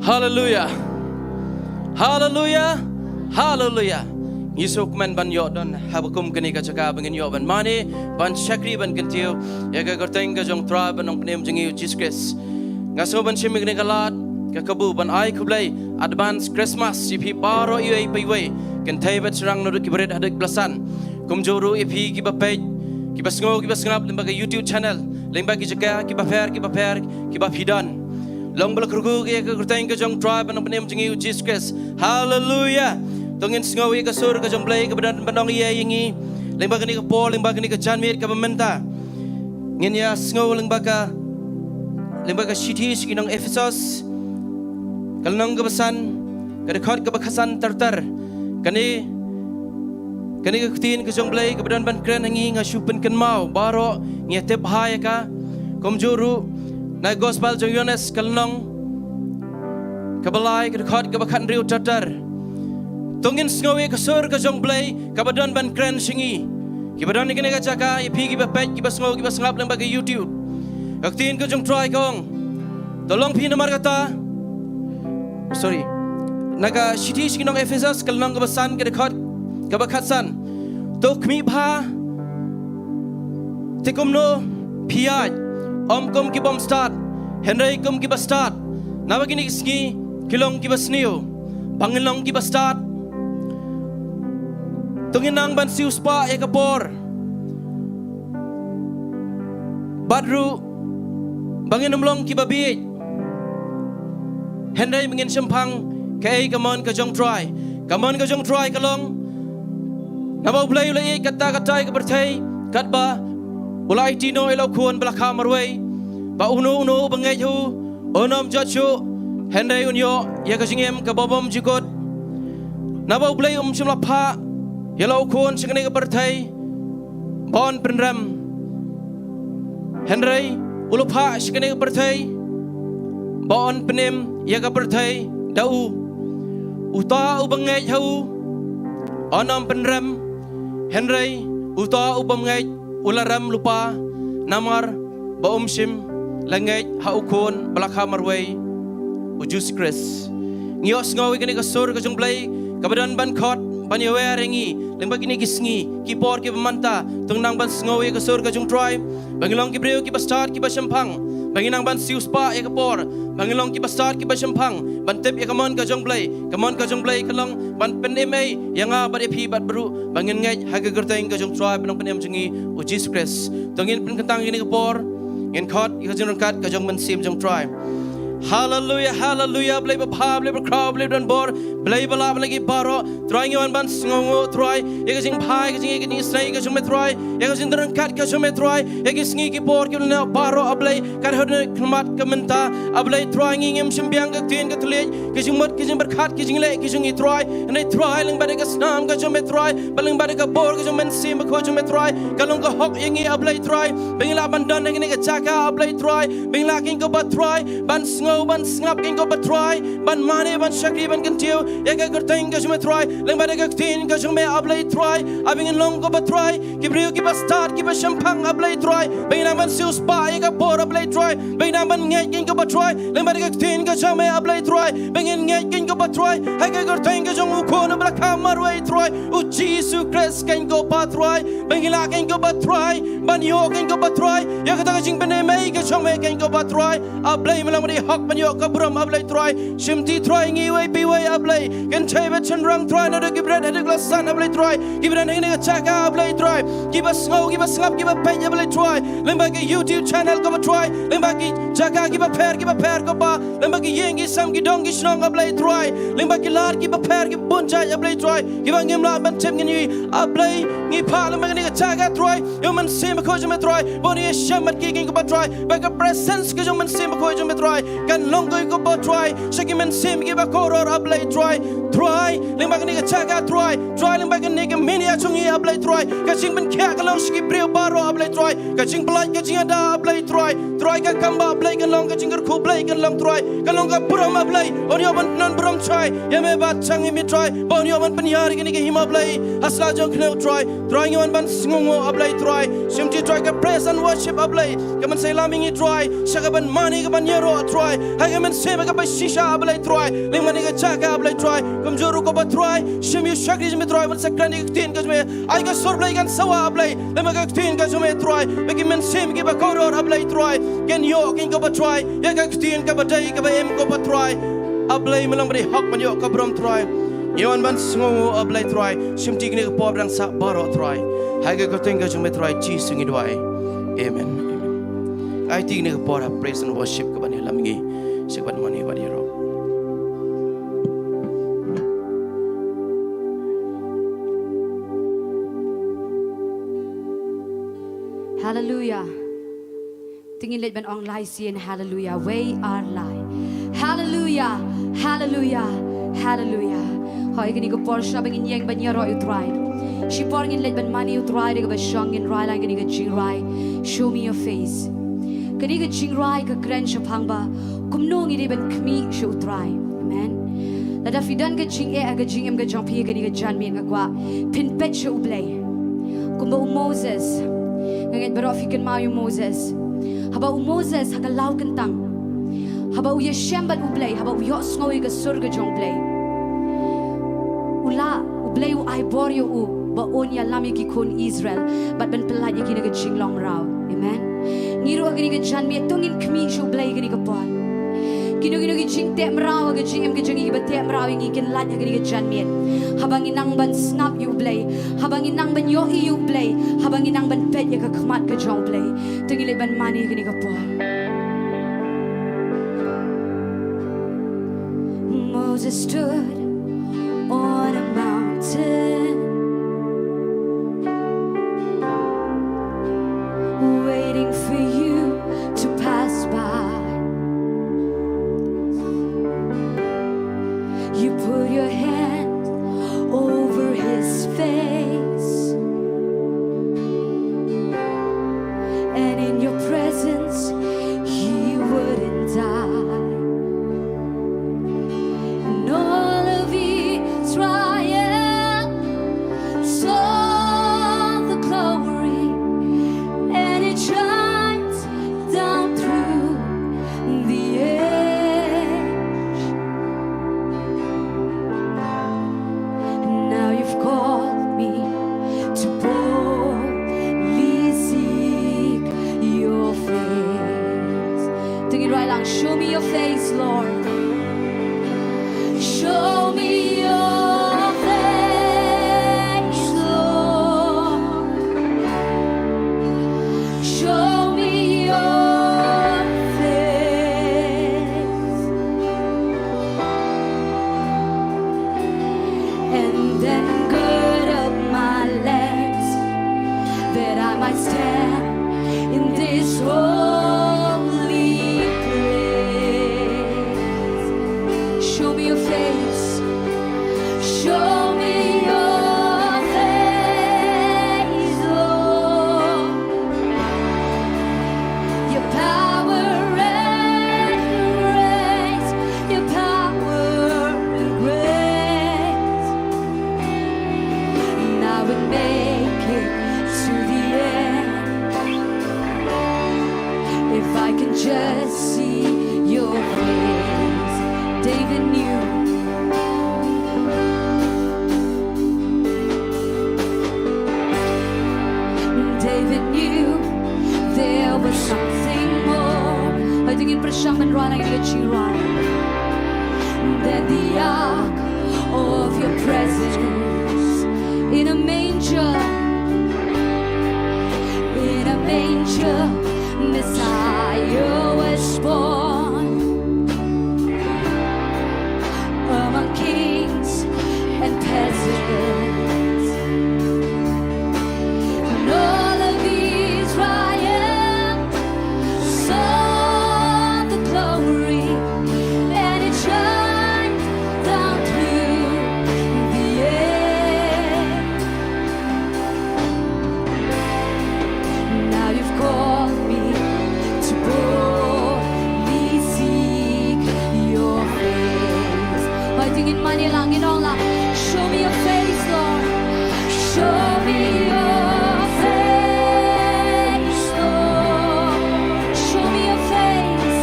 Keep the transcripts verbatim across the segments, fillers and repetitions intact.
Haleluya. Haleluya. Haleluya. Ngi sngewkmen ban ïoh don ha ba kum kane ka jaka ba ngin ïoh ban mane, ban shakri, ban kyntiew ïa ka kyrteng ka jong Trai bad Nongpynim jong ngi u Jisu Khrist. Nga sngew ban shim ïa kane ka lad ka kabu ban ai khublei advance Christmas ïa phi baroh iwei pa iwei, kynthei bad shynrang naduh kiba rit haduh kiba la san. Kumjuh ruh ïa phi kiba peit, kiba sngew, kiba sngap lyngba ka YouTube channel, lyngba ki jaka kiba pher, kiba pher, kiba phi don. Long ba la kyrkhu ïa ka kyrteng ka jong Trai bad Nongpynim jong ngi u Jisu Khrist. Haleluya. To ngin sngew ïa ka sur ka jong Blei kaba don ban ong ïa ngi lyngba kane ka por, lyngba kane ka janmiet kaba mynta. Ngin ïa sngew lyngba ka, lyngba ka shithi sha ki nong Ephesos, ka lynnong kaba san, ka dkhot kaba khatsan ter ter. Kane, kane ka ktien ka jong Blei kaba don ban kren ha ngi, nga shu pynkynmaw baroh, ngi ïa tip bha ïa ka. Kumjuh ruh na gospel jong Ïoannis ka lynnong kaba lai, ka dkhot kaba khathynriew ter ter. To ngin sngew ïa ka sur ka jong Blei kaba don ban kren sha ngi. Kiba don ha kane ka jaka, ïa phi kiba peit, kiba sngew, kiba sngap lyngba ka YouTube. Ka ktien ka jong Trai ka ong, to long phi namar kata, sorry, na ka shithi sha ki nong Ephesos ka lynnong kaba san, ka dkhot kaba khatsan. To khmih bha te kumno phi ïaid, ym kum ki bym stad, hynrei kum kiba stad. Naba kine ki sngi ki long kiba sniew, ba ngin long kiba stad. To ngin nang ban siewspah ïa ka por, bad ruh ba ngin ym long kiba bieit, hynrei ba ngin shemphang kaei ka mon ka jong Trai. Ka mon ka jong Trai ka long naba U Blei u la ïeit katta katta ïa ka pyrthei, katba u la aiti noh ïa la u Khun ba la kha marwei, ba uno uno uba ngeit ha u un ym jot shuh, hynrei un ïoh ïa ka jingim kaba bym jukut. Naba U Blei um shym la phah ïa la u Khun sha kane ka pyrthei ba un pynrem, hynrei u la phah sha kane ka pyrthei ba un pynim ïa ka pyrthei da u. Uta uba ngeit ha u un ym pynrem, hynrei uta u bym ngeit u la rem lypa, namar ba um shym la ngeit ha u Khun ba la kha marwei, u Jisu Khrist. Ngi ïohsngew ïa kane ka sur ka jong Blei kaba don ban khot, ban ïawer ïa ngi lyngba kine ki sngi, ki por kiba mynta. To ngin nang ban sngew ïa ka sur ka jong Trai, ba ngin long ki briew kiba stad kiba shemphang, ba ngin nang ban siewspah ïa ka por, ba ngin long kiba stad kiba shemphang ban tip ïa ka mon ka jong Blei. Ka mon ka jong Blei ka long ban pynim ei ïa nga bad ïa phi bad baroh, ba ngin ngeit ha ka kyrteng ka jong Trai bad Nongpynim jong ngi u Jisu Khrist. To ngin pynkyntang ïa kane ka por, ngin khot ïa ka jingryngkat ka jong u Mynsiem jong Trai. Haleluya, haleluya. Blei babha, Blei bakhraw, Blei donbor, Blei ba lah bad la ki baroh. Trai ngi wan ban sngewnguh Trai ïa ka jingbha, ïa ka jingïeit, ïa ka jingisynei ka jong me Trai, ïa ka jingryngkat ka jong me Trai, ïa ki sngi ki por kiba la ïoh baroh, A Blei, kat haduh khyllipmat ka mynta, A Blei Trai, ngi ngim shym biang ka ktien ka thylliej, ka jingmut ka jingpyrkhat, ka jingleh ka jong ngi Trai. Hynrei Trai, lyngba da ka snam ka jong me Trai, bad lyngba da ka bor ka jong u Mynsiem Bakhuid jong me Trai, ka long ka hok ïa ngi A Blei Trai, ba ngin lah ban don ha kane ka jaka A Blei Trai, ba ngin lah kein ko Bah Trai ban sngew ban sngap kein ko Bah Trai, ban mane ban shakri ban kyntiew ïa ka kyrteng ka jong me Trai, lyngba da ka ktien ka jong me A Blei Trai, ba ngin long ko Bah Trai ki briew kiba stad kiba shemphang A Blei Trai, ba ngin nang ban siewspah ïa ka por A Blei Trai, ba ngin nang ban ngeit kein ko Bah Trai, lyngba da ka ktien ka jong me A Blei Trai, ba ngin ngeit kein ko Bah Trai ha ka kyrteng ka jong u Khun uba la kha marwei Trai, u Jisu Khrist kein ko Bah Trai, ba ngin lah kein ko Bah Trai ban ïoh kein ko Bah Trai ïa kata ka jingpynim ei ka jong me kein ko Bah Trai. A Blei, me long ba dei hok ban ïoh ka burom A Blei Trai. Shimti Trai ngi iwei pa iwei A Blei, kynthei bad shynrang Trai, naduh kiba rit haduh kiba la san A Blei Trai, kiba don ha kane ka jaka A Blei Trai, kiba sngew kiba sngap kiba peit A Blei Trai, lyngba ki YouTube channel ko Bah Trai, lyngba ki jaka kiba pher kiba pher ko Bah, lyngba ki ïing ki sem ki dong ki shnong A Blei Trai, lyngba ki lad kiba pher kiba bun jait A Blei Trai, kiba ngim lah ban tip ngi, A Blei ngi phah lyngba kane ka jaka Trai ïa u Mynsiem Bakhuid jong me Trai, ba un ïashem bad ki kein ko Bah Trai, ba ka presence ka jong u Mynsiem Bakhuid jong me Trai kan long ko Bah Trai sha ki mynsiem kiba koror A Blei Trai. Trai, lyngba kane ka jaka Trai, Trai lyngba kane ka mihngi jong ngi A Blei Trai, ka jingpynkhiah ka long sha ki briew baroh A Blei Trai, ka jingpyllait ka jingada A Blei Trai, Trai ka kam ba A Blei kan long, ka jingkyrkhu Blei kan long Trai, kan long ka burom A Blei, un ïoh ban pynburom Trai ïa me bad sha ngi Trai, ba un ïoh ban pynïar ïa kane ka hima Blei ha sla jong ka Trai, Trai ngi wan ban sngewnguh A Blei Trai. Shim ti Trai ka praise and worship A Blei. Ka ban sa ïalam ïa ngi Trai, sha ka ban mane ka ban ïaroh Trai. Ha ka mynsiem kaba shisha A Blei Trai. Lyngba kane ka jaka A Blei Trai. Kumjuh ruh ko Bah Trai, shim ïa u shakri jong me Trai, ban sa kren ïa ka ktien ka jong me. Ai ka sur Blei kan sawa A Blei. Lyngba ka ktien ka jong me Trai. Ba ki mynsiem kiba kordor A Blei Trai. Kin ïoh kin ko Bah Trai. Ïa ka ktien kaba dei kaba im ko Bah Trai. A Blei me long ba dei hok ban ïoh ka burom Trai. Ngi wan ban sngewnguh A Blei Trai. Shim ti kane ka por dang sah baroh Trai. Ha ka kyrteng ka jong me Trai Jisu ngi duwai. Amen. Amen. Ai ti kane ka por ha praise and worship ka ban ïalam ngi. Sha ka ban mane ban ïaroh. Hallelujah. Te ngin leit ban ong lai sien, hallelujah, we are light. Hallelujah, hallelujah, hallelujah. Hooid, kane ka por shwa ba ngin ïeng ban ïaroh ïa u Trai. Shipor ngin leit ban mane ïa u Trai da kaba shong, ngin rai lang kane ka jingrwai, Show Me Your Face. Kane ka jingrwai ka kren shaphang ba kumno ngi dei ban khmih sha u Trai. Amen. Lada phi don ka jingeh ha ka jingim ka jong phi ha kane ka janmiet, nga kwah phin peit sha u Blei. Kumba u Moses. Nga ngeit baroh phi kynmaw ïa u Moses. Haba u Moses ha ka law kyntang, haba u ïashem bad u Blei, haba u ïohsngew ïa ka sur ka jong u Blei, u la, u Blei u ai bor ïa u ba un ïalam ïa ki khun Israel bad ban pyllait ïa ki na ka jinglong mraw. Amen. Ngi ruh ha kane ka janmiet to ngin khmih sha u Blei ha kane ka por. Kino kino ki jingteh mraw ha ka jingim ka jong ngi, kiba teh mraw ïa ngi, kin lait ha kane ka janmiet. Haba ngi nang ban sngap ïa u Blei, haba ngi nang ban ïohi ïa u Blei, haba ngi nang ban peit ïa ka khmat ka jong u Blei, to ngin leit ban mane ha kane ka por. Moses stood on a mountain, waiting for you to pass by. You put your hand over his face, and in your presence, he wouldn't die. And all of Israel saw the glory, and it shines down through the age. Now you've called me to boldly seek your face. To ngin rai lang, show me your face, Lord. Show me your face, Lord. Show me your face. And then gird up my legs, that I might stand in this holy place. Show me your face. Show me your face, Lord. Your power and grace, your power and grace. And I would make it to the end if I can just see your face. David knew. David knew there was something more. Hooid, to ngin pyrshang ban rwai lang ïa ka jingrwai. Than the ark of your presence. In a manger, in a manger, Messiah was born. Among kings and peasants, and all of Israel saw the glory, and it shines down through the age. Now you've called me to boldly seek your face. Hooid, to ngin mane lang, ngin ong lang. Show me your face, Lord. Show me your face, Lord. Show me your face.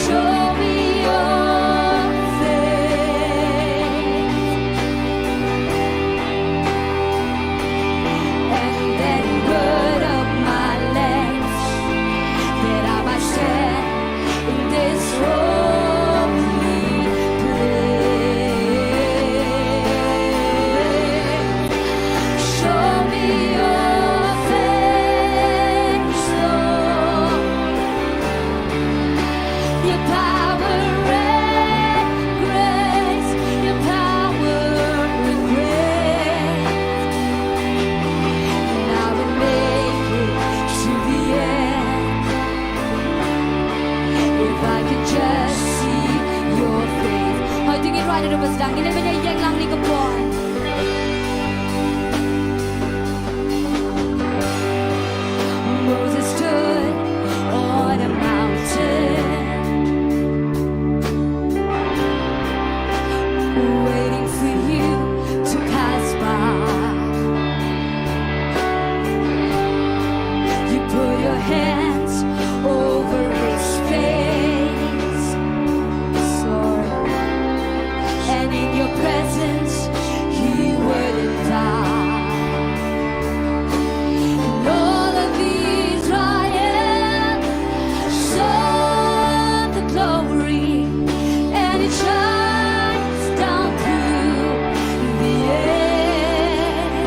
Show me your face. And then gird up my legs, that I might stand in this holy place. Show me your face, Lord. Your power and grace, your power and grace. And I will make it to the end. If I could just see your face. Hooid, to ngin wan ïa u ba sdang, ngin ïa bynta ïeng lang kane ka por. Moses stood on a mountain, waiting for you to pass by. You put your hands over his face. Sorry. And in your presence, he wouldn't die. And all of Israel saw the glory, and it shines down through the air.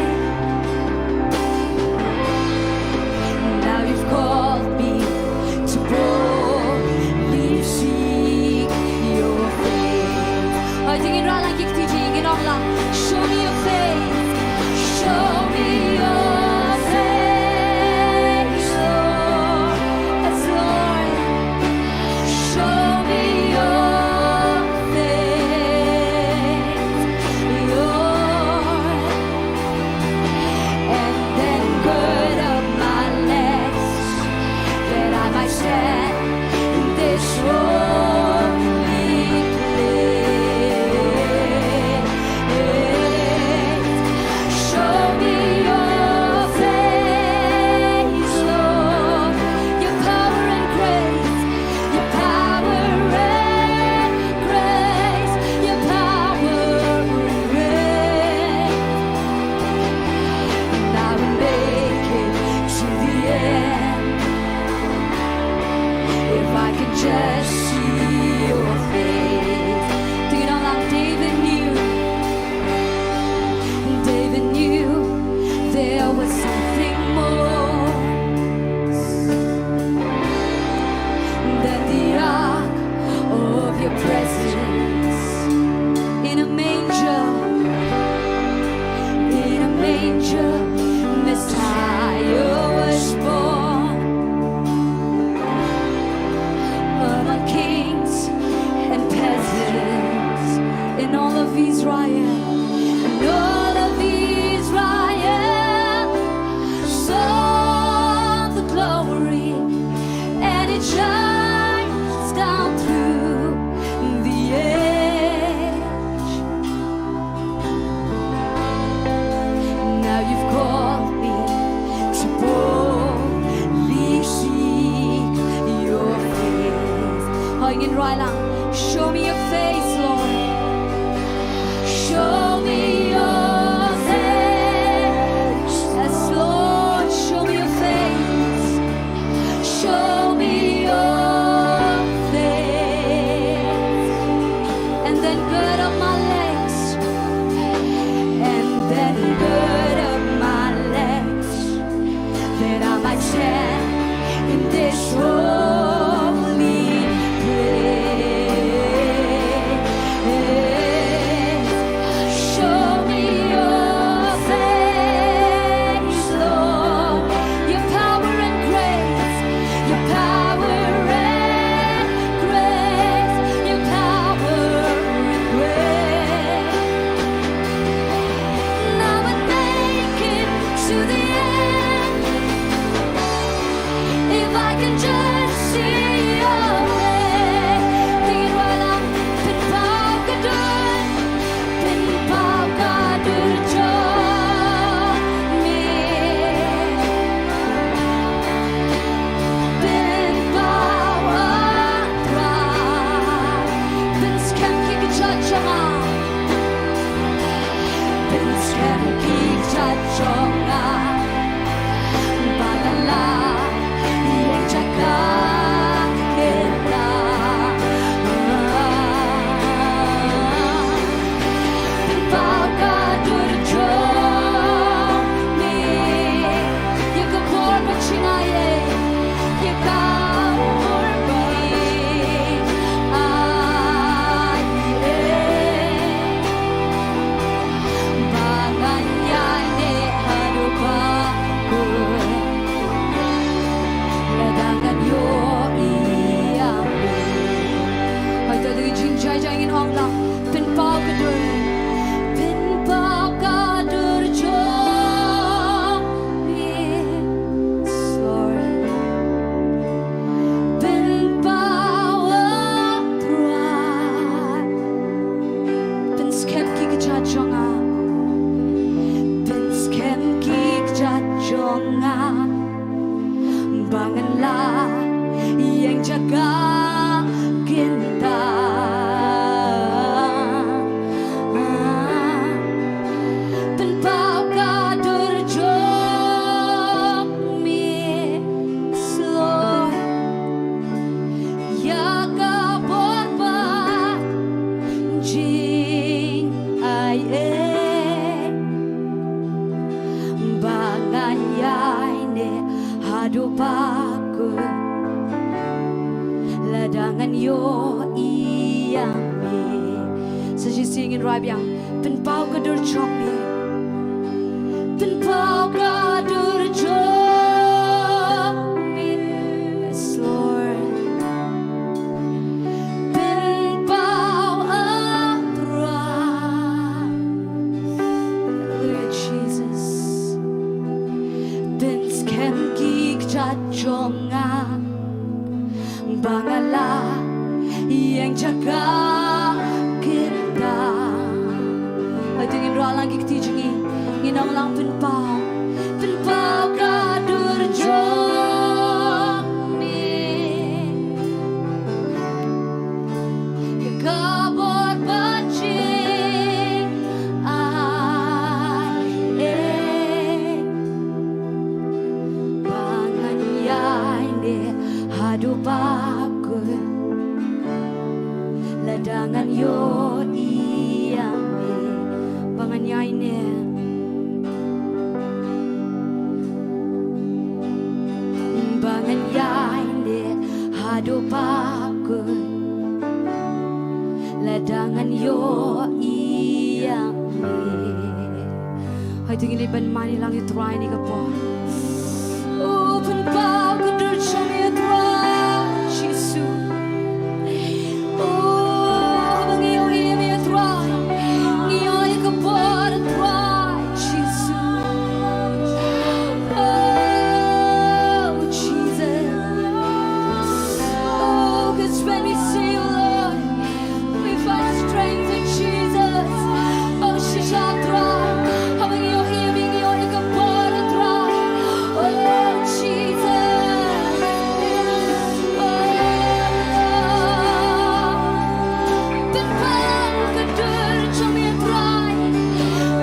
Now you've called me to boldly seek your face. Hooid, to ngin rah lang ki kti jingïaseng, ngin ong lang. Show me your face. Show me your face, Lord. Yes, Lord. Show me your face, Lord. And then gird up my legs, that I might stand in this holy place. Show me your face, Lord, your power and grace, your power and grace, your power and grace. And I will make it to the end if I can just see your face. Do you know that David knew? David knew there was something more than the ark of your presence. In a manger, in a manger, Messiah was born. Among kings and peasants, in all of Israel, in all of Israel, saw the glory, and it shines down through the age. Now you've called me to boldly seek your face. Hooid, ngin rah lang. Show me your face, Lord. Show me your face. Yes, Lord, show me your face. Show me your face. And then gird up my legs. And then gird up my legs, that I might stand in this holy place. Show me your face, Lord, your power and grace, your power and grace, your power and grace. Jing ai e ba ngan ïai ne haduh ba kut lada ngan ïoh ïa me. Sa shisien ngin rai biang. Pynpaw ka dur jong me. Pynpaw ka dur jong me. Yes, Lord. Pynpaw a Trai. Hallelujah, Jesus. Pynskhem ki kjat jong nga ba nga la ïeng jaka kyrdan. Hooid, to ngin rah lang ki kti jong ngi. Ngin ong lang pynpaw. Pynpaw ka dur jong me. Ka bor ba jing ai e ba ngan ïai ne haduh ba kut lada ngan ïoh ïa me. Ba ngan ïai ne, ba ngan ïai ne haduh ba kut lada ngan ïoh ïa me. Hooid, to ngin leit ban mane lang ïa u Trai ha kane ka por. Oh, pynpaw ka dur jong me ïa u Trai Jisu. Oh, haba ngi ïohi ïa me ïa u Trai, ngi ïohi ïa ka bor u Trai Jisu. Oh, Jesus. Oh, 'cause when we see you, Lord, we find strength in Jesus. Oh, shisha Trai. Haba ngi ïohi ïa me, ngi ïohi ïa ka bor Trai. Oh, Jesus. Oh, Lord. Pynpaw ka dur jong me Trai.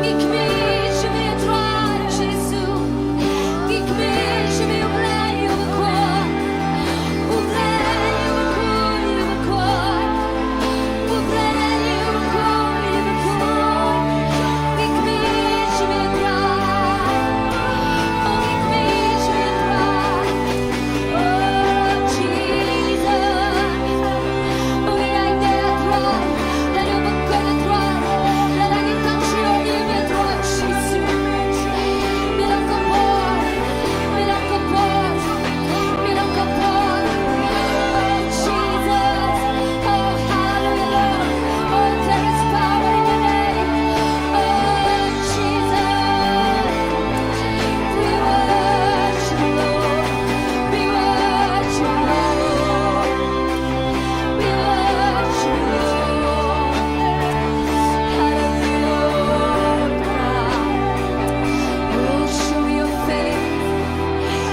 Ngi kmen jong me Trai Jisu. Ngi kmen jong me U Blei, U Blei. U Blei, U Blei, U Blei.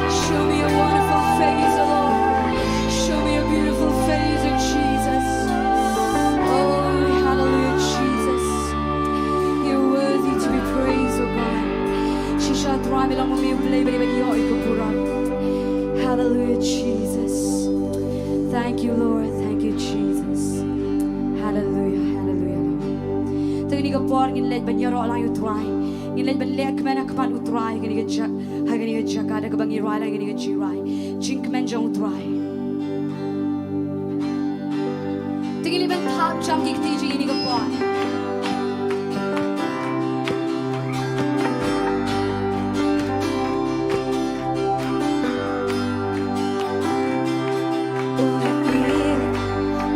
Show me your wonderful face, oh Lord. Show me your beautiful face, oh Jesus. Oh, hallelujah, Jesus. You're worthy to be praised, oh God. Shisha Trai, me long ma me U Blei ba dei ban ïoh ïa ka burom. Hallelujah, Jesus. Thank you, Lord. Thank you, Jesus. Hallelujah, hallelujah, Lord. Te ha kane ka por ngin leit ban ïaroh lang ïa u Trai. Ngin leit ban leh kmen ha khmat u Trai ha kane ka jaka, ha kane ka jaka da kaba ngi rai lang ha kane ka jingrwai. Jingkmen jong u Trai. Te ngin leit ban thap jam ki kti jong ngi ha kane ka por.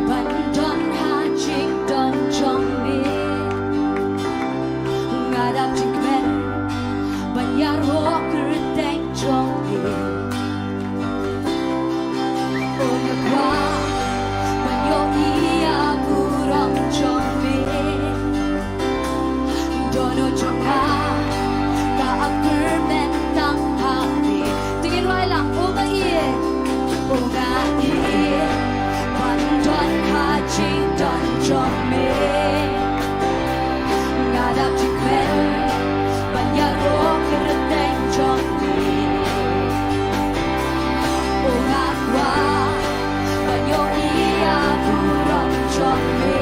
Ban don ha jingdon jong me. Nga dap jingkmen ban ïaroh kyrteng jong me. Oh, nga kwah ban ïohi ïa ka burom jong me. Dohnud jong nga ka ap kyrmen tang ha me. Te ngin rai lang, oh nga ïeit, oh nga ïeit ban don ha jingdon jong me. Nga dap jingkmen ban ïaroh kyrteng jong me. Oh nga kwah ban ïohi ïa ka burom jong me.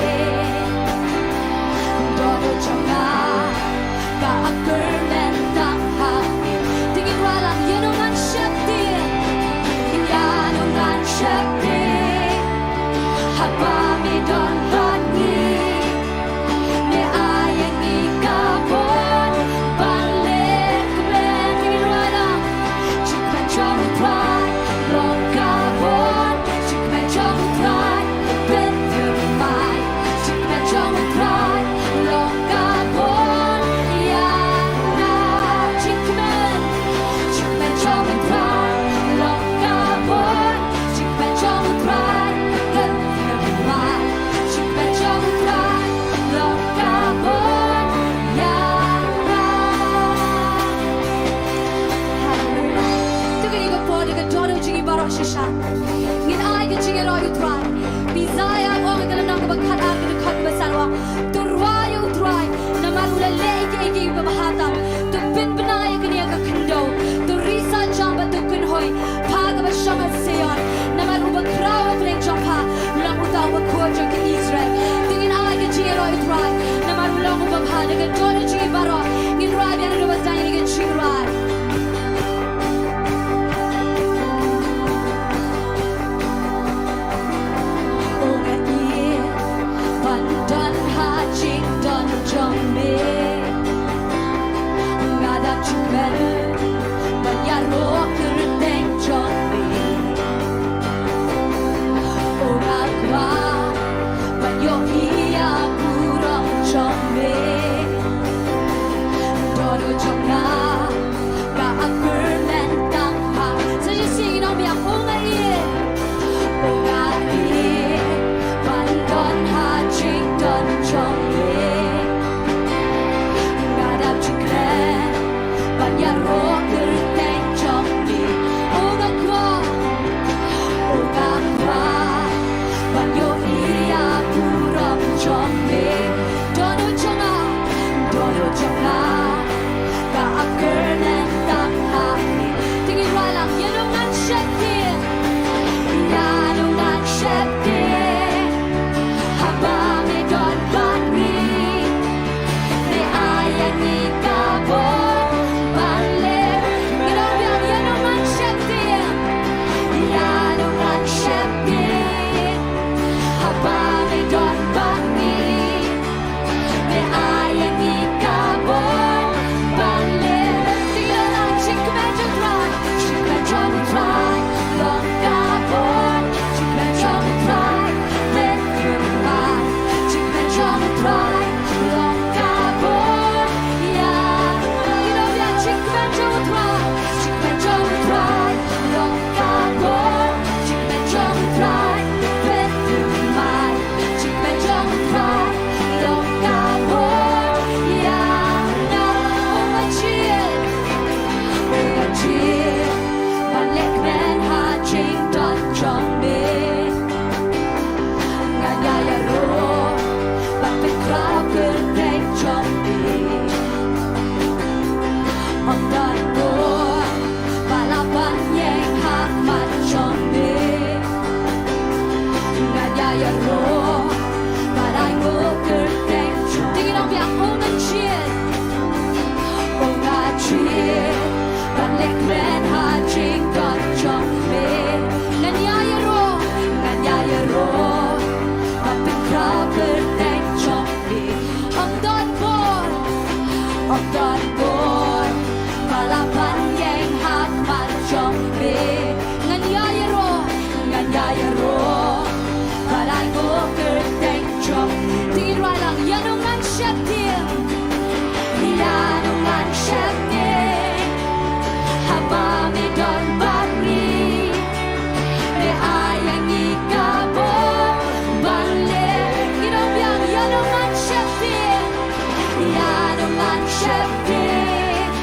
Sheptieng,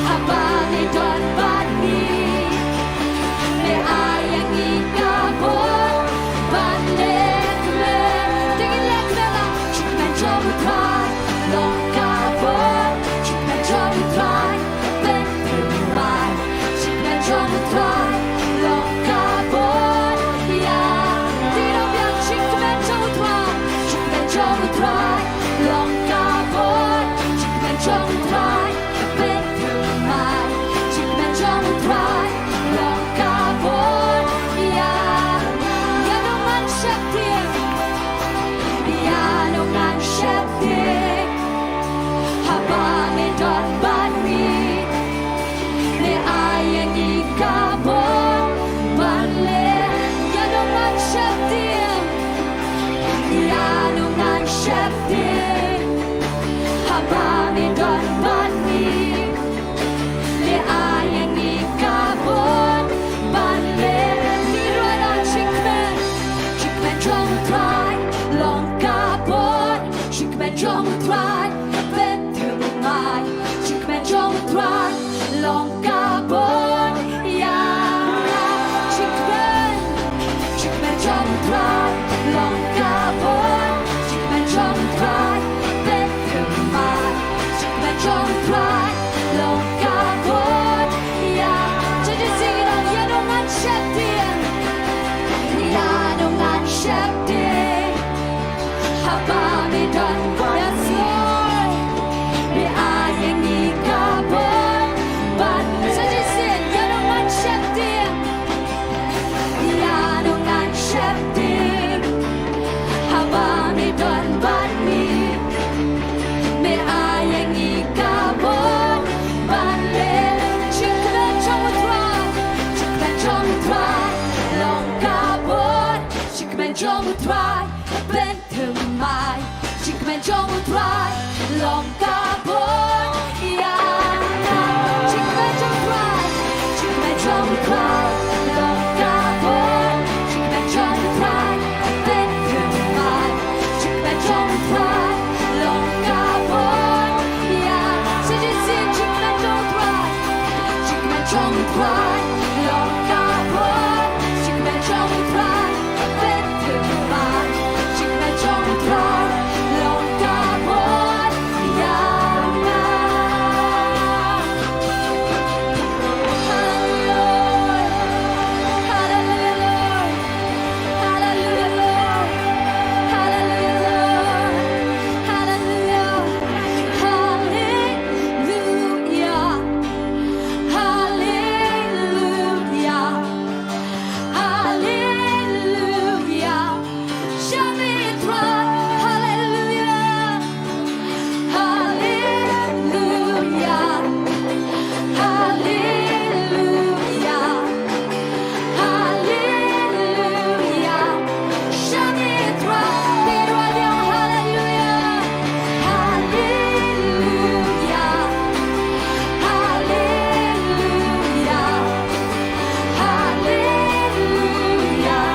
haba me don bad ngi, me ai ïa ngi ka bor ban leh kmen. Te ngin leh kmen lang. Shi kmen jong U Trai long ka bor. Shi kmen jong U Trai, bad thymmai. Shi kmen jong U Trai long ka bor ïa ngi. Te ngin ong biang, shi kmen jong U Trai, shi kmen jong U Trai long ka bor. Shi kmen jong U Trai, bad thymmai. Shi kmen jong U Trai long ka bor ïa ngi. Ïa nong ngan sheptieng. Ïa nong ngan sheptieng. Haba me don bad ngi, me ai ïa ngi ka bor ban leh. Ïa nong ngan sheptieng. Ïa nong ngan sheptieng. Haba me don bad ngi, me ai ïa ngi ka bor ban leh. Ngi ruh ngan shi kmen. Shi kmen jong U Trai long ka bor. Shi kmen jong U Trai, bad thymmai. Shi kmen jong U Trai long ka bor ïa ngi. Shi kmen, shi kmen jong U Trai long ka bor. Shi kmen jong U Trai, bad thymmai. Shi kmen jong U Trai long ka bor ïa ngi. Sa shisien, ïa nong ngan sheptieng. Ïa nong ngan sheptieng. Haba me don bad ngi, me ai ïa ngi ka bor ban. Sa shisien, ïa nong ngan sheptieng. Ïa nong ngan sheptieng. Haba me don bad ngi, me ai ïa ngi ka bor ban leh. Shi kmen jong U Trai, shi kmen jong U Trai long ka bor. Shi kmen jong U Trai, bad thymmai. Shi kmen jong U Trai long ka bor ïa ngi. Shi kmen jong U Trai, shi kmen jong U Trai long ka bor. Shi kmen jong U Trai, bad thymmai. Shi kmen jong U Trai long ka bor ïa ngi. Sa shisien, shi kmen jong U Trai, shi kmen jong U Trai long ka bor. Shi kmen jong U Trai, bad thymmai. Shi kmen jong U Trai long ka bor ïa ngi. Hallelujah, Lord. Hallelujah, Lord. Hallelujah, Lord. Hallelujah, Lord. Hallelujah. Hallelujah. Hallelujah. Hallelujah. Shah me Trai. Hallelujah. Hallelujah. Hallelujah. Hallelujah. Shah me Trai. Hallelujah. Hallelujah. Hallelujah. Hallelujah.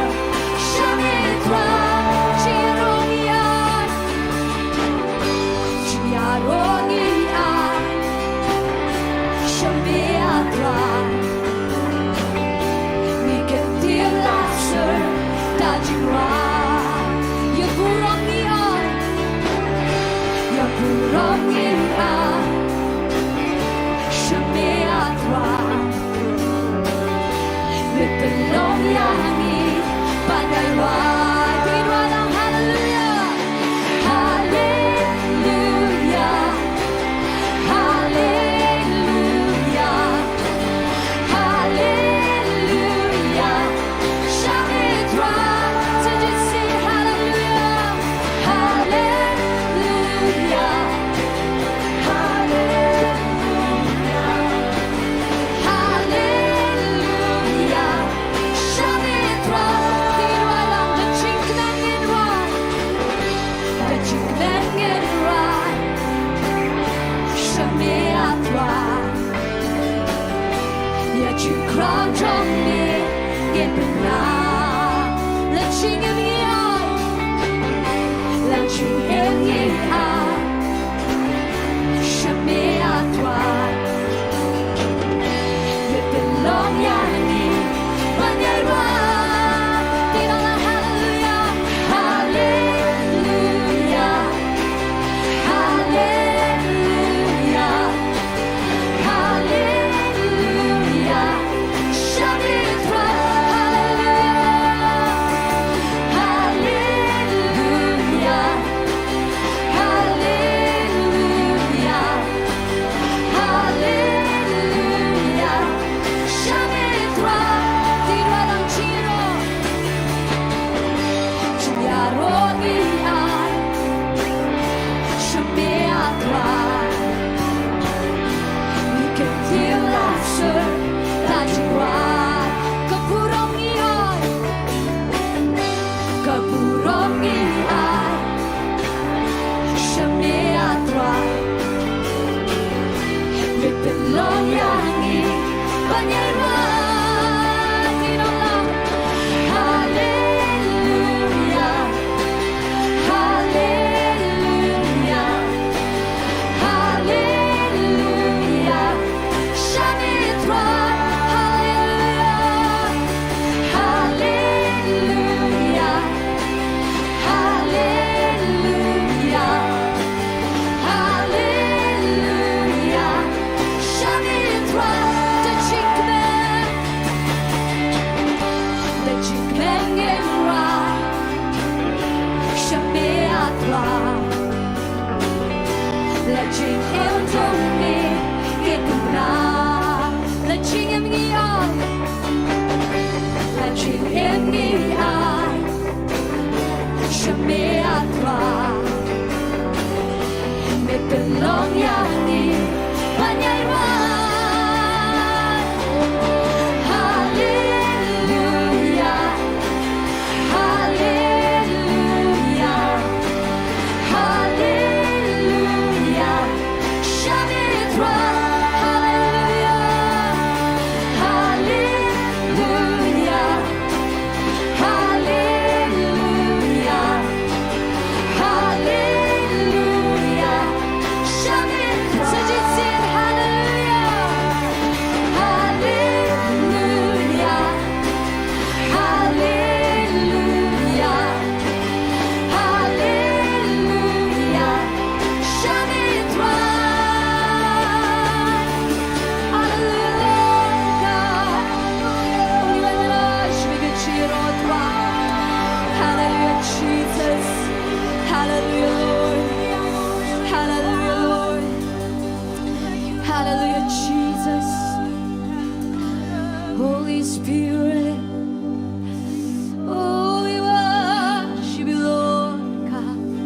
Shah me Trai. Jingïaroh ngi ai. Jingïaroh ngi ai. Shah me Trai. Ngi kyntiew la sir da jingrwai. Ïa burom ngi ai. Ïa burom ngi ai. Shah me Trai. Me pynlong ïa ngi ban ai wai. Te ngin wai lang haleluya. Haleluya. Haleluya. Haleluya. Shah me Trai. Sa shisien haleluya. Haleluya. Haleluya. Haleluya. Shah me Trai. Te ngin wai lang, da jingkmen ngin wai. Da jingkmen ngin wai. Shah me Trai. Ïa jingkyrkhu jong me ngin pynlong. La jingim ngi ai. La jingim ngi ai. Hallelujah. Hallelujah. Hallelujah. Shine it bright. Hallelujah. Hallelujah. Hallelujah. Hallelujah. Shine it bright. The jingkmen, the jingkmen in bright. Shine it bright. La jingim jong ngi ki kynrad. La jingim ngi ong. La jingim ngi ai. Sha me, A Trai. Me pynlong ïa ngi ban ïai wan. Haleluya. Haleluya. Haleluya. Shine it bright. Haleluya. Haleluya. Haleluya. Haleluya. Shine it bright. So just sing haleluya. Haleluya. Haleluya. Haleluya. Shine it bright. Haleluya, Lord God. Only one love should be good cheer, oh God. Haleluya, Jesus. Haleluya, Lord. Haleluya, Lord. Haleluya, Jesus. Holy Spirit, oh, we worship you, Lord God.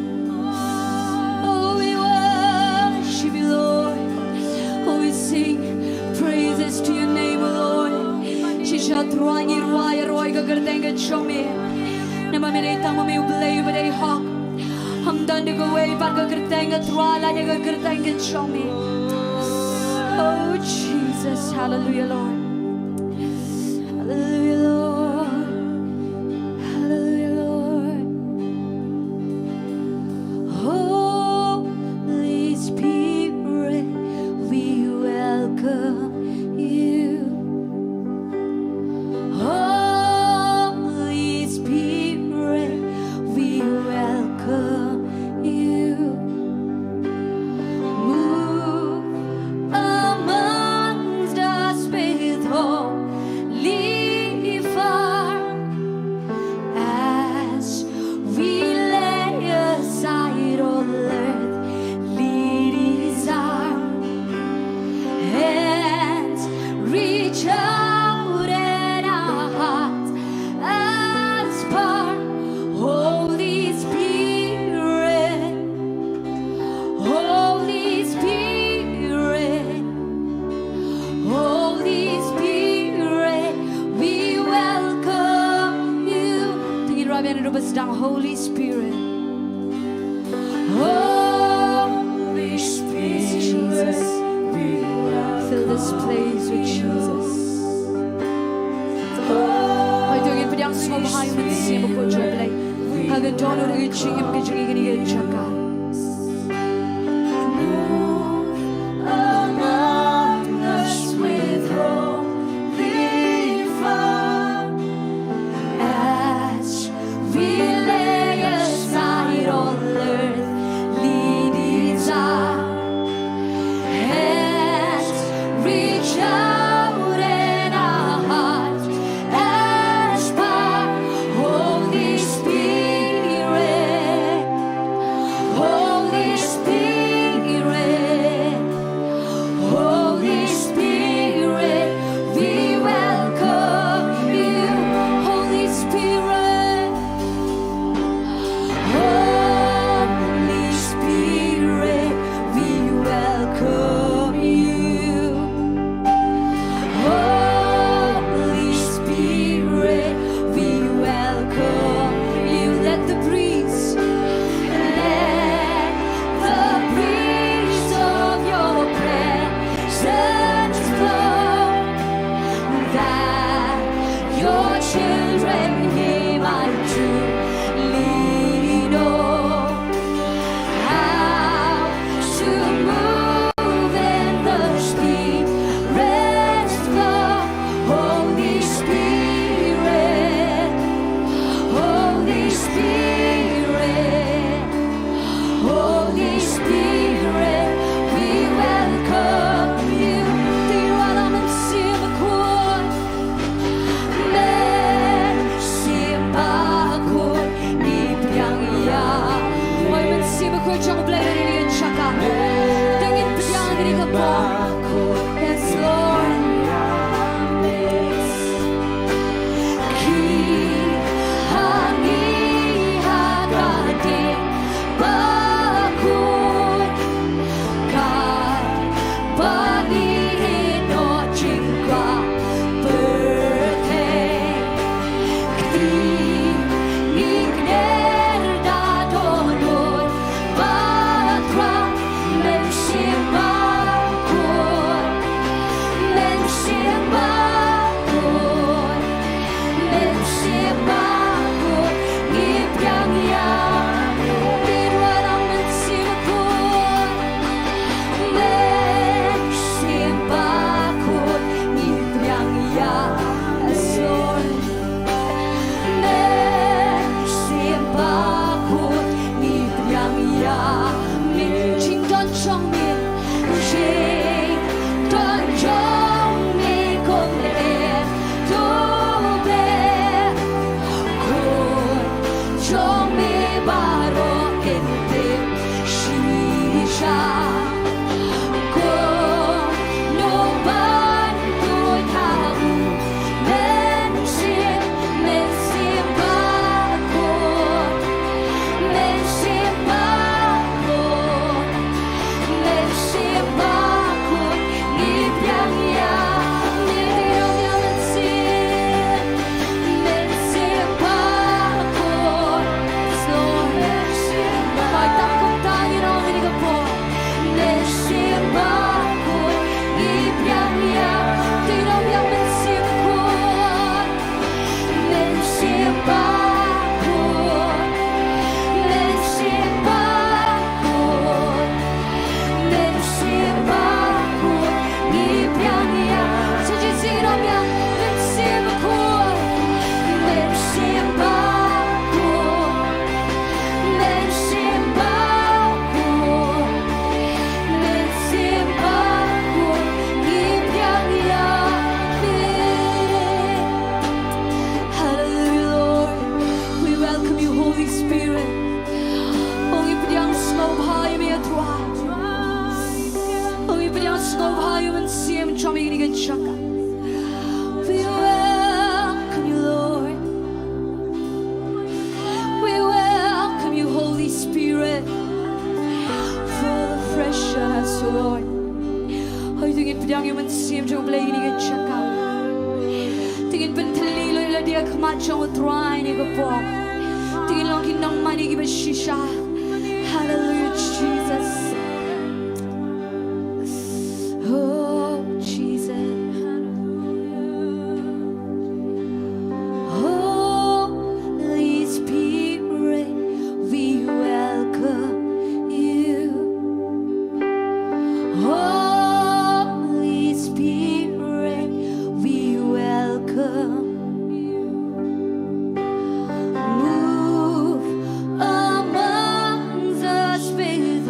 Oh, we worship you, Lord. Oh, we sing praises to your name, oh Lord. Shisha Trai, ngi rwai, rwai ka kyrteng ka jong me. Namar me dei tang ma me U Blei uba dei hok. Ym don de kawei pat ka kyrteng, ka Trai, lane ka kyrteng ka jong me. Oh Jesus, hallelujah, Lord. Hallelujah, Lord. Hallelujah, Lord. Holy Spirit, we welcome you. Holy Spirit, we welcome you. Move amongst us with holy fire as we lay aside all earthly desire. Hands reach out and our hearts aspire. Holy Spirit, Holy Spirit, Holy Spirit, we welcome you. Te ngin ïa ruh ban sdang, Holy Spirit. Holy Spirit, Jesus. Fill this place with Jesus. Hooid, to ngin pdiang sngewbha ïa U Mynsiem Bakhuid jong U Blei. Ha ka dohnud ka jingim ka jong ngi kane ka jaka. Move among us with holy fire. As we lay aside all earthly desire, hands reach out and our hearts aspire. Holy Spirit, Yes, Lord. Hallelujah, Lord. We welcome you, Holy Spirit. Ong i pdiang sngewbha ïa me, Trai. Ong i pdiang sngewbha ïa u Mynsiem jong me ha kane ka jaka. We welcome you, Lord. We welcome you, Holy Spirit. Fall afresh on us, O Lord. Hoi, to ngin pdiang ïa u Mynsiem jong U Blei ha kane ka jaka. To ngin pyntylli lut ïa lade ha khmat jong U Trai ha kane ka por. To ngin long ki nongmane kiba shisha. Hallelujah, Jesus. Oh, Jesus. Holy Spirit, we welcome you. Holy Spirit, we welcome you. Move amongst us with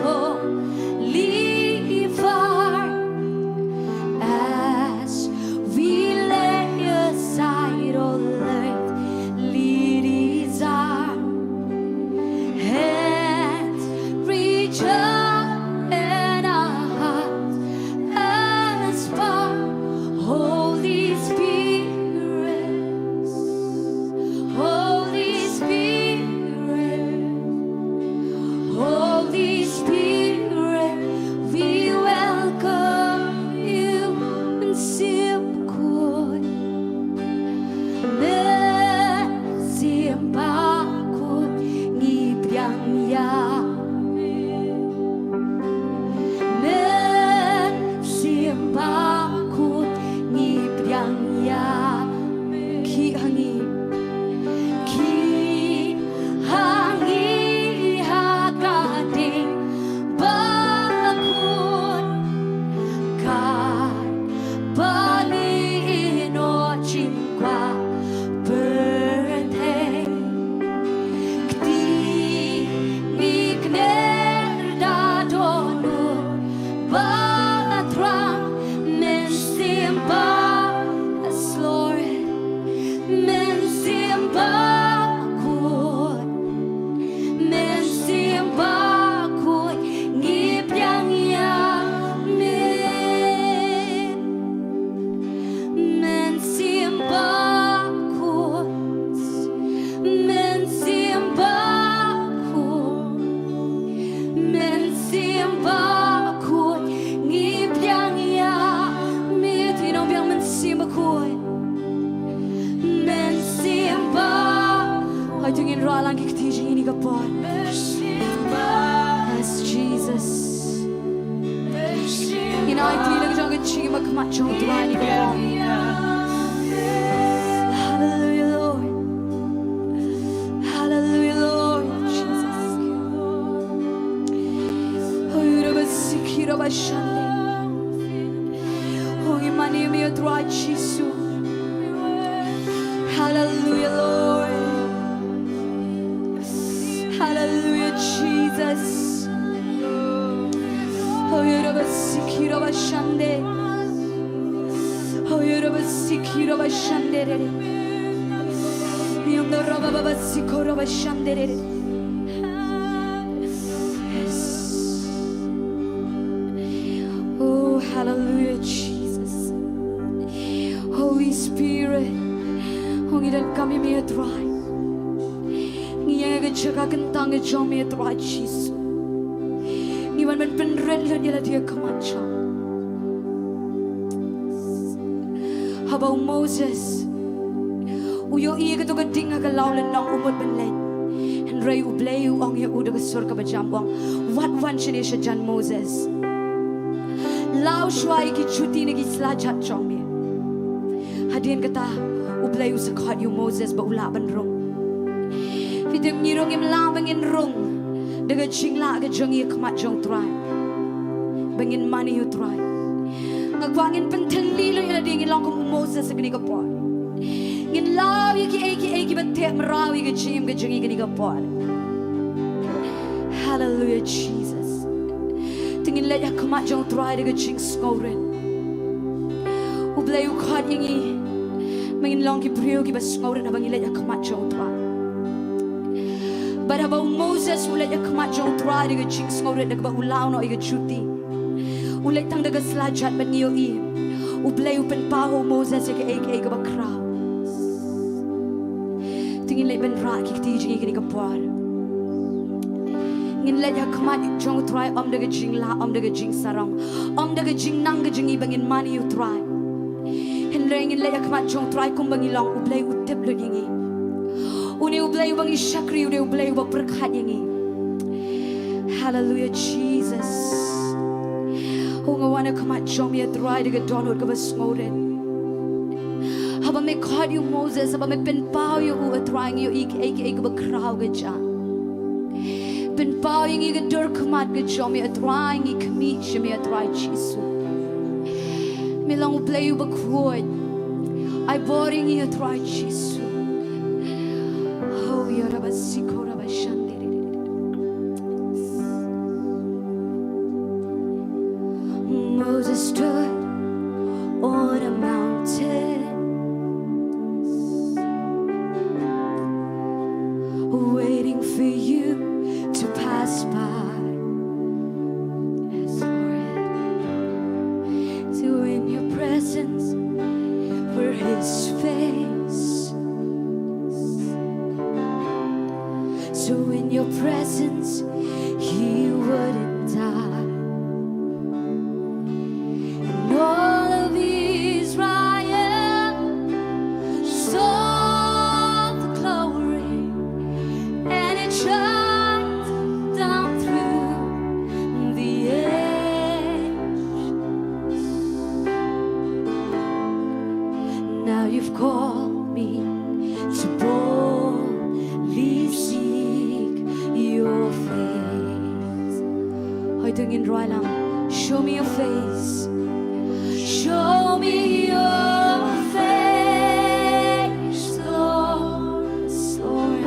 Rah lang ki kti jong ngi ha kane ka por. Yes, Jesus. Ngin aiti la ka jong ka jingim ha khmat jong U Trai ha kane ka por. Hallelujah, Lord. Hallelujah, Lord Jesus. Oh, you never seek, you never shun. Oh, ngin mane ïa me, U Trai Jisu. Hallelujah, Lord. Hallelujah, Jesus. Oh, you never seek, you never shun. Oh, you never seek, you never shun. Yes. Oh, hallelujah, Jesus. Holy Spirit, ngi donkam ïa me, U Trai. Ngi ïeng ha ka jaka kyntang ka jong me, U Trai Jisu. Ngi wan ban pynrit lut ïa lade ha khmat jong. Haba u Moses u ïohi ïa kato ka ding ha ka law lynnong, u mut ban leit. Hynrei U Blei u ong ïa u da ka sur kaba jam, u ong: Wat wan shane shajan, Moses. Law shuwa ïa ki juti na ki slajat jong me. Hadien kata, U Blei u sa khot ïa u Moses ba u lah ban rung. Phi tip, ngi ruh ngim lah ba ngin rung da ka jinglah ka jong ngi ha khmat jong U Trai, ba ngin mane ïa U Trai. Nga kwah ngin pynthylli lut ïa lade, ngin long kum u Moses ha kane ka por. Ngin law ïa kiei kiei kiba teh mraw ïa ka jingim ka jong ngi ha kane ka por. Hallelujah, Jesus. Te ngin leit ha khmat jong U Trai da ka jingsngewrit. U Blei u khot ïa ngi ba ngin long ki briew kiba sngewrit haba ngi leit ha khmat jong U Trai. Bad haba u Moses u leit ha khmat jong U Trai da ka jingsngewrit, da kaba u law noh ïa ka juti, u leit tang da ka slajat, bad ngi ïohi U Blei u pynpaw ha u Moses ïa kaei kaei kaba khraw. Te ngin leit ban rah ki kti jong ngi ha kane ka por. Ngin leit ha khmat jong U Trai ym da ka jinglah, ym da ka jingsarong, ym da ka jingnang ka jong ngi ba ngin mane ïa U Trai. Hynrei ngin leit ha khmat jong U Trai kumba ngi long. U Blei u tip lut ïa ngi. Une U Blei uba ngi shakri, une U Blei uba pyrkhat ïa ngi. Hallelujah, Jesus. Oh, nga wan ha khmat jong me, U Trai, da ka dohnud kaba sngewrit. Haba me khot ïa u Moses, haba me pynpaw ïa u, U Trai, ngi ïohi kiei kiei kaba khraw ka jia. Pynpaw ïa ngi ka dur khmat ka jong me, U Trai, ngi khmih sha me, U Trai Jisu. Me long U Blei uba khuid. Ai bor ïa ngi, U Trai Jisu. Oh, ya rabasiko rabashande. Moses stood on a mountain, waiting for you to pass by. Yes, Lord. So in your presence were his face. So in your presence, he wouldn't die. And all of Israel saw the glory, and it shines down through the age. Now you've called me to boldly seek your face. Hoi, to ngin rwai lang. Show me your face. Show me your face, Lord, Lord.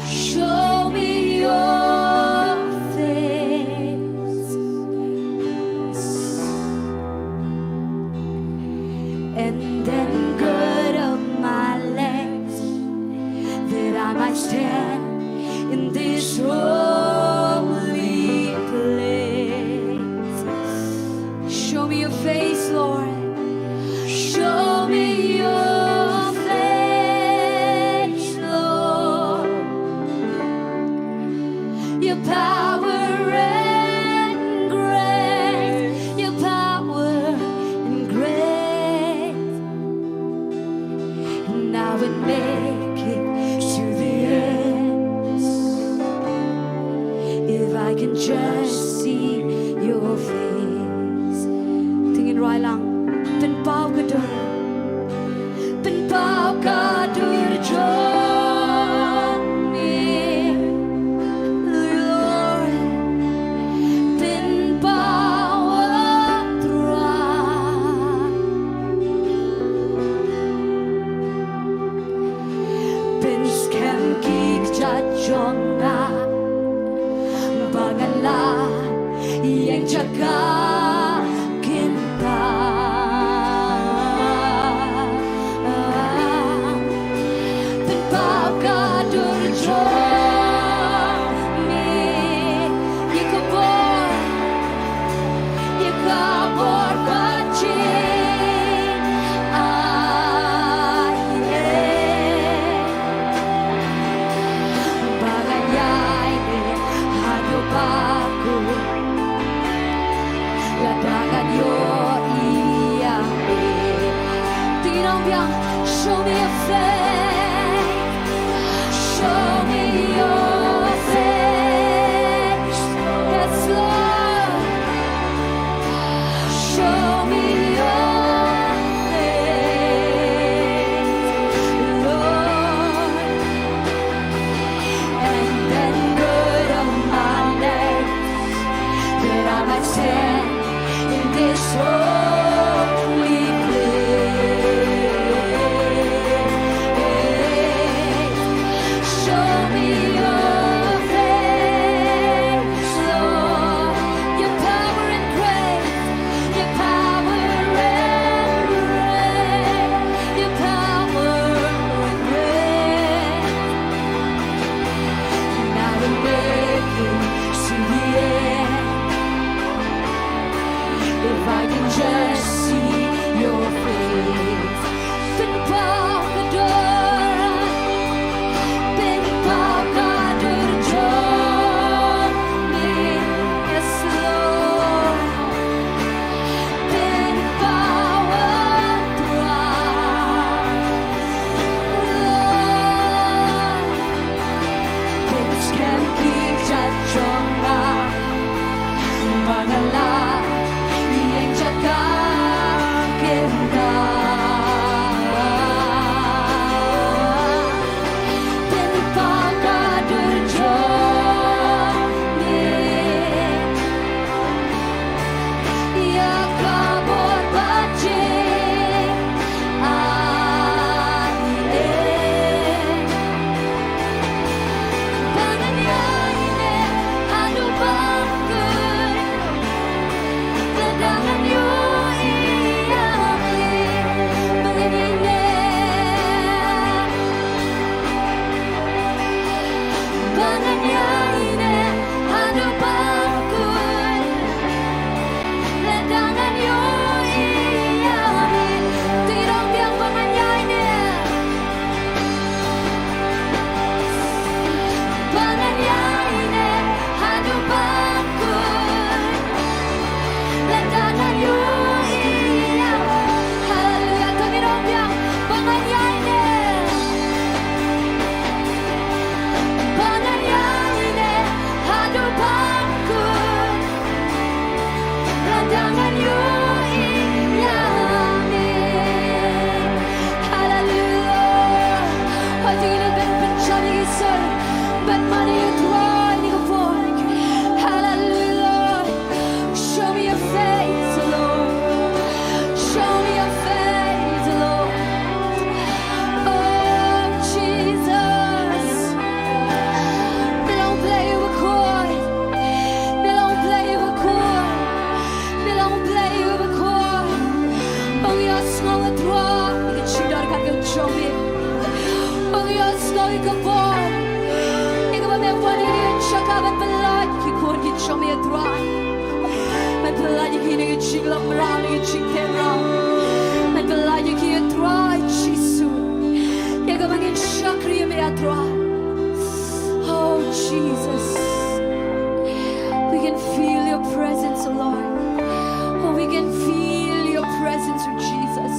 Show me your face. And then gird up my legs, that I might stand in this holy place. Show me your face, Lord. can just see your face. Te ngin rai lang. Pynpaw ka dur. Pynpaw ka dur jong me, Lord. Pynpaw, O Trai. Pynskhem ki kjat jong nga ba ngan lah ïeng jaka kynta. Pynpaw ka dur jong me, ïa ka bor, ïa ka bor ba jingaiei. Ba ngan ïaineh haduh ba kut, lada ngan ïohi ïa me. Te ngin ong biang, show me your face. Show me your face. Yes, Lord. Show me your face, Lord. And then gird on my loins, that I might stand in this holy place. Show me your face, Lord. Your power and grace, your power and grace, your power and grace. And I will make it to the end. If I can just see your face. Pynpaw ka dur, pynpaw ka dur jong me, yes, Lord. Pynpaw, O Trai. Lord, pynskhem ki kjat jong nga ba ngan lah ïeng jaka kynta. Pynpaw ka dur jong me, ïa ka bor ba jingaiei. Ba ngan ïaineh haduh ba kut, lada ngan ïohi ïa me. Ba ngan ïaineh, ba ngan ïaineh haduh ba kut, lada ngan ïohi ïa me. Te ngin ong biang, ba ngan ïaineh. Ba ngan ïaineh haduh ba kut, lada ngan ïohi ïa me. Haleluia. To ngin ong biang, ba ngan ïaineh. Ba ngan ïaineh haduh ba kut, lada ngan ïohi ïa me. Haleluia. Hoi to ngin ïa pynshai ïa ki sor ban mane ïa U Trai ha kane ka por. Haleluia. Show me your face, Lord. Show me your face, Lord. Oh, Jesus. Me long Blei uba khuid. Me long Blei uba khuid. Me long Blei uba khuid. Ong ïohsngew, A Trai, ïa ka jingdon ka jong me. Ong ïohsngew ïa ka bor. Ïa kaba me wan ïa ka jaka ban pynlait ki khun ki jong me, A Trai. Ban pynlait ïa ki na ka jinglong mraw, na ka jingtei mraw. Ban pynlait ïa ki, A Trai Jisu. Ïa kaba ngin shakri ïa me, A Trai. Oh, Jesus. We can feel your presence, oh Lord. Oh, we can feel your presence, oh Jesus.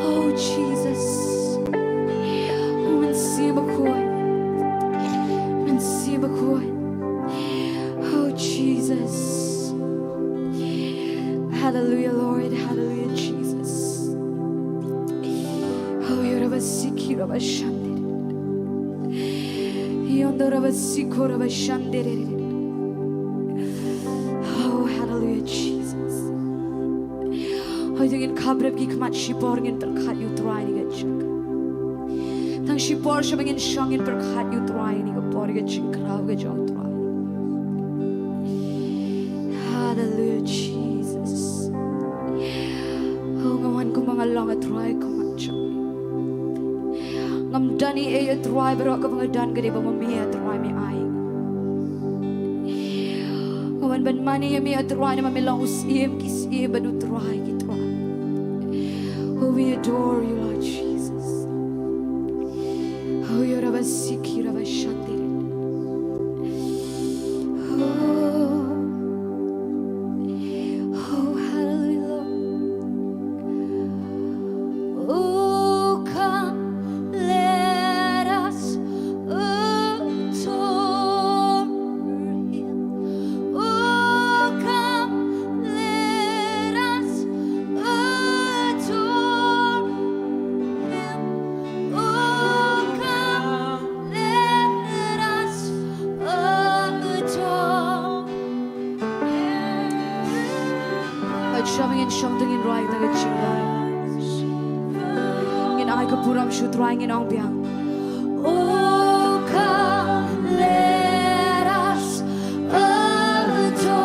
Oh, Jesus. Oh, Mynsiem Bakhuid. Mynsiem Bakhuid. Hallelujah, Lord. Hallelujah, Jesus. Oh, yorabasiki rabashande. Yondorabasiko rabashande. Oh, hallelujah, Jesus. Hoi, to ngin khap rep ki khmat shipor, ngin pyrkhat ïa U Trai ha kane ka jaka. Tang shipor shaba ngin shong, ngin pyrkhat ïa U Trai ha kane ka por, ha ka jingkhraw ka jong U Trai. Hallelujah, Jesus. Oh, nga wan kumba nga long, A Trai, kum ma jong. Ngam don ei ei, A Trai, baroh kaba nga don ka dei ba ma me, A Trai, me ai. Nga wan ban mane ïa me, A Trai, namar me long U Syiem ki syiem bad U Trai ki trai. Oh, we adore you, Lord Jesus. Oh, yorabasiki rabashande. Oh, oh, hallelujah, Lord. Oh, come, let us adore Him. Oh, come, let us adore Him. Oh, come, let us adore Him. Hooid, shwa ba ngin shong, to ngin rwai da ka jingrai. Ngin ai ka burom sha U Trai, ngin ong biang. Oh, come, let us adore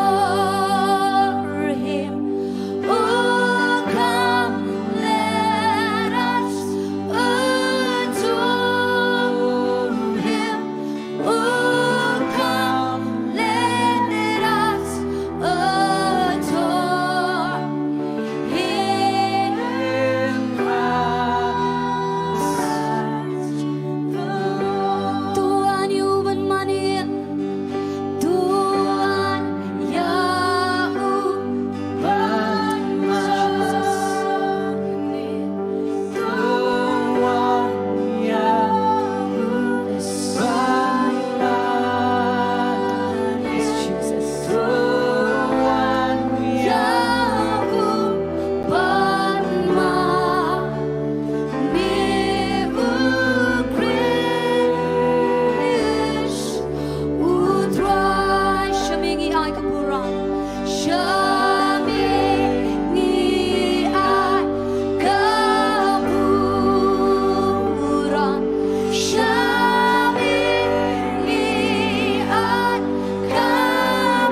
Him. Oh, come, let us adore Him. Oh, come, let us adore Him, Christ the Lord. To wan ïa u ban mane, to wan ïa u ban mane. U Trai, sha me ngi ai ka burom. Sha me ngi ai ka burom. Sha me ngi ai ka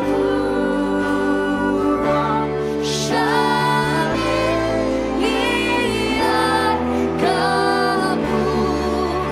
burom. Sha me ngi ai ka burom.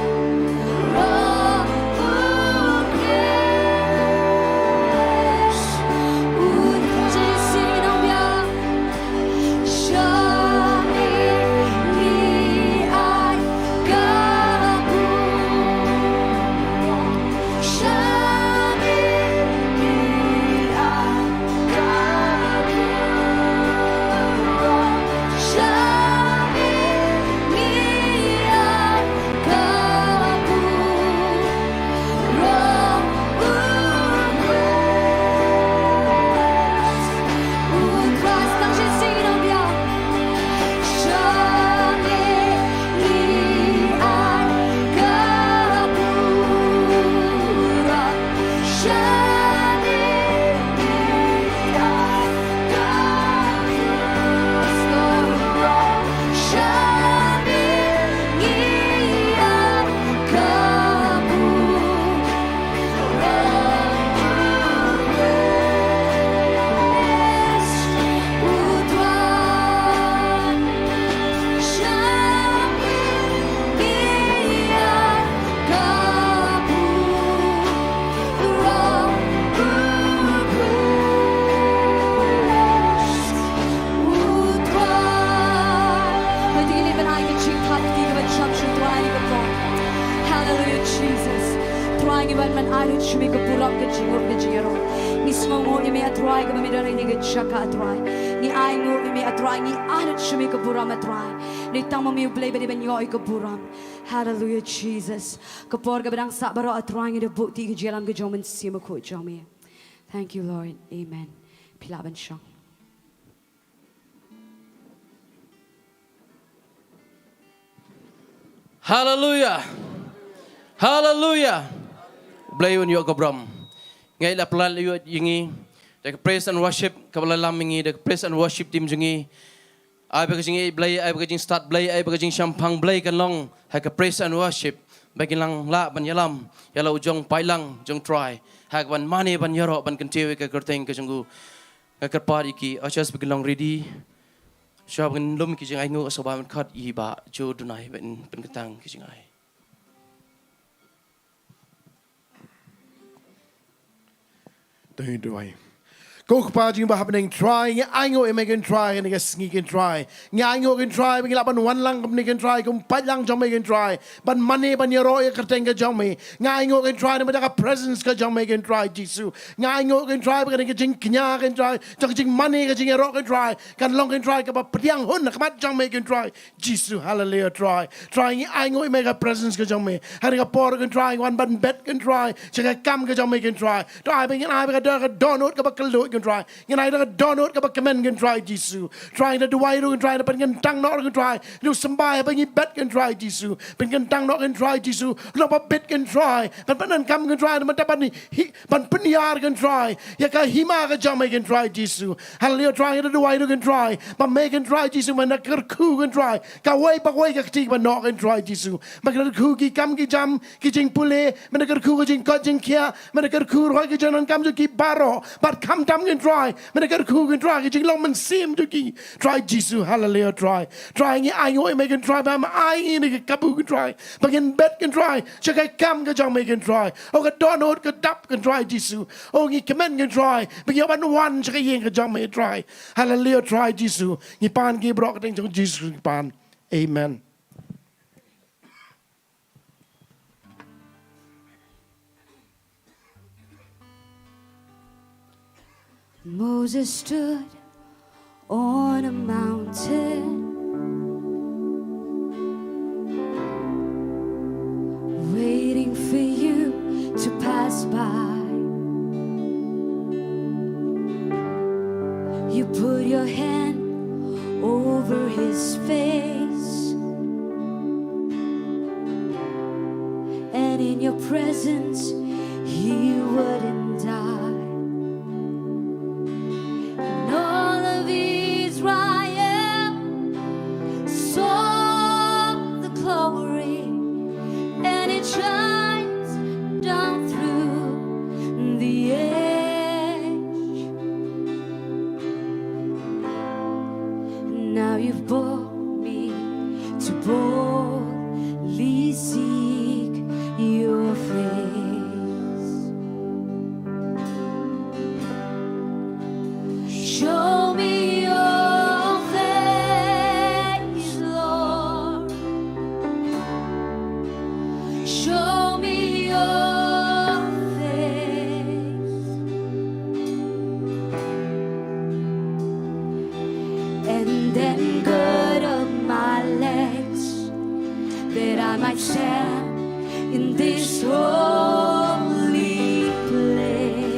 Hallelujah, Jesus. Trai, ngi wan ban ai lut sha me ka burom, ka jingnguh, ka jingïarap. Ngi sngewnguh ïa me, A Trai, kaba me don ha kane ka jaka, A Trai. Ngi ainguh ïa me, A Trai, ngi ai lut sha me ka burom, A Trai. Dei tang ma me U Blei ba dei ban ïoh ïa ka burom. Hallelujah, Jesus. Ka por kaba dang sah baroh, A Trai, ngi da buh ïa ka jingïalam ka jong U Mynsiem Bakhuid jong me. Thank you, Lord. Amen. Phi lah ban shong. Haleluya. Haleluya. Blei un ïoh ka burom. Ngi la pynlait ïa ngi da ka praise and worship kaba la lam ïa ngi da ka praise and worship team jong ngi. Ai ba ka jingïeit Blei, ai ba ka jingstad Blei, ai ba ka jingshemphang Blei kan long ha ka praise and worship. Ba kin nang lah ban ïalam ïa la u jong paidlang jong Trai ha kaban mane ban ïaroh ban kyntiew ïa ka kyrteng ka jong u. Nga kyrpad ïa ki ushers ba kin long ready. Shuwa ba ngin lum ki jingainguh, sngewbha ban khot ïa i Bah Joe Dunai ban pynkyntang ki jingai. Te ngi duwai. Ko Kpa jong ngi ba ha bneng Trai, ngi ainguh ïa me ko Trai, kane ka sngi ko Trai. Ngi ainguh ko Trai ba ngi lah ban wan lang kumne ko Trai, kum paidlang jong me ko Trai. Ban mane ban ïaroh ïa ka kyrteng ka jong me. Ngi ainguh ko Trai namar ka presence ka jong me ko Trai Jisu. Ngi ainguh ko Trai ba kane ka jingkñia ko Trai, jong ka jingmane ka jingïaroh ko Trai, kan long ko Trai kaba pdiang hun ha khmat jong me ko Trai Jisu. Haleluya Trai. Trai ngi ainguh ïa me ka presence ka jong me. Ha kane ka por ko Trai ngi wan ban bet ko Trai sha ka kam ka jong me ko Trai. To ai ba ngin ai ba ka don, ka dohnud kaba kylluid ko Trai. Ngin ai da ka dohnud kaba kmen ko Trai Jisu. Trai ngi da duwai ruh ko Trai, da pynkyntang noh ko Trai. Ngi sngewbha ba ngi bet ko Trai Jisu. Pynkyntang noh ko Trai Jisu. Long ba bet ko Trai. Ban pyndonkam ko Trai, ban, ban hi, ban pynïar ko Trai ïa ka hima ka jong me ko Trai Jisu. Haleluya Trai, ngi da duwai ruh ko Trai ba me ko Trai Jisu me da kyrkhu ko Trai kawei pa kawei ka kti ba noh ko Trai Jisu. Me da kyrkhu ki kam ki jam, ki jingpule, me da kyrkhu ki jingkoit jingkhiah, me da kyrkhu ruh ki jingdonkam jong ki baroh. Bad khamtam ko Trai, me da kyrkhu ko Trai ki jinglong mynsiem jong ki. Trai Jisu, haleluya Trai. Trai ngi ainguh ïa me ko Trai ba me ai ïa ngi ka kabu ko Trai ba ngin bet ko Trai sha ka kam ka jong me ko Trai. Oh ka dohnud ka dap ko Trai Jisu. Oh ngi kmen ko Trai ba ngi ïoh ban wan sha ka ïing ka jong me Trai. Haleluya Trai Jisu. Ngi pan ki baroh ha ka kyrteng jong Jisu ngi pan. Amen. Moses stood on a mountain, waiting for you to pass by. You put your hand over his face, and in your presence, he wouldn't die. And all of Israel saw the glory, and it shines down through the age. Now you've brought me to boldly seek your face. Show me your face, Lord. Show me your face. And then gird up my legs, that I might stand in this holy place.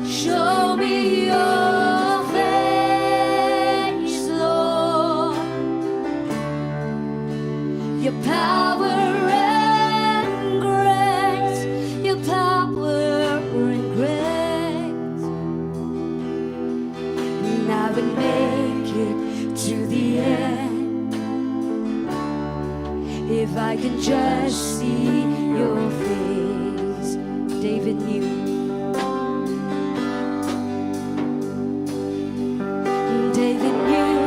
Show me your face, Lord. Your power and grace, your power and grace. And I would make it to the end if I can just see your face. David knew. David knew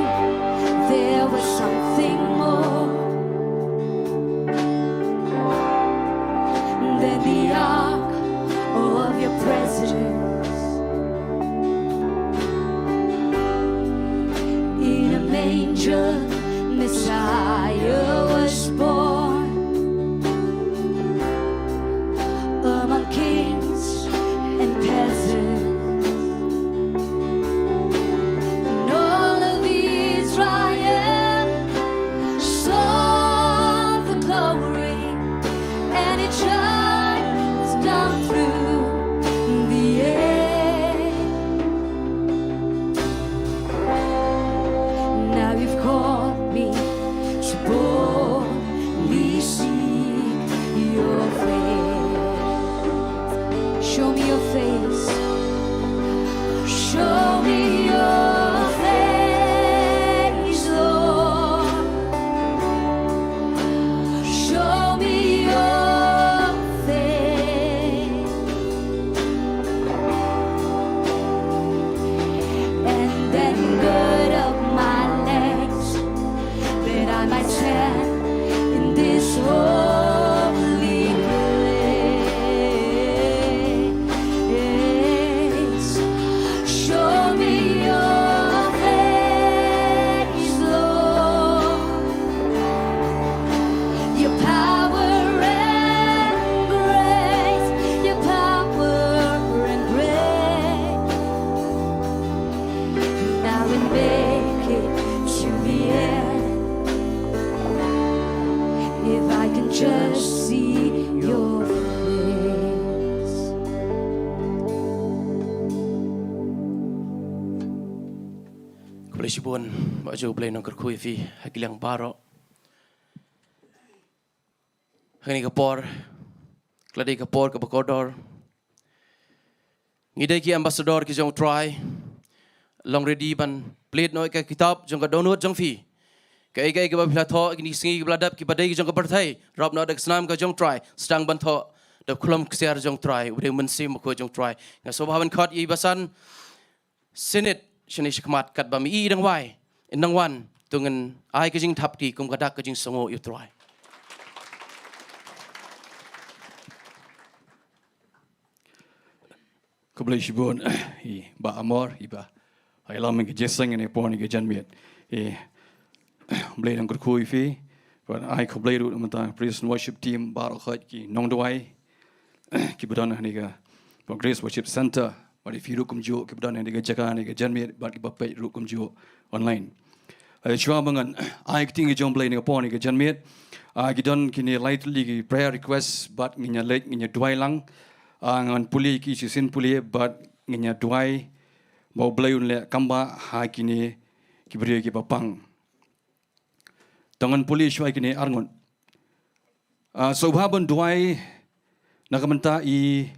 there was something more than the ark of your presence. In a manger, Messiah was born among kings and peasants. And all of Israel saw the glory, and it shines down through the age. Now you've Khublei shibun, ba ju Blei nongkyrkhu ïa phi ha ki liang baroh. Ha kane ka por, ka la dei ka por kaba kordor. Ngi dei ki ambassador ki jong Trai. Long ready ban plie noh ïa ka kitab jong ka dohnud jong phi. Kaei kaei kaba phi la thoh kine ki sngi kiba la dep, kiba dei ki jong ka pyrthei, rap noh da ka snam ka jong Trai, sdang ban thoh da u khlem ksiar jong Trai, u dei u Mynsiem Bakhuid jong Trai. Nga sngewbha ban khot ïa i Basan Senate shane shakhmat, katba ma i dang wai, in dang wan, to ngin ai ka jingthap kti kum ka dak ka jingsngewnguh ïa u Trai. Khublei shibun, i Bah Amor, i Bah Hailam, i ka Jeseng, i Pon, i ka Janmiet. I Blei nongkyrkhu ïa phi. Bad ai khublei ruh na ka bynta praise and worship team baroh khoit, ki nongduwai kiba don ha kane ka Grace Worship Center, bad ïa phi ruh kumjuh kiba don ha kane ka jaka, ha kane ka Janmiet, bad kiba peit ruh kumjuh online. Eh, shuwa ba ngan ai ka ktien ka jong U Blei ha kane ka por, ha kane ka Janmiet, ah, ki don kine lai tylli ki prayer request, bad ngin ïa leit, ngin ïa duwai lang. Ah, ngan pule ki shisien pule, bad ngin ïa duwai ba U Blei un leh kambah ha kine ki briew kiba pang. To ngan pule shuwa ïa kine arngut. Ah, sngewbha ban duwai na ka bynta i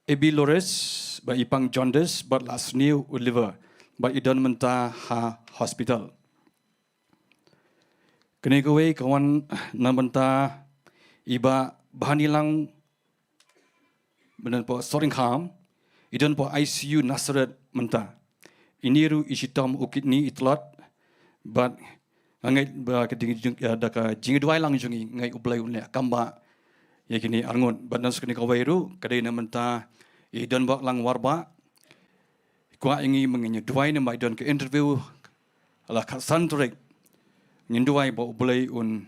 Abby Lores, ba i pang jaundice bad la sniew u liver, bad i don mynta ha hospital. Kane kawei ka wan na ka bynta i Bah Bhanilang, ba don hapoh Sohryngkham, i don hapoh I C U Nasareth mynta. Ine ruh i shitom u kidney, i tlot, bad nga ngeit ba ka jing, jing, eh, da ka jingduwai lang jong ngi, nga ngeit U Blei un leh kambah ïa kine arngut. Bad na kane kawei ruh, ka dei na ka bynta i Donbok Langwarbah. Kwah ïa ngi ba ngin ïa duwai namar i don ka interview ha ka khatsan tarik. Ngin duwai ba U Blei un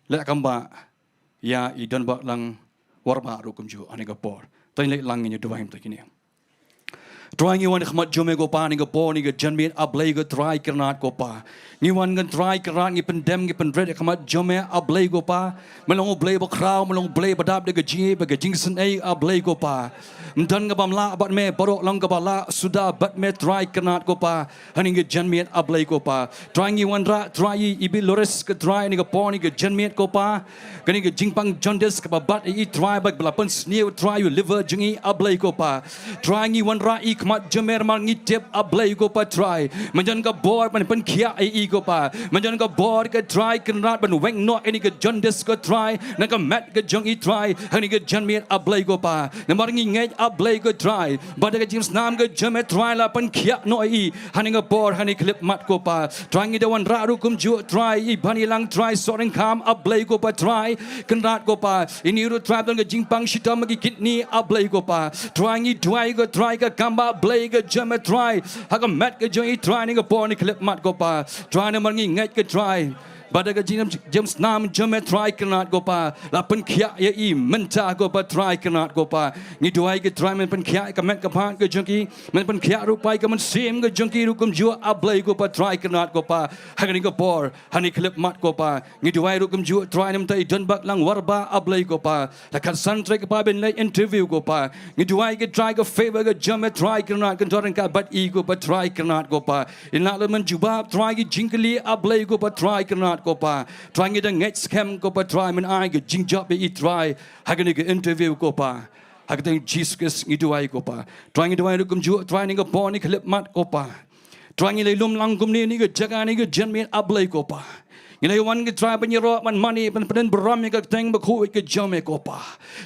leh kambah ïa i Donbok Langwarbah ruh kumjuh ha kane ka por. To ngin leit lang, ngin ïa duwai mynta kine. Trai, ngi wan ha khmat jong me ko Pa ha kane ka por, ha kane ka janmiet, A Blei ko Trai kyrnat ko Pa. Ngi wan, ko Trai kyrnat, ngi pyndem, ngi pynrit ha khmat jong me, A Blei ko Pa. Me long U Blei bakhraw, me long U Blei ba dap da ka jingïeit bad ka jingsngewsih, A Blei ko Pa. Ym don kaba ym lah bad me, baroh long kaba lah suda bad me, Trai kyrnat ko Pa. Ha kane ka janmiet, A Blei ko Pa. Trai, ngi wanrah, Trai, ïa i Abby Lores ko Trai, ha kane ka por, ha kane ka janmiet ko Pa. Kane ka jingpang jaundice kaba bat ïa i, Trai, bad ba la pynsniew, Trai, ïa u liver jong i, A Blei ko Pa. Trai, ngi wanrah i ha khmat jong me namar ngi tip, A Blei ko Pa Trai, me don ka bor ban pynkhiah ïa i ko Pa. Me don ka bor ko Trai kynrad ban weng noh ïa kane ka jaundice ko Trai na ka met ka jong i Trai, ha kane ka janmiet, A Blei ko Pa. Namar ngi ngeit, A Blei ko Trai, ba da ka jingsnam ka jong me Trai la pynkhiah noh ïa i ha kane ka por, ha kane ka khyllipmat ko Pa. Trai, ngi da wanrah ruh kumjuh Trai, i Bhanilang Trai Sohryngkham, A Blei ko Pa Trai kynrad ko Pa. Ine ruh Trai don ka jingpang shitom ha ki kidney, A Blei ko Pa. Trai, ngi duwai ko Trai, ka kambah Blei ka jong me Trai ha ka met ka jong i Trai ha kane ka por, ha kane ka khyllipmat ko Pa. Trai, namar ngi ngeit ko Trai, ba da ka jing, jingsnam jong me Trai kynrad ko Pa la pynkhiah ïa i mynta ko Pa Trai kynrad ko Pa. Ngi duwai ko Trai men pynkhiah ïa ka met ka phad ka jong ki, men pynkhiah ruh Pa ïa ka mynsiem ka jong ki ruh kumjuh, A Blei ko Pa Trai kynrad ko Pa. Ha kane ka por, ha kane ka khyllipmat ko Pa. Ngi duwai ruh kumjuh Trai na ka bynta i Donbok Langwarbah, A Blei ko Pa. La khatsan tarik ko Pa ban leit interview ko Pa. Ngi duwai ko Trai ka favor ka jong me Trai kynrad kan don ryngkat bad i ko Pa Trai kynrad ko Pa. In lah leh mynjubab Trai ki jingkylli, A Blei ko Pa Trai kynrad ko Pa. Trai, ngi da ngeit skhem ko Pa Trai men ai ka jingjop ïa i Trai ha kane ka interview ko Pa. Ha ka kyrteng Jisu Khrist ngi duwai ko Pa. Trai, ngi duwai ruh kumjuh Trai ha kane ka por, ha kane ka khyllipmat ko Pa. Trai, ngi la ïalum lang kumne ha kane ka jaka, ha kane ka janmiet, A Blei ko Pa. Ngi la wan ko Trai ban ïaroh, ban mane, ban pyndonkam burom ïa ka kyrteng bakhuid ka jong me ko Pa.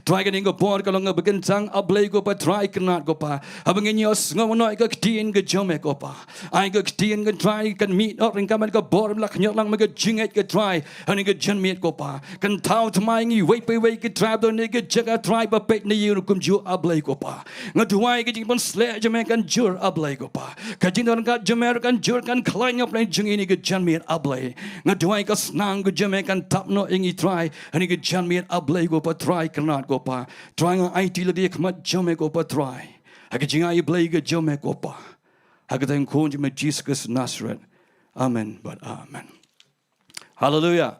Trai, ha kane ka por ka long kaba kyntang, A Blei ko Pa Trai kynrad ko Pa. Haba ngin ïohsngew noh ïa ka ktien ka jong me ko Pa, ai ka ktien ko Trai kan mih noh ryngkat bad ka bor ba la khñiot lang, bad ka jingngeit ko Trai ha kane ka janmiet ko Pa. Kan thaw thymmai ïa ngi iwei pa iwei ko Trai ba don ha kane ka jaka Trai, ba peit na ïing ruh kumjuh, A Blei ko Pa. Nga duwai ka jingpynsleh jong me kan jur, A Blei ko Pa. Ka jingdon ryngkat jong me ruh kan jur, kan khlaiñ ha pdeng jong ngi ha kane ka janmiet, A Blei. Nga duwai ka snam ka jong me kan tap noh ïa ngi Trai ha kane ka janmiet, A Blei ko Pa Trai kynrad ko Pa. Trai, nga aiti lade ha khmat jong me ko Pa Trai, ha ka jingai Blei ka jong me ko Pa. Ha ka kyrteng khun jong me Jisu Khrist Nasareth. Amen bad amen. Haleluia.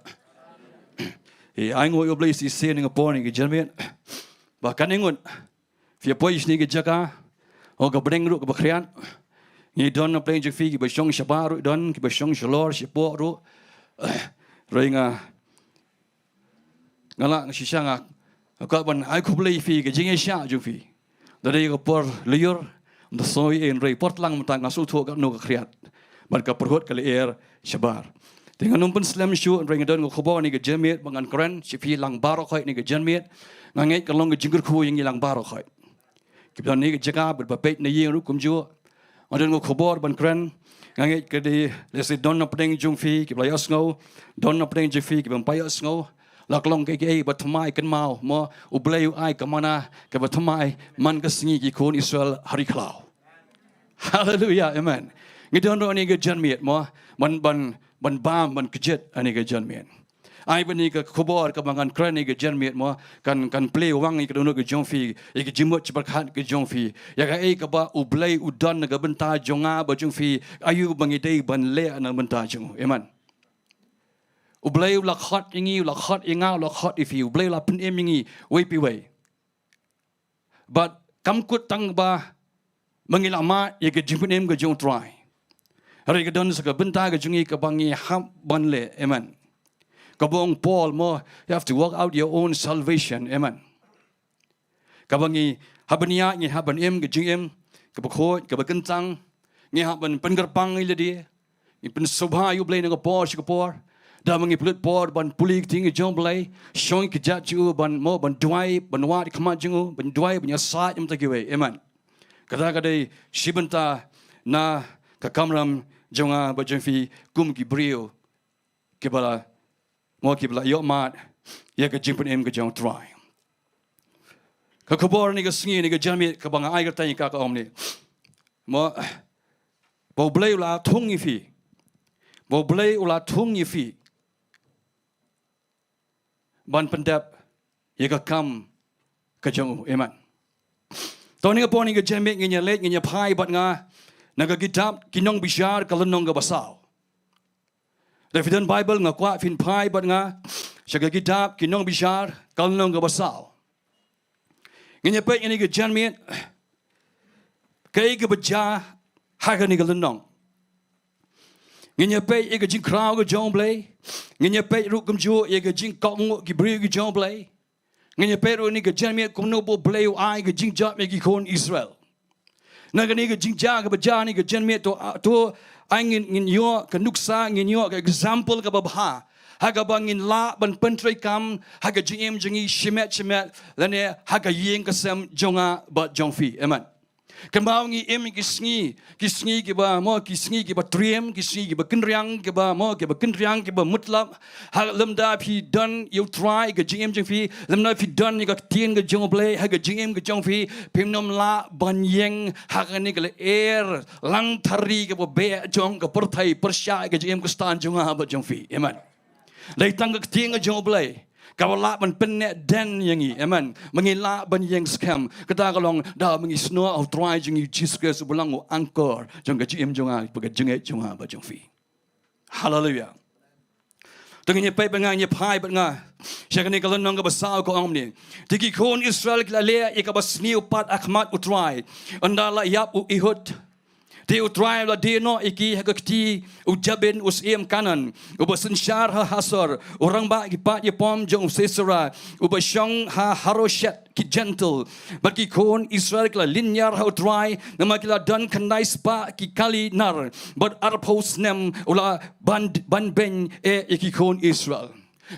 Ai nguh ïa U Blei shisien ha kane ka por, ha kane ka janmiet, ba kane ngut phi ïa poi shane ha ka jaka, ha ka bneng ruh kaba khriat. Ngi don na pdeng jong phi kiba shong shabar ruh don, kiba shong shalor shapoh ruh. Hynrei nga nga lah nga shisha nga kwah ban ai khublei ïa phi ka jingïaishah jong phi. Da dei ka por lyiur, ym da soi ei hynrei por tlang mynta nga sngewthuh katno ka khriat bad ka pyrhut ka lyer shabar. Te ngan ym pynslem shuh hynrei nga don ka khubor ne ka janmiet ba ngan kren sha phi lang baroh khoit ne ka janmiet. Nga ngeit ka long ka jingkyrkhu ïa ngi lang baroh khoit. Kiba don ha kane ka jaka bad ba peit na ïing ruh kumjuh. Nga don ka khubor ban kren. Nga ngeit ka dei lehse don na pdeng jong phi kiba la ïohsngew, don na pdeng jong phi kiba ym pat ïohsngew. La ka long kaei kaei ba thymmai kynmaw mo, U Blei u ai ka manna kaba thymmai man ka sngi ki khun Israel ha ri khlaw. Haleluia, amen. Ngi don ruh ha kane ka janmiet mo, ban ban ban bam ban kjit ha kane ka janmiet. Ai ba kane ka khubor kaba ngan kren ha kane ka janmiet mo, kan kan plie wang ïa ka dohnud ka jong phi, ïa ka jingmut jingpyrkhat ka jong phi, ïa kaei kaba U Blei u don na ka bynta jong nga bad jong phi, aïu ba ngi dei ban leh na ka bynta jong u. Amen. U Blei u la khot ïa ngi, u la khot ïa nga, u la khot ïa phi, U Blei u la pynim ïa ngi wei pa wei. Bad kam kut tang ba ma ngi la mad ïa ka jingpynim ka jong U Trai, hynrei ka don sa ka bynta ka jong ngi kaba ngi hap ban leh. Amen. Kaba ong Paul mo, you have to work out your own salvation. Amen. Kaba ngi hap ban ïaid, ngi hap ban im ka jingim kaba khuid kaba kyntang. Ngi hap ban pynkyrpang ïa lade, ngi pynsngewbha ïa U Blei na ka por sha ka por. Da ma ngi pynlut por ban pule ka ktien ka jong U Blei, shong ïa ka kjat jong u, ban mo, ban duwai, ban wad ha khmat jong u, ban duwai, ban ïasaid na ka bynta kiwei. Amen. Kata ka dei shi bynta na ka kamram jong nga bad jong phi kum ki briew kiba la mo, kiba la ïoh mad ïa ka jingpynim ka jong U Trai. Ka khubor ha kane ka sngi, ha kane ka janmiet kaba nga ai kyrteng ïa ka, ka ong kumne mo, ba U Blei u la thung ïa phi, ba U Blei u la thung ïa phi ban pyndep ïa ka kam ka jong u. Amen. To ha kane ka por, ha kane ka janmiet ngin ïa leit, ngin ïa phai bad nga na ka kitab Ki Nongbishar ka lynnong kaba saw. Lada phi don Baibl nga kwah phin phai bad nga sha ka kitab Ki Nongbishar ka lynnong kaba saw. Ngin ïa peit ha kane ka janmiet kaei kaba jia ha kane ka lynnong. Ngin ïa peit ïa ka jingkhraw ka jong U Blei. Ngin ïa peit ruh kumjuh ïa ka jingkohnguh ki briew ki jong U Blei. Ngin ïa peit ruh ha kane ka janmiet kumno ba U Blei u ai ka jingjop ïa ki khun Israel. Na kane ka jingjia kaba jia ha kane ka janmiet to, to ai ngin, ngin ïoh ka nuksa, ngin ïoh ka example kaba bha ha kaba ngin lah ban pyntreikam ha ka jingim jong ngi shimet shimet lane ha ka ïing ka sem jong nga bad jong phi. Amen. Kynmaw ngi im ïa ki sngi, ki sngi kiba mo, ki sngi kiba triem, ki sngi kiba kynriang, kiba mo, kiba kynriang, kiba mutlop. Ha lymda phi don ïa U Trai ha ka jingim jong phi, lymda phi don ïa ka ktien ka jong U Blei ha ka jingim ka jong phi, phim nym lah ban ïeng ha kane ka lyer langthari kaba beh jong ka pyrthei pyrshah ïa ka jingim Khristan jong nga bad jong phi. Amen. Dei tang ka ktien ka jong U Blei kaba lah ban pynneh dien ïa ngi. Amen. Ma ngi lah ban ïeng skhem. Kata ka long da ma ngi snoh ha U Trai jong ngi Jisu Khrist uba long u anchor jong ka jingim jong nga bad ka jingngeit jong nga bad jong phi. Haleluia. To ngin ïa peit bad nga, ngin ïa phai bad nga sha kane ka lynnong kaba saw, ka ong kumne. Te ki khun Israel ki la leh ïa kaba sniew pat ha khmat U Trai ynda la ïap u Ehud. Te U Trai u la die noh ïa ki ha ka kti u Jabin u syiem Kanaan, uba synshar ha Hasor, u rangbah ki paid ïapom jong u Sisera, uba shong ha Harosheth Gijantil. Bad ki khun Israel ki la lynñiar ha U Trai, namar ki la don khyndai spah ki kali nar, bad arphew snem u la ban, ban beiñ eh ïa ki khun Israel.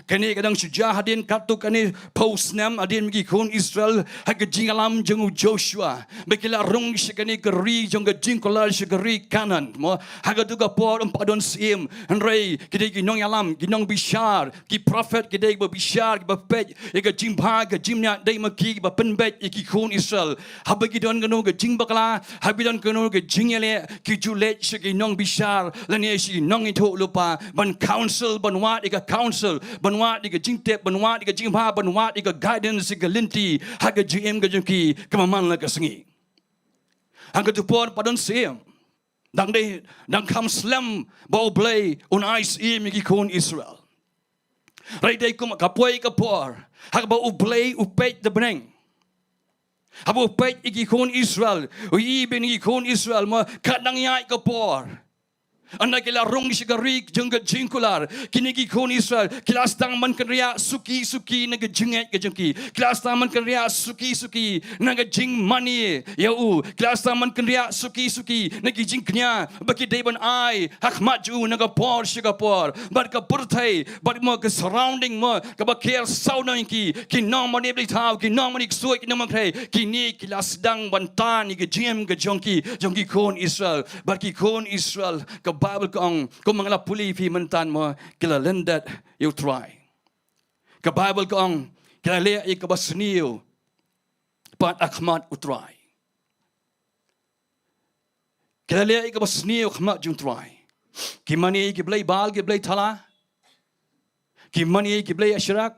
Kane ka dang shu jia hadien katto katne phew snem hadien ba ki khun Israel ha ka jingïalam jong u Joshua ba ki la rung sha kane ka ri jong ka jingkular, sha ka ri Kanaan. Mo, ha kato ka por ym pat don syiem, hynrei ki dei ki nongïalam, ki nongbishar, ki prophet, ki dei kiba bishar, kiba peit ïa ka jingbha ka jingmyntoi, dei ma ki kiba pynbeit ïa ki khun Israel. Haba ki don kano ka jingbakla, haba ki don kano ka jingïaleh, ki ju leit sha ki nongbishar lane sha ki nongïathuhlypa ban counsel, ban wad ïa ka counsel, ban wad ïa ka jingtip, ban wad ïa ka jingbha, ban wad ïa ka guidance, ïa ka lynti ha ka jingim ka jong ki kaba man la ka sngi. Ha kato ka por ym pat don syiem. Dang dei, dang kham slem ba U Blei un ai syiem ïa ki khun Israel. Hynrei dei kum ka poi ka por ha kaba U Blei u peit da bneng. Haba u peit ïa ki khun Israel, u ïohi ba kine ki khun Israel mo, katba dang ïaid ka por, ynda ki la rung sha ka ri jong ka jingkular, kine ki khun Israel ki la sdang ban kynriah suki suki na ka jingngeit ka jong ki. Ki la sdang ban kynriah suki suki na ka jingmane ïa u. Ki la sdang ban kynriah suki suki na ki jingkñia ba ki dei ban ai ha khmat jong u na ka por sha ka por. Bad ka pyrthei, bad mo ka surrounding mo, kaba ker sawdong ïa ki, ki nongmane blei thaw, ki nongmane ksuid, ki nongmane khrei, kine ki la sdang ban tan ïa ka jingim ka jong ki, jong ki khun Israel. Bad ki khun Israel, ka Baibl ka ong, kumba nga la pule ïa phi mynta mo, ki la lyndet ïa u Trai. Ka Baibl ka ong, ki la leh ïa kaba sniew pat ha khmat u Trai. Ki la leh ïa kaba sniew ha khmat jong u Trai. Ki mane ïa ki blei Baal, ki blei thala. Ki mane ïa ki blei Asherah.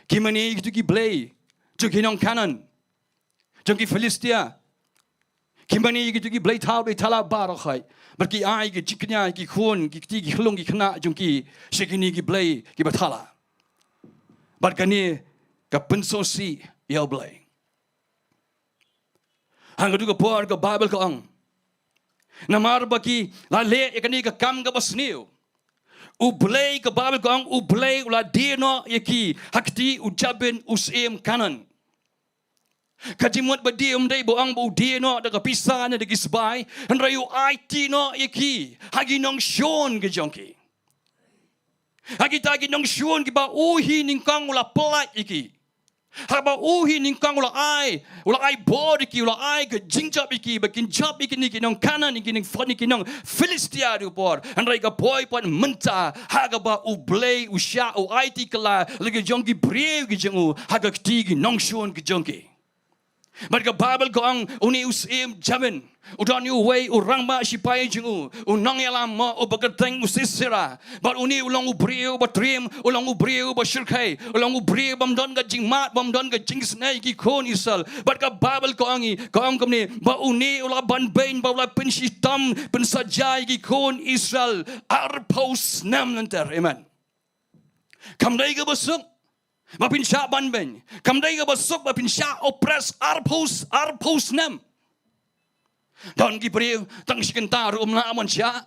Ki mane ïa kito ki blei jong ki nong Kanaan, jong ki Philistia. Ki mane ïa kito ki blei thaw, blei thala baroh khoit. Bad ki ai ki jingkñia ïa ki khun, ki kti, ki khyllung, ki khynnah jong ki sha kine ki blei kiba thala. Bad kane ka pynsngewsih ïa U Blei. Ha katu ka por ka Baibl ka ong, namar ba ki la leh ïa kane ka kam kaba sniew, U Blei, ka Baibl ka ong, U Blei u la die noh ïa ki ha kti u Jabin u syiem Kanaan. Ka jingmut ba die um dei ba ong ba u die noh da ka pisa ne da ki sbai, hynrei u aiti noh ïa ki ha ki nongshun ki jong ki. Ha kita ki nongshun kiba u hi nyngkong u la pyllait ïa ki. Haba u hi nyngkong u la ai, u la ai bor ïa ki, u la ai ka jingjop ïa ki, ba kin jop ïa kine ki nong Kanaan, ïa ki nong Phil-, ïa ki nong Philistia ha katu ka por. Hynrei ka poi pat mynta, ha kaba U Blei u shah u aiti kylla la ki jong ki briew ki jong u ha ka kti ki nongshun ki jong ki. Bad ka Baibl ka ong, une u syiem Jabin u don uwei u rangbah shipai jong u, u nongïalam mo, uba kyrteng u Sisera. Bad une u long u briew ba triem, u long u briew ba shyrkhei, u long u briew bym don ka jingmad, bym don ka jingisynei ïa ki khun Israel. Bad ka Baibl ka ong, ka ong kumne, ba une u la banbeiñ, ba u la pynshitom, pynsaja ïa ki khun Israel arphew snem lynter. Amen. Kam dei kaba suk ba phin shah banbeiñ. Kam dei kaba suk ba phin shah oppress arphew, arphew snem. Don ki briew tang shi kynta ruh ym lah ban shah.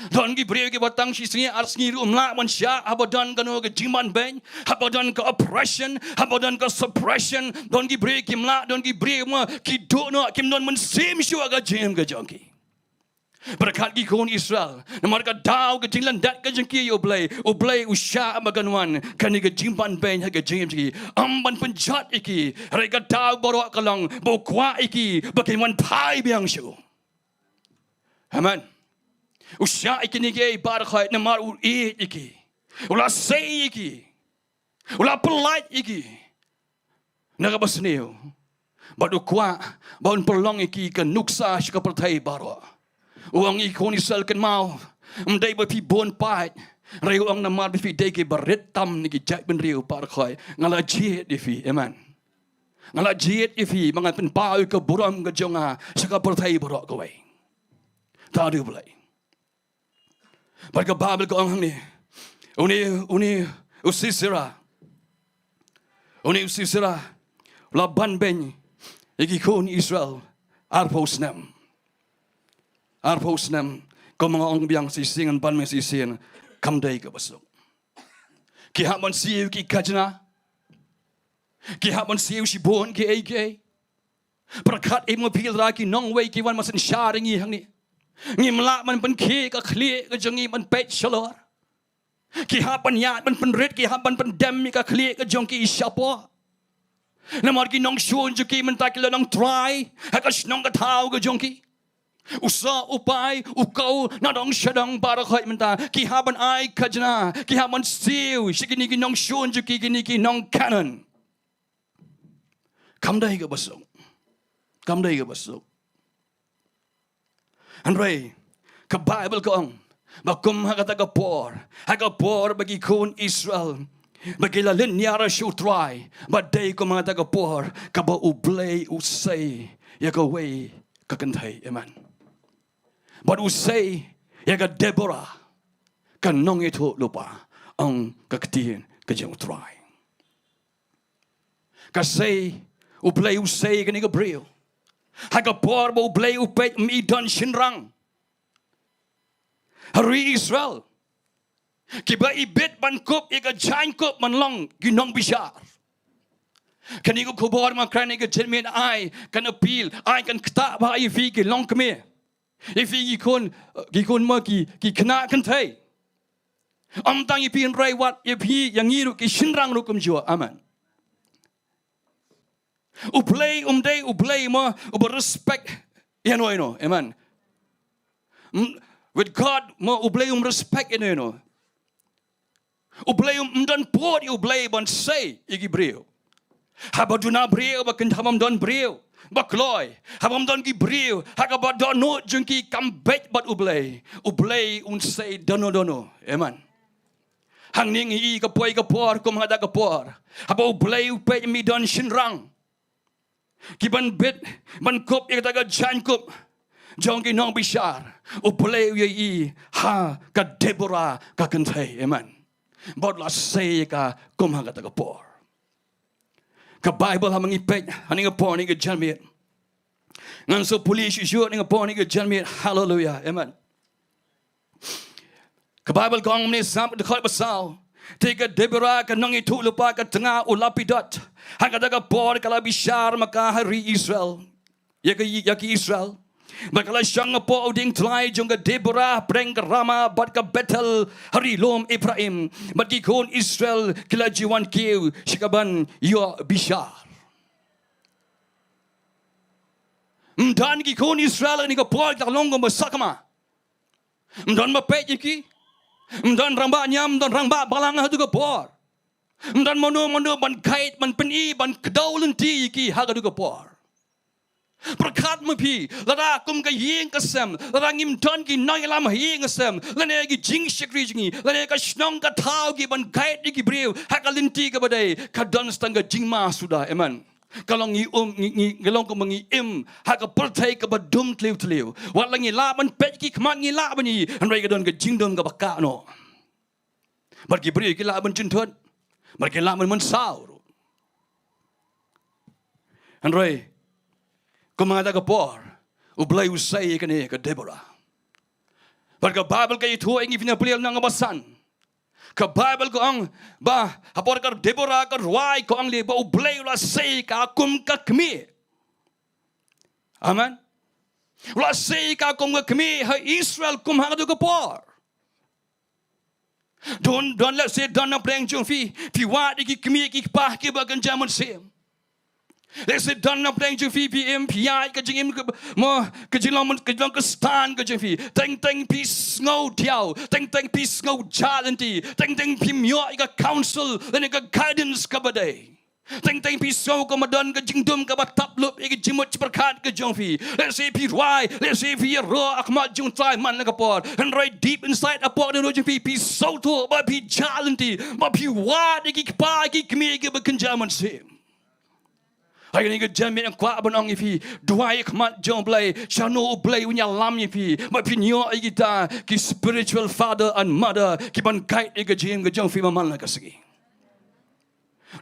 Don ki briew kiba tang shi sngi ar sngi ruh ym lah ban shah, haba don kano ka jingbanbeiñ, haba don ka oppression, haba don ka suppression. Don ki briew kim lah, don ki briew mo ki duh noh, kim don mynsiem shuh ha ka jingim ka jong ki. Bad ki khun Israel, namar ka daw ka jinglyndet ka jong ki ïa U Blei, U Blei u shah ba kan wan kane ka jingbanbeiñ ha ka jingim jong ki. Ym ban pynjot ïa ki, hynrei ka daw baroh ka long ba u kwah ïa ki ba kin wan phai biang sha u. Amen. U shah ïa kine kiei baroh khoit namar u ïeit ïa ki. U la sei ïa ki. U la pyllait ïa ki na kaba sniew. Bad u kwah ba un pynlong ïa ki ka nuksa sha ka pyrthei baroh. U ong ïa ki khun Israel, kynmaw, ym dei ba phi bun paid, hynrei u ong namar ba phi dei kiba rit tam na ki jaitbynriew baroh khoit, nga la jied ïa phi. Amen. Nga la jied ïa phi ba ngan pynpaw ïa ka burom ka jong nga sha ka pyrthei baroh kawei. Tang U Blei. Bad ka Baibl ka ong hangne, une, une u Sisera, une u Sisera u la banbeiñ ïa ki khun Israel arphew snem. Arphew snem. Kumba nga ong biang shisien, ban mih shisien, kam dei kaba suk. Ki hap ban siew ki khajna, ki hap ban siew shibun kiei kiei. Pyrkhat ïa mo phi lada ki nongwei ki wan ban synshar ïa ngi hangne, ngim lah ban pynkhie ka khlieh ka jong ngi ban peit shalor. Ki hap ban ïaid ban pynrit, ki hap ban pyndem ïa ka khlieh ka jong ki shapoh. Namar ki nongshun jong ki mynta ki la nongtrai ha ka shnong ka thaw ka jong ki. U soh u pai, u khaw, na dong sha dong baroh khoit mynta ki hap ban ai khajna, ki hap ban siew sha kine ki nongshun jong ki, kine ki nong Kanaan. Kam dei kaba suk. Kam dei kaba suk. Hynrei ka Baibl ka ong ba kum ha kata ka por, ha ka por ba ki khun Israel ba ki la lynñiar sha U Trai, ba dei kum ha kata ka por kaba U Blei u sei ïa kawei ka kynthei. Amen. Bad u sei ïa ka Deborah, ka nongïathuhlypa, ong ka ktien ka jong U Trai. Ka sei U Blei u sei kane ka briew. Ha ka por ba U Blei u peit, ym i don shynrang ha ri Israel kiba i bit ban kup ïa ka jaiñkup ban long ki nongbishar. Kane ka khubor, ma kren ïa ka jingmut, ai kan appeal, ai kan ktah ba ïa phi ki longkmie, ïa phi ki khun, ki khun ma ki, ki khynnah kynthei. Ym tang ïa phi hynrei wat ïa phi, ïa ngi ruh ki shynrang ruh kumjuh. Amen. U Blei um dei U Blei ma uba respect ïano ïano. Amen. Mm, with God ma U Blei um respect ïano ïano. U Blei um, ym don por ïa U Blei ban sei ïa ki briew. Haba duna briew ba kynja, haba ym don briew ba kloi, haba ym don ki briew ha kaba dohnud jong ki, kam beit bad U Blei. U Blei un sei dano dano. Amen. Hangne ngi i ka poi ka por, kum hangta ka por, haba U Blei u peit, ym i don shynrang kiban bit ban kup ïa kata ka jaiñkup jong ki nongbishar. U Blei u ïa i ha ka Deborah ka kynthei. Amen. Bad u la sei ïa ka kum hangta ka por. Ka Baibl, haba ngi peit hangne ka por, hangne ka janmiet, ngan sa pule shuh shuh hangne ka por, hangne ka janmiet. Haleluia. Amen. Ka Baibl ka ong mynne, Salm dkhot ba saw, te ka Deborah ka nongïathuhlypa ka tnga u Lapidot, ha kata ka por ka la bishar ma ka ha ri Israel, ïa ka, ïa ki Israel. Bad ka la shong hapoh u dieng tlai jong ka Deborah hapdeng ka Ramah bad ka Bethel ha ri lum Ephraim. Bad ki khun Israel ki la ju wan kiew sha kaban ïoh bishar. Ym don ki khun Israel hangne ka por, ki la long kumba sakma. Ym don ba peit ïa ki. Ym don rangbah niam, ym don rangbah balang ha katu ka por. Ym don mano mano ban guide, ban pyni, ban kdew lynti ïa ki ha katu ka por. Pyrkhat ma phi, lada kum ka ïing ka sem, lada ngim don ki nongïalam ha ïing ha sem, lane ki jingshakri jong ngi, lane ka shnong ka thaw kiban guide ïa ki briew ha ka lynti kaba dei, ka don tang ka jingma suda. Amen. Ka long ngi um, ngi, ngi, ngi long kumba ngi im ha ka pyrthei kaba dum tliw tliw. Wat la ngi lah ban peit ki khmat, ngi lah ban ïohi, hynrei ka don ka jingdum kaba kah noh. Bad ki briew ki lah ban jynthut, bad ki lah ban mynsaw ruh. Hynrei kum hangta ka por, U Blei u sei ïa kane ka Deborah. Bad ka Baibl ka ïathuh ïa ngi, phin ïa pule lynnong ba san. Ka Baibl ka ong ba ha por ka Deborah ka rwai, ka ong lei ba U Blei u la sei ïa ka kum ka kmie. Amen. U la sei ïa ka kum ka kmie ha Israel kum ha katu ka por. Don, don, let's say, don na pdeng jong phi, phi wad ïa ki kmie ki kpa kiba kynja mynsiem. Let's say, don na pdeng jong phi, phi im, phi ïaid ka jingim ka, mo, ka jinglong, ka jinglong Khristan ka jong phi. Teng teng phi sngew diaw, teng teng phi sngew jah lynti, teng teng phim ïoh ïa ka counsel lane ka guidance kaba dei. Teng teng phi sngew kumba don ka jingdum kaba tap lup ïa ka jingmut jingpyrkhat ka jong phi. Let's say phi rwai, let's say phi ïaroh ha khmat jong U Trai man la ka por. Hynrei deep inside hapoh ka dohnud jong phi, phi sngewthuh ba phi jah lynti, ba phi wad ïa ki kpa ki kmie kiba kynja mynsiem. Ha kane ka janmiet nga kwah ban ong ïa phi, duwai ha khmat jong U Blei, shano U Blei un ïalam ïa phi ba phin ïoh ïa kita ki spiritual father and mother kiban guide ïa ka jingim ka jong phi man la ka sngi.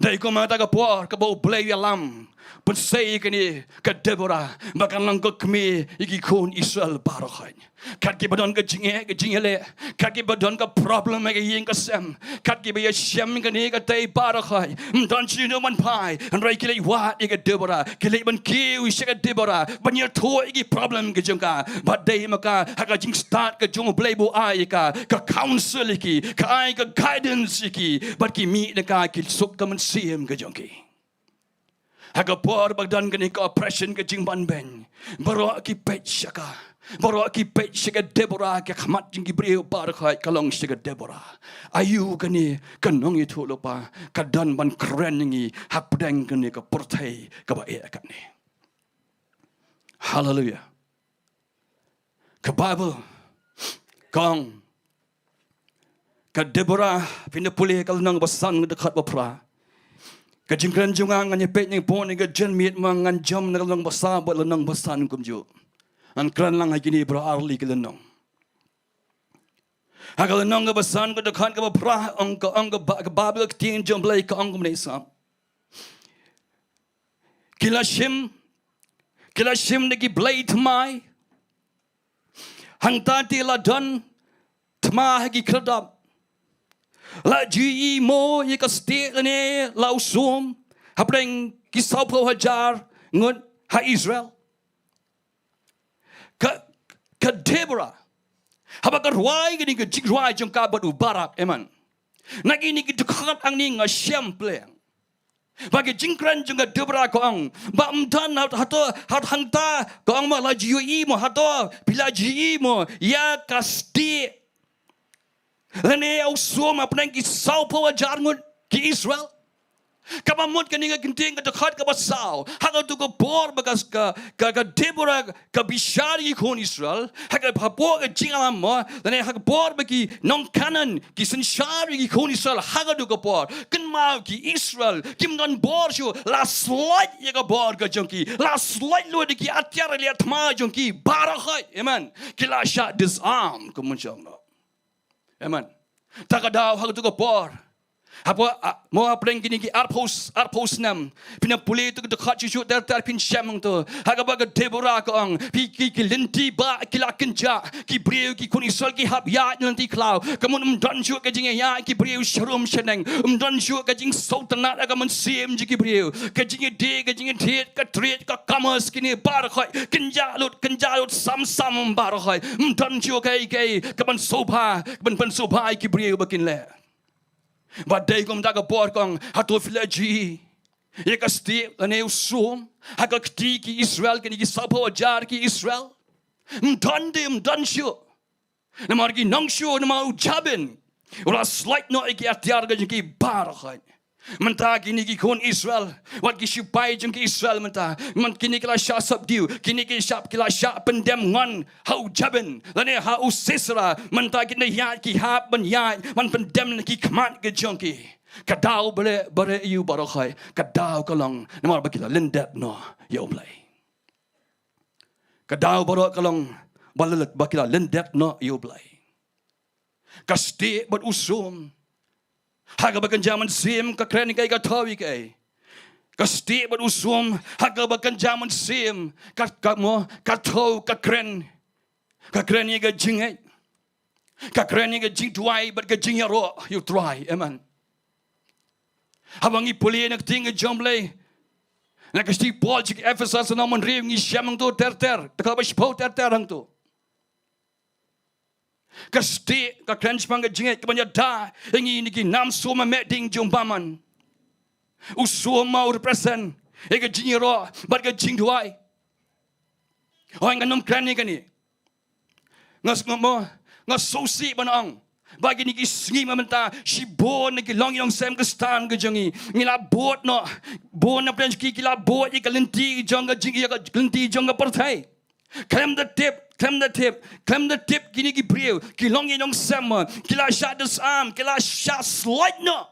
Dei kum hangta ka por kaba U Blei u ïalam ban sei ïa kane ka Deborah ba kan long ka kmie ïa ki khun Israel baroh khoit. Kat kiba don ka jingeh ka jingïaleh, kat kiba don ka problem ha ka ïing ka sem, kat kiba ïashem kane ka tei baroh khoit, ym don shuh ban phai, hynrei ki leit wad ïa ka Deborah, ki leit ban kiew sha ka Deborah ban ïathuh ïa ki problem ka jong ka. Bad dei ma ka ha ka jingstad ka jong U Blei ba u ai ïa ka, ka counsel ïa ki, ka ai ka guidance ïa ki, bad ki mih na ka, ki suk ka mynsiem ka jong ki. Ha ka por ba don kane ka oppression, ka jingbanbeiñ, baroh ki peit sha ka, baroh ki peit sha ka Deborah, ka khmat jong ki briew baroh khoit ka long sha ka Deborah. Aïu kane ka nongïathuhlypa ka don ban kren ïa ngi hapdeng kane ka pyrthei kaba eh katne? Haleluia. Ka Baibl ka ong, ka Deborah, phin ïa pule ka lynnong ba san, ka dkhot ba phra. Ka jingkren jong nga ngan ïa peit nangpong ha kane ka janmiet, ma ngan jam na ka lynnong ba saw bad lynnong ba san kumjuh. Ngan kren lang ha kine baroh ar tylli ki lynnong. Ha ka lynnong kaba san, ka dkhot kaba phra, ong ka, ong ka Ba-, ka Baibl, ka ktien jong U Blei ka ong kumne, sa: Ki la shim, ki la shim da ki blei thymmai. Hangta te la don thma ha ki khyrdop. La ju ïohi mo ïa ka stieh lane la u sum hapdeng ki sawphew hajar ngut ha Israel? Ka, ka Deborah, haba ka rwai kane ka jingrwai jong ka bad u Barak, amen, na kine ki dkhot hangne nga shem pleng. Ba ka jingkren jong ka Deborah ka ong ba ym don, hato, hato, hato hangta, ka ong mo la ju ïohi mo, hato phi la ju ïohi mo ïa ka stieh lane ïa u sum hapdeng ki sawphew hajar ngut ki Israel? Kaba mut kane ka kyntien ka dkhot kaba saw, ha kato ka por ba ka, ka, ka, ka Deborah ka bishar ïa ki khun Israel, ha ka, hapoh ka jingïalam mo, lane ha ka por ba ki nong Kanaan ki synshar ïa ki khun Israel ha kato ka por, kynmaw, ki Israel kim don bor shuh, la slait ïa ka bor ka jong ki, la slait lut ïa ki atiar leh thma jong ki baroh khoit, amen. Ki la shah disarm, kumno shong no. Amen. Ta ka daw ha kato ka por, hapoh, a, mo hapdeng kine ki arphew, arphew snem, phin ïa pule to ka dkhot shuh shuh ter ter phin shem hangto, ha kaba ka Deborah ka ong, phi, ki, ki lynti bah ki la kynjah, ki briew ki khun Israel ki hap ïaid na lynti khlaw. Ka mut ym don shuh ka jingïaid ki briew sharum shaneng, ym don shuh ka jingsngewtynnat ha ka mynsiem jong ki briew. Ka jingïadei, ka jingïadei, ka trade, ka commerce, kine baroh khoit kynjah lut, kynjah lut sam sam baroh khoit. Ym don shuh kaei kaei kaban sngewbha, kaban pynsngewbha ïa ki briew ba kin leh. Bad dei kumta ka por ka ong, hato phi la ju ïohi ïa ka stieh lane u sum ha ka kti ki Israel, kine ki sawphew hajar ki Israel? Ym don de, ym don shuh. Namar ki nongshun, namar u Jabin u la slait noh ïa ki atiar ka jong ki baroh khoit. Mynta kine ki khun Israel, wat ki shipai jong ki Israel mynta, man kine ki la shah subdue, kine ki shah, ki la shah pyndem ngon ha u Jabin lane ha u Sisera. Mynta kine ïaid ki hap ban ïaid ban pyndem na ki khmat ka jong ki. Ka daw ba re, ba re ïa u baroh khoit, ka daw ka long namar ba ki la lyndet noh ïa u Blei. Ka daw baroh ka long ba la, ba ki la lyndet noh ïa u Blei. Ka stieh bad u sum ha kaba kynja mynsiem ka kren ïa kaei, ka thew ïa kaei? Ka stieh bad u sum ha kaba kynja mynsiem ka, ka mo, ka thew, ka kren, ka kren ïa ka jingngeit, ka kren ïa ka jingduwai bad ka jingïaroh ïa u Trai. Amen. Haba ngi pule na ka ktien ka jong u Blei na ka shithi Paul sha ki Ephesus, na ka lynnong hynriew, ngi shem hangto ter ter, dkhot ba shiphew ter ter hangto. Ka stieh ka kren shaphang ka jingngeit kaban ïada ïa ngi na ki nam sum ha met ding jong u bymman. U sum ma u represent ïa ka jingïaroh bad ka jingduwai. Hooid, ngan ym kren ïa kane. Nga s-, nga mo, nga sngewsih ban ong ba kine ki sngi mynta shibun na ki longïing longsem Khristan ka jong ngi, ngi la bud noh, bun na pdeng ki, ki la bud ïa ka lynti jong ka jing, ïa ka lynti jong ka pyrthei. Khlem da tip, khlem da tip, khlem da tip kine ki briew, ki longïing longsem, ki la shah disarm, ki la shah slait noh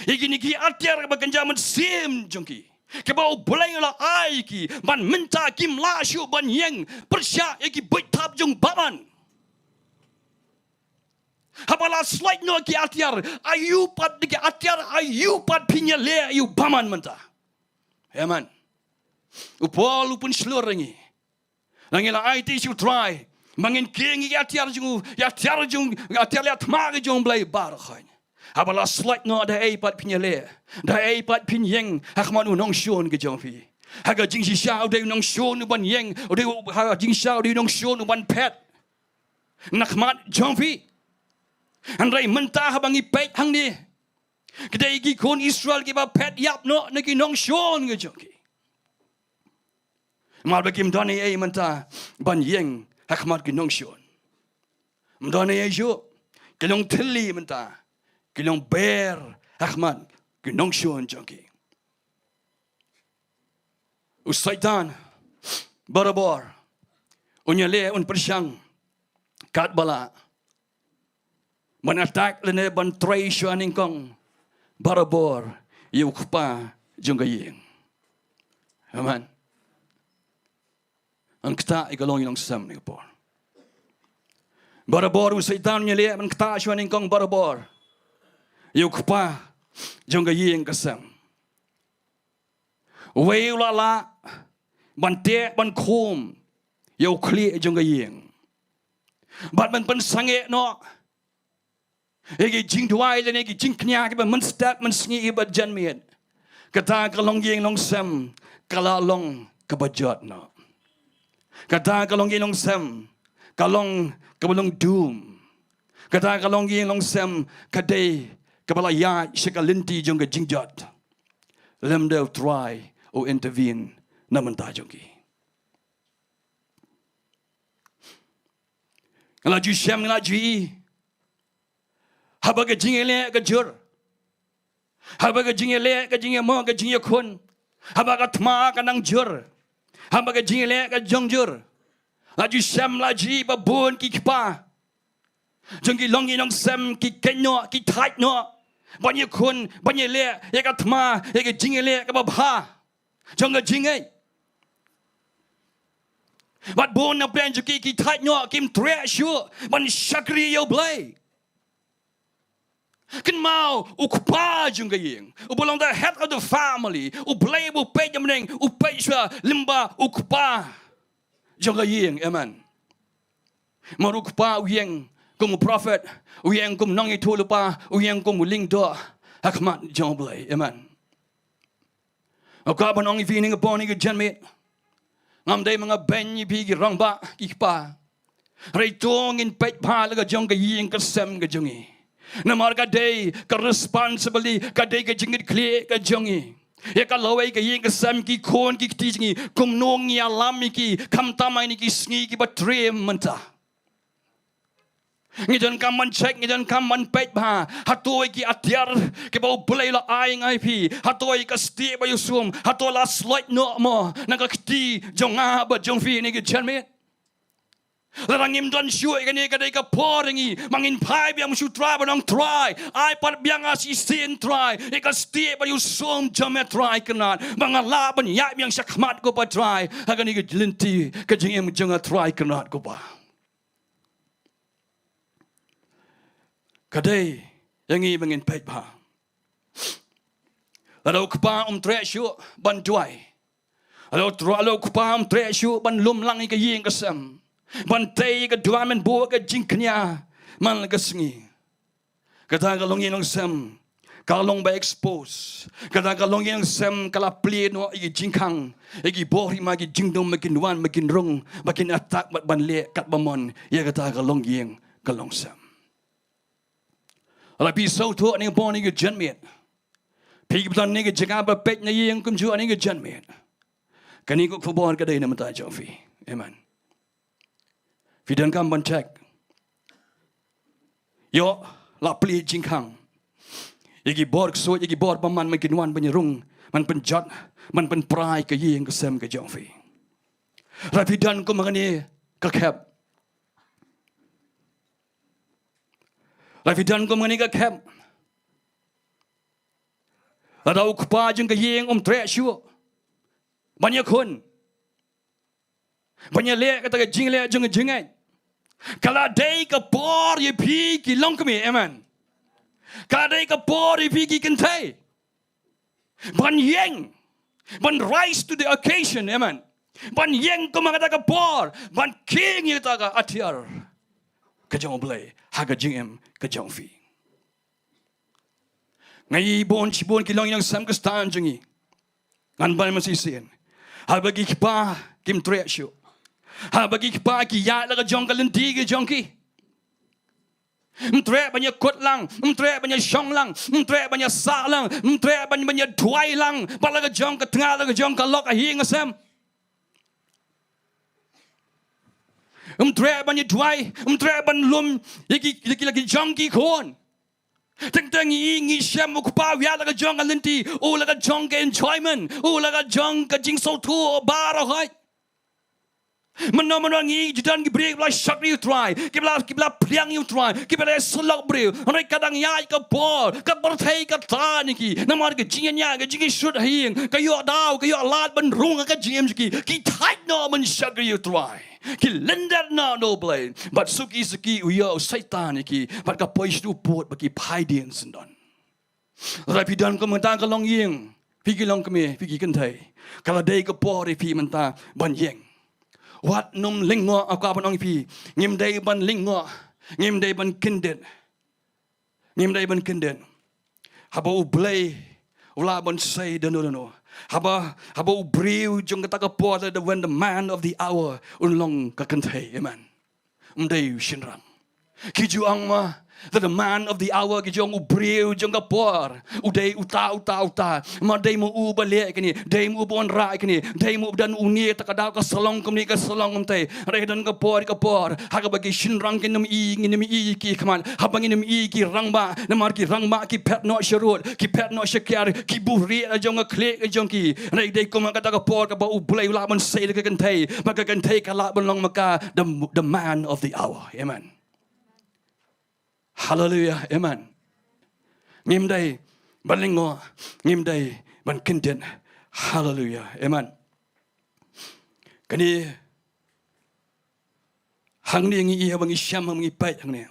ïa kine ki atiar kaba kynja mynsiem jong ki, kaba u Blei u la ai ïa ki, ban mynta kim lah shuh ban ïeng pyrshah ïa ki buit thap jong u bymman. Haba la slait noh ki atiar, aïu pat da ki atiar, aïu pat phin ïaleh ïa u bymman mynta? Amen. U Paul u pynshlur ïa ngi, la ngi la aiti sha u Trai ba ngin kieng ïa ki atiar jong u, ïa atiar jong, ïa atiar leh thma ka jong u Blei baroh khoit. Haba la slait noh, da ei pat phin ïaleh, da ei pat phin ïeng ha khmat u nongshun ka jong phi? Ha ka jingshisha u dei u nongshun uban ïeng, u dei u, ha ka jingshisha u dei u nongshun uban phet na khmat jong phi. Hynrei mynta haba ngi peit hangne, ki dei ki khun Israel kiba phet ïap noh na ki nongshun ka jong ki. Namar ba kim don ei ei mynta ban ïeng ha khmat ki nongshun. Ym don ei ei shuh, ki long thylli mynta, ki long ber ha khmat ki nongshun jong ki. U Soitan barabor un ïaleh, un pyrshang katba lah ban attack lane ban trei shuwa nyngkong barabor ïa u kpa jong ka ïing. Amen. Ngan ktah ïa ka longïing longsem ha kane ka por. Barabor u Soitan un ïaleh ban ktah shuwa nyngkong barabor ïa u kpa jong ka ïing ka sem. Uwei u la lah ban teh ban khum ïa u khlieh jong ka ïing bad ban pynsangeh noh ïa ki jingduwai lane ïa ki jingkñia kiba mynstep mynsngi bad janmiet. Kata ka longïing longsem ka la long kaba jot noh. Kata ka longïing longsem ka long kaba long dum. Kata ka longïing longsem ka dei kaba la ïaid sha ka lynti jong ka jingjot. Lymda U Trai u intervene na bynta jong ki. Nga la ju shem, nga la ju i, haba ka jingïaleh ka jur, haba ka jingïaleh, ka jingïamo, ka jingïakhun, haba ka thma ka nang jur, haba ka jingïaleh ka jong jur, la ju shem, la ju i ba bun ki kpa jong ki longïing longsem ki kynnoh, ki thait noh ban ïakhun, ban ïaleh ïa ka thma, ïa ka jingïaleh kaba bha jong ka jingngeit. Bad bun na pdeng jong ki ki thait noh, kim treh shuh ban shakri ïa U Blei. Kynmaw, u kpa jong ka ïing, uba long the head of the family, U Blei uba peit ïa mynne, u peit shuwa lyngba u kpa jong ka ïing. Amen. Namar u kpa u ïeng kum u prophet, u ïeng kum u nongïathuhlypa, u ïeng kum u lyngdoh ha khmat jong U Blei. Amen. Nga kwah ban ong ïa phi, ïa nga bun ïa ka janmiet, ngam dei ma nga ban ïa phi ki rangbah ki kpa. Hynrei to ngin peit bha la ka jong ka ïing ka sem ka jong ngi. Namar ka dei ka responsibility, ka dei ka jingkitkhlieh ka jong ngi ïa ka lawei ka ïing ka sem, ki khun ki kti jong ngi, kumno ngi ïalam ïa ki khamtam ha kine ki sngi kiba triem mynta. Ngi donkam ban check, ngi donkam ban peit bha, hato ïa ki atiar kiba U Blei u la ai ïa nga ïa phi, hato ïa ka stieh ba ïasum, hato la sloit noh mo na ka kti jong nga bad jong phi ïa kane ka janmiet? Lada ngim don shuh, ïa kane ka dei ka por ïa ngi ba ngin phai biang sha U Trai ban ong, Trai, ai pat biang nga shisien Trai ïa ka stieh ba ïasum jong me Trai Kynrad, ba nga lah ban ïaid biang sha khmat ko Kpa Trai ha kane ka lynti ka jingim jong nga Trai Kynrad ko Kpa. Ka dei ïa ngi ba ngin peit bha. Lada u kpa um treh shuh ban duwai, lada u kpa um treh shuh ban lum lang ïa ka ïing ka sem, ban tei ïa ka duwai, ban buh ka jingkñia man la ka sngi, kata ka longïing longsem ka long ba expose. Kata ka longïing longsem ka la plie noh ïa ki jingkhang, ïa ki bor hima, ki jingdum ba kin wan, ba kin rung, ba kin attack bad ban leh katba mon ïa kata ka longïing ka longsem. Lada phi sngewthuh hangne bun ïa ka janmiet, phi kiba don hangne ka jaka ba peit na ïing kumjuh hangne ka janmiet, kane ka khubor ka dei na bynta jong phi. Amen. Phi donkam ban check. Ïoh, la plie jingkhang, ïa ki bor ksuid, ïa ki bor bymman, man kin wan ban ïarung, man pynjot, man pynpra ïa ka ïing ka sem ka jong phi. Lada phi don kum hangne ka khep, lada phi don kum hangne ka khep, lada u kpa jong ka ïing um treh shuh ban ïakhun, ban ïaleh kata ka jingleh jong ka jingngeit, ka la dei ka por ïa phi ki longkmie. Amen. Ka la dei ka por ïa phi ki kynthei ban ïeng, ban rise to the occasion. Amen. Ban ïeng kum ha kata ka por, ban khing ïa kata ka atiar ka jong U Blei ha ka jingim ka jong phi. Nga i bun shibun ki longïing longsem Khristan jong ngi, ngan ban mynshisien, haba ki kpa kim treh shuh, haba ki kpa ki ïaid la ka jong ka lynti ka jong ki, ym treh ban ïakut lang, ym treh ban ïashong lang, ym treh ban ïasah lang, ym treh ban, ban ïaduwai lang bad la ka jong ka tnga, la ka jong ka lok, ka ïing ka sem. Ym treh ban ïaduwai, ym treh ban lum ïa ki, ïa ki, la ki jong ki khun. Teng teng ngi, ngi shem u kpa u ïaid la ka jong ka lynti, u la ka jong ka enjoyment, u la ka jong ka jingsngewthuh baroh hi. Mynno mynno ngi ju don ki briew kiba la shakri ïa U Trai, kiba la, kiba la pdiang ïa U Trai, kiba la ïasyllok briew. Hynrei ka dang ïaid ka por, ka pyrthei ka tan ïa ki. Namar ka jingïañia, ka jingïashut ha ïing, ka ïoh daw, ka ïoh lad ban rung ha ka jingim jong ki. Ki thait noh ban shakri ïa U Trai. Ki lyndet noh na U Blei. Bad suki suki u ïoh u Soitan ïa ki, bad ka poi sha u pud ba ki phai dien syndon. Lada phi don kum kata ka longïing, Phi ki longkmie, phi ki kynthei, ka la dei ka por ïa phi mynta ban ïeng. Wat nym lyngngoh, nga kwah ban ong ïa phi, ngim dei ban lyngngoh, ngim dei ban kyndit. Ngim dei ban kyndit. Haba U Blei u lah ban sei dano dano, haba, haba u briew jong kata ka por, the, when the man of the hour un long ka kynthei. Amen. Ym dei u shynrang. Ki ju ong ma, the, the man of the hour, ki ju ong u briew jong ka por, u dei uta, uta, uta. Ma dei ma u ba leh kine, dei ma u ba wanrah kine, dei ma u ba don une, ta ka daw ka sa long kumne, ka sa long kumtei. Hynrei don ka por, ka por ha kaba ki shynrang kin ym i, ngin ym i ki khmat. Haba ngin ym i ki rangbah, namar ki rangbah ki phet noh sharud, ki phet noh shaker, ki buhrieh la jong ka khlieh ka jong ki. Hynrei dei kum ha kata ka por kaba U Blei u lah ban sei da ka kynthei, ba ka kynthei ka lah ban long ma ka the, the man of the hour. Amen. Hallelujah. Amen. Ngim dei ban lyngngoh, ngim dei ban kyndit. Hallelujah. Amen. Kane, hangne ngi i, haba ngi shem, haba ngi peit hangne,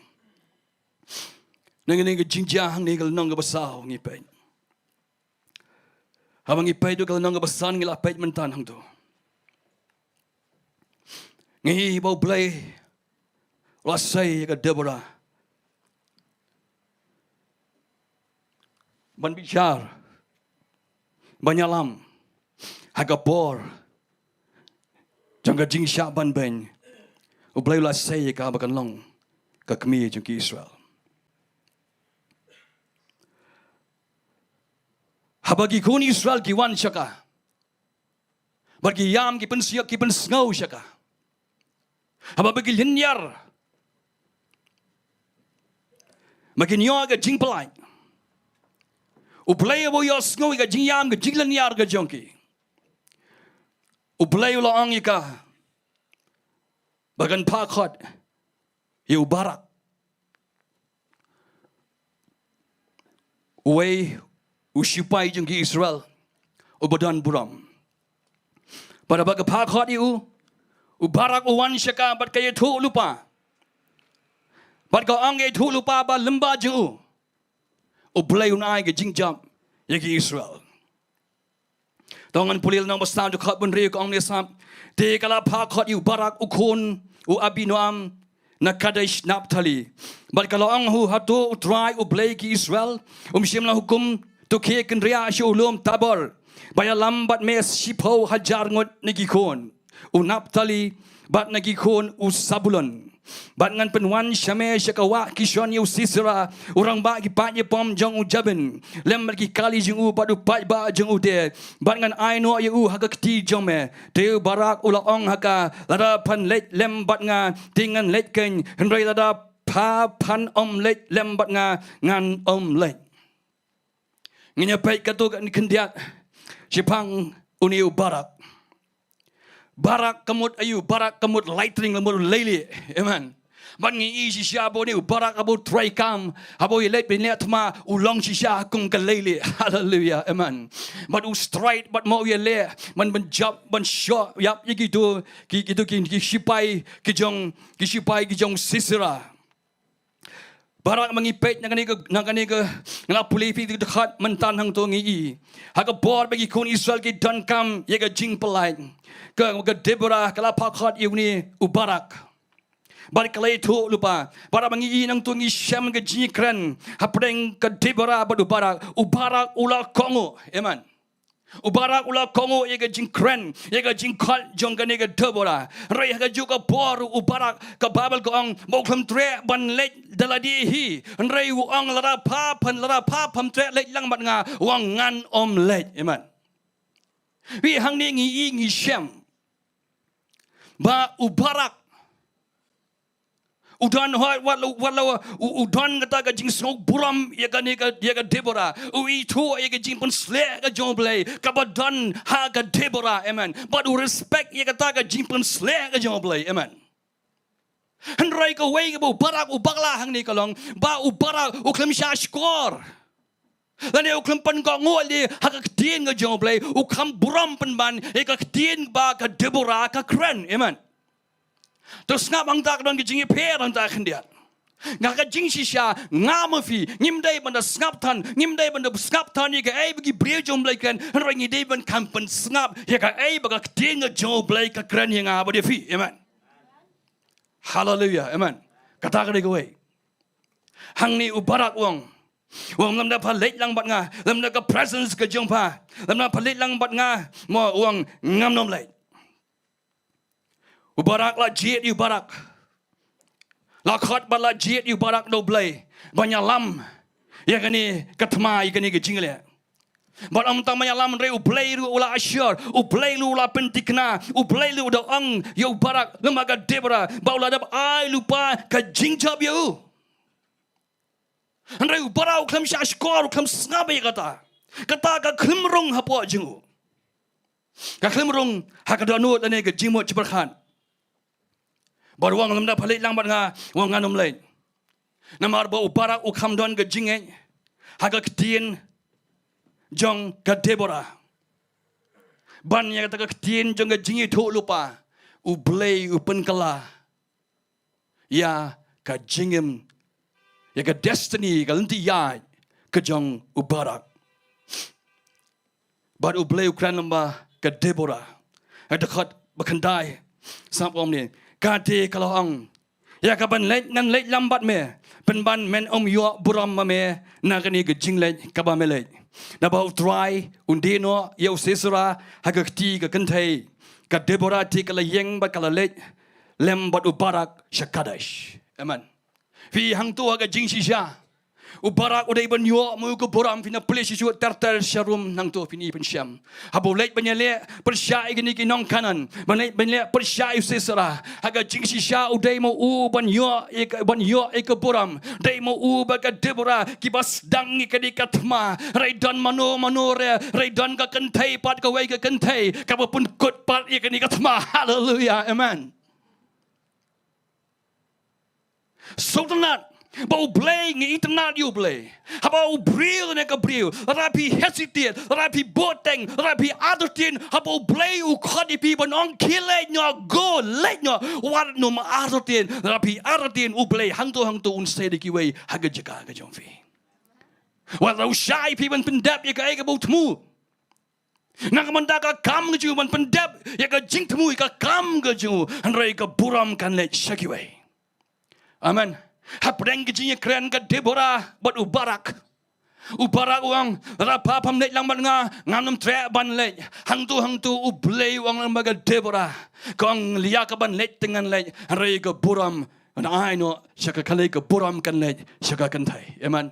na kane ka jingjia hangne, ka lynnong kaba saw ngi peit. Haba ngi peit ruh ka lynnong kaba san, ngi la peit mynta hangto, ngi i ba U Blei u la sei ïa ka Deborah ban bishar, ban ïalam ha ka por jong ka jingshah banbeiñ. U Blei u la sei ïa ka ba kan long ka kmie jong ki Israel. Haba ki khun Israel ki wan sha ka, bad ki ïam, ki pynsiok, ki pynsngew sha ka, haba ba ki lynñiar, ba kin ïoh ka jingpyllait, U Blei uba u ïohsngew ïa ka jingïam, ka jinglynñiar ka jong ki, U Blei u la ong ïa ka ba kan phah khot ïa u Barak, uwei u shipai jong ki Israel uba don burom. Bad haba ka phah khot ïa u, u Barak u wan sha ka bad ka ïathuhlypa, bad ka ong, ka ïathuhlypa ba lyngba jong u, U Blei un ai ka jingjop ïa ki Israel. To ngan pule lynnong ba saw, dkhot ba hynriew, ka ong ne sap: Te ka la phah khot ïa u Barak u khun u Abinoam na Kadesh Naphtali, bad ka la ong ha u, Hato U Trai, U Blei ki Israel, um shym la hukum, to khie kynriah sha u lum Tabor, ba ïalam bad me shiphew hajar ngut na ki khun u Naphtali bad na ki khun u Sabulon? Bad ngan pynwan sha me sha ka wah Kishon ïa u Sisera, u rangbah ki paid ïapom jong u Jabin, lem bad ki kali jong u bad u paidbah jong u de, bad ngan ai noh ïa u ha ka kti jong me. Te u Barak u la ong ha ka, Lada phan leit lem bad nga, te ngan leit keiñ; hynrei lada pha phan ym leit lem bad nga, ngan ym leit. Ngin ïa peit katto katne khyndiat shaphang une u Barak. Barak ka mut aïu? Barak ka mut lightning, la mut u leilieh. Amen. Bad ngi i shisha ba une u Barak haba u trei kam, haba u ïaleit ban leh thma, u long shisha kum ka leilieh. Haleluia. Amen. Bad u straight, bad ma u ïaleh, ban, ban jop, ban shoh ïap ïa kito ki, kito ki, ki shipai ki jong, ki shipai ki jong Sisera. Barak, ma ngi peit na kane ka, na kane ka, nga la pule ïa phi dkhot mynta hangto, ngi i ha ka por ba ki khun Israel ki donkam ïa ka jingpyllait, ka, ka Deborah ka la phah khot ïa une u Barak, bad ka la ïathuhlypa. Barak, ma ngi i nangto, ngi shem ka jingkren hapdeng ka Deborah bad u Barak. U Barak u la kohnguh. Amen. U Barak u la kohnguh ïa ka jingkren, ïa ka jingkhot jong kane ka Deborah. Hynrei ha kajuh ka por u Barak, ka Baibl ka ong ba u khlem treh ban leit da lade hi. Hynrei u ong, lada pha phan, lada pha pham treh leit lang bad nga, u ong, ngan ym leit. Amen. Wi, hangne ngi i, ngi shem ba u Barak u don, hooid, wat la, wat la u, u don kata ka jingsngewburom ïa kane ka, ïa ka Deborah, u ithuh ïa ka jingpynsleh ka jong U Blei kaba don ha ka Deborah. Amen. Bad u respect ïa kata ka jingpynsleh ka jong U Blei. Amen. Hynrei kawei kaba u Barak u bakla hangne ka long ba u Barak u khlem shah shkor, lane u khlem pynkohnguh lei ha ka ktien ka jong U Blei, u kham burom pynban ïa ka ktien ba ka Deborah ka kren. Amen. To sngap, hangta ka don ka jingïapher hangta khyndiat. Nga ka jingshisha, nga ma phi, ngim dei ban da sngap than, ngim dei ban da sngap than ïa kaei ba ki briew jong U Blei kren, hynrei ngi dei ban kham pynsngap ïa kaei ba ka ktien ka jong U Blei ka kren ïa nga bad ïa phi. Amen. Haleluia. Amen. Kata ka dei kawei. Hangne u Barak u ong, u ong, lymda pha leit lang bad nga, lymda ka presence ka jong pha, lymda pha leit lang bad nga, mo, u ong, ngam nym leit. U Barak la jied ïa u Barak. La khot bad la jied ïa u Barak da U Blei ban ïalam ïa kane ka thma, ïa kane ka jingleh. Bad ym tang ban ïalam, hynrei U Blei ruh u la assure, U Blei ruh u la pynthikna, U Blei ruh u da ong ïa u Barak lyngba ka Deborah ba u la dep ai lypa ka jingjop ïa u. Hynrei u Barak u khlem shah shkor, u khlem sngap ïa kata. Kata ka khlem rung hapoh jong u. Ka khlem rung ha ka dohnud lane ka jingmut jingpyrkhat. Bad u ong, lymda pha leit lang bad nga, u ong, ngan nym leit. Namar ba u Barak u kham don ka jingngeit ha ka ktien jong ka Deborah. Ban ïa kata ka ktien jong ka jingïathuhlypa, U Blei u pynkylla ïa ka jingim, ïa ka destiny, ka lynti ïaid ka jong u Barak. Bad U Blei u kren lyngba ka Deborah. Ha dkhot ba khyndai, sngap kumne. Ka dei ka la ong, ïa kaban leit ngan leit lang bad me, pynban men ym ïoh burom ma me na kane ka jingleit kaba me leit. Naba U Trai un die noh ïa u Sisera ha ka kti ka kynthei. Ka Deborah te ka la ïeng bad ka la leit lem bad u Barak sha Kadesh. Amen. Phi, hangto ha ka jingshisha, u Barak u dei ban ïoh mo ka burom, phi na plie shuh shuh ter ter sharum hangto, phin ïohi phin shem. Haba u leit ban ïaleh pyrshah ïa kine ki nong Kanaan, ban leit ban leh pyrshah ïa u Sisera, ha ka jingshisha u dei mo u ban ïoh ïa ka, ban ïoh ïa ka burom. Dei mo u bad ka Deborah kiba sdang ïa kane ka thma. Hynrei don mano mano re, hynrei don ka kynthei pat, kawei ka kynthei kaba pynkut pat ïa kane ka thma. Haleluia. Amen. Sngewtynnat ba U Blei, ngi itynnat ïa U Blei. Haba u briew ne ka briew, lada phi hesitate, lada phi buteng, lada phi artatien, haba U Blei u khot ïa phi ban ong khie leit noh, go leit noh, wat nym artatien, lada phi artatien U Blei hangto hangto un sei da kiwei ha ka jaka ka jong phi. Wat la u shah ïa phi ban pyndep ïa kaei kaba u thmu. Na ka bynta ka kam ka jong u, ban pyndep ïa ka jingthmu ïa ka kam ka jong u, hynrei ka burom kan leit sha kiwei. Amen. Hapdeng ka jingïakren ka Deborah bad u Barak, u Barak u ong, lada pha pham leit lang bad nga, ngan ym treh ban leit. Hangto hangto U Blei u ong lyngba ka Deborah, ka ong, ïa kaban leit te ngan leit, hynrei ka burom ngan ai noh sha ka, kane ka burom kan leit sha ka kynthei. Amen.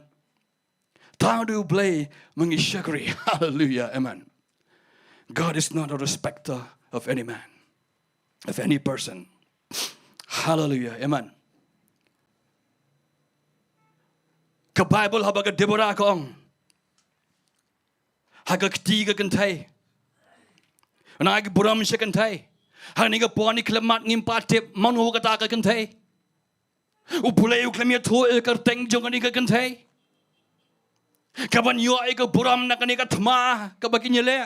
Tang da U Blei ma ngi shakri. Hallelujah. Amen. God is not a respecter of any man, of any person. Hallelujah. Amen. Ka Bible haba ka Deborah ka ong, ha ka kti ka kynthei, ngan ai ka burom sha ka kynthei. Hangne ka por ngi khlem mat, ngim pat tip mano kata ka kynthei. U Blei u khlem ïathuh ïa ka kyrteng jong kane ka kynthei kaban ïoh ïa ka burom na kane ka thma kaba kin ïaleh.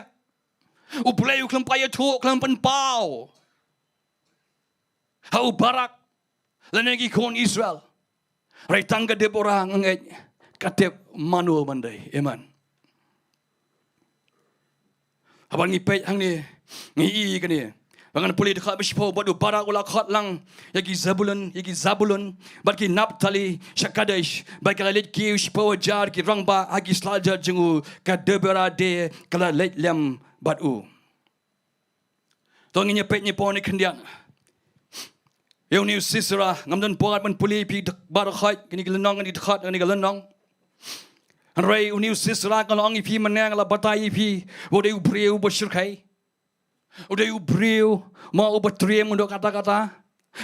U Blei u khlem pat ïathuh, khlem pynpaw ha u Barak lane ki khun Israel. Hynrei tang ka Deborah nga ngeit ka tip mano ban dei. Amen. Haba ngi peit hangne, ngi i kane. Ba ngan pule dkhot ba shiphew, bad u Barak u la khot lang ïa ki Zebulun, ïa ki Zebulun bad ki Naphtali sha Kadesh, bad ka la leit kiew shiphew hajar ki rangbah ha ki slajat jong u. Ka Deborah de ka la leit lem bad u. To ngin ïa peit ne por ne khyndiat ïa une u Sisera. Ngam don por ban pule ïa phi baroh khoit kine ki lynnong, kine ki dkhot, kine ki lynnong. Hynrei une u Sisera, nga la ong ïa phi mynne, nga la batai ïa phi, u dei u briew uba shyrkhei. U dei u briew mo uba triem, u dei kata kata.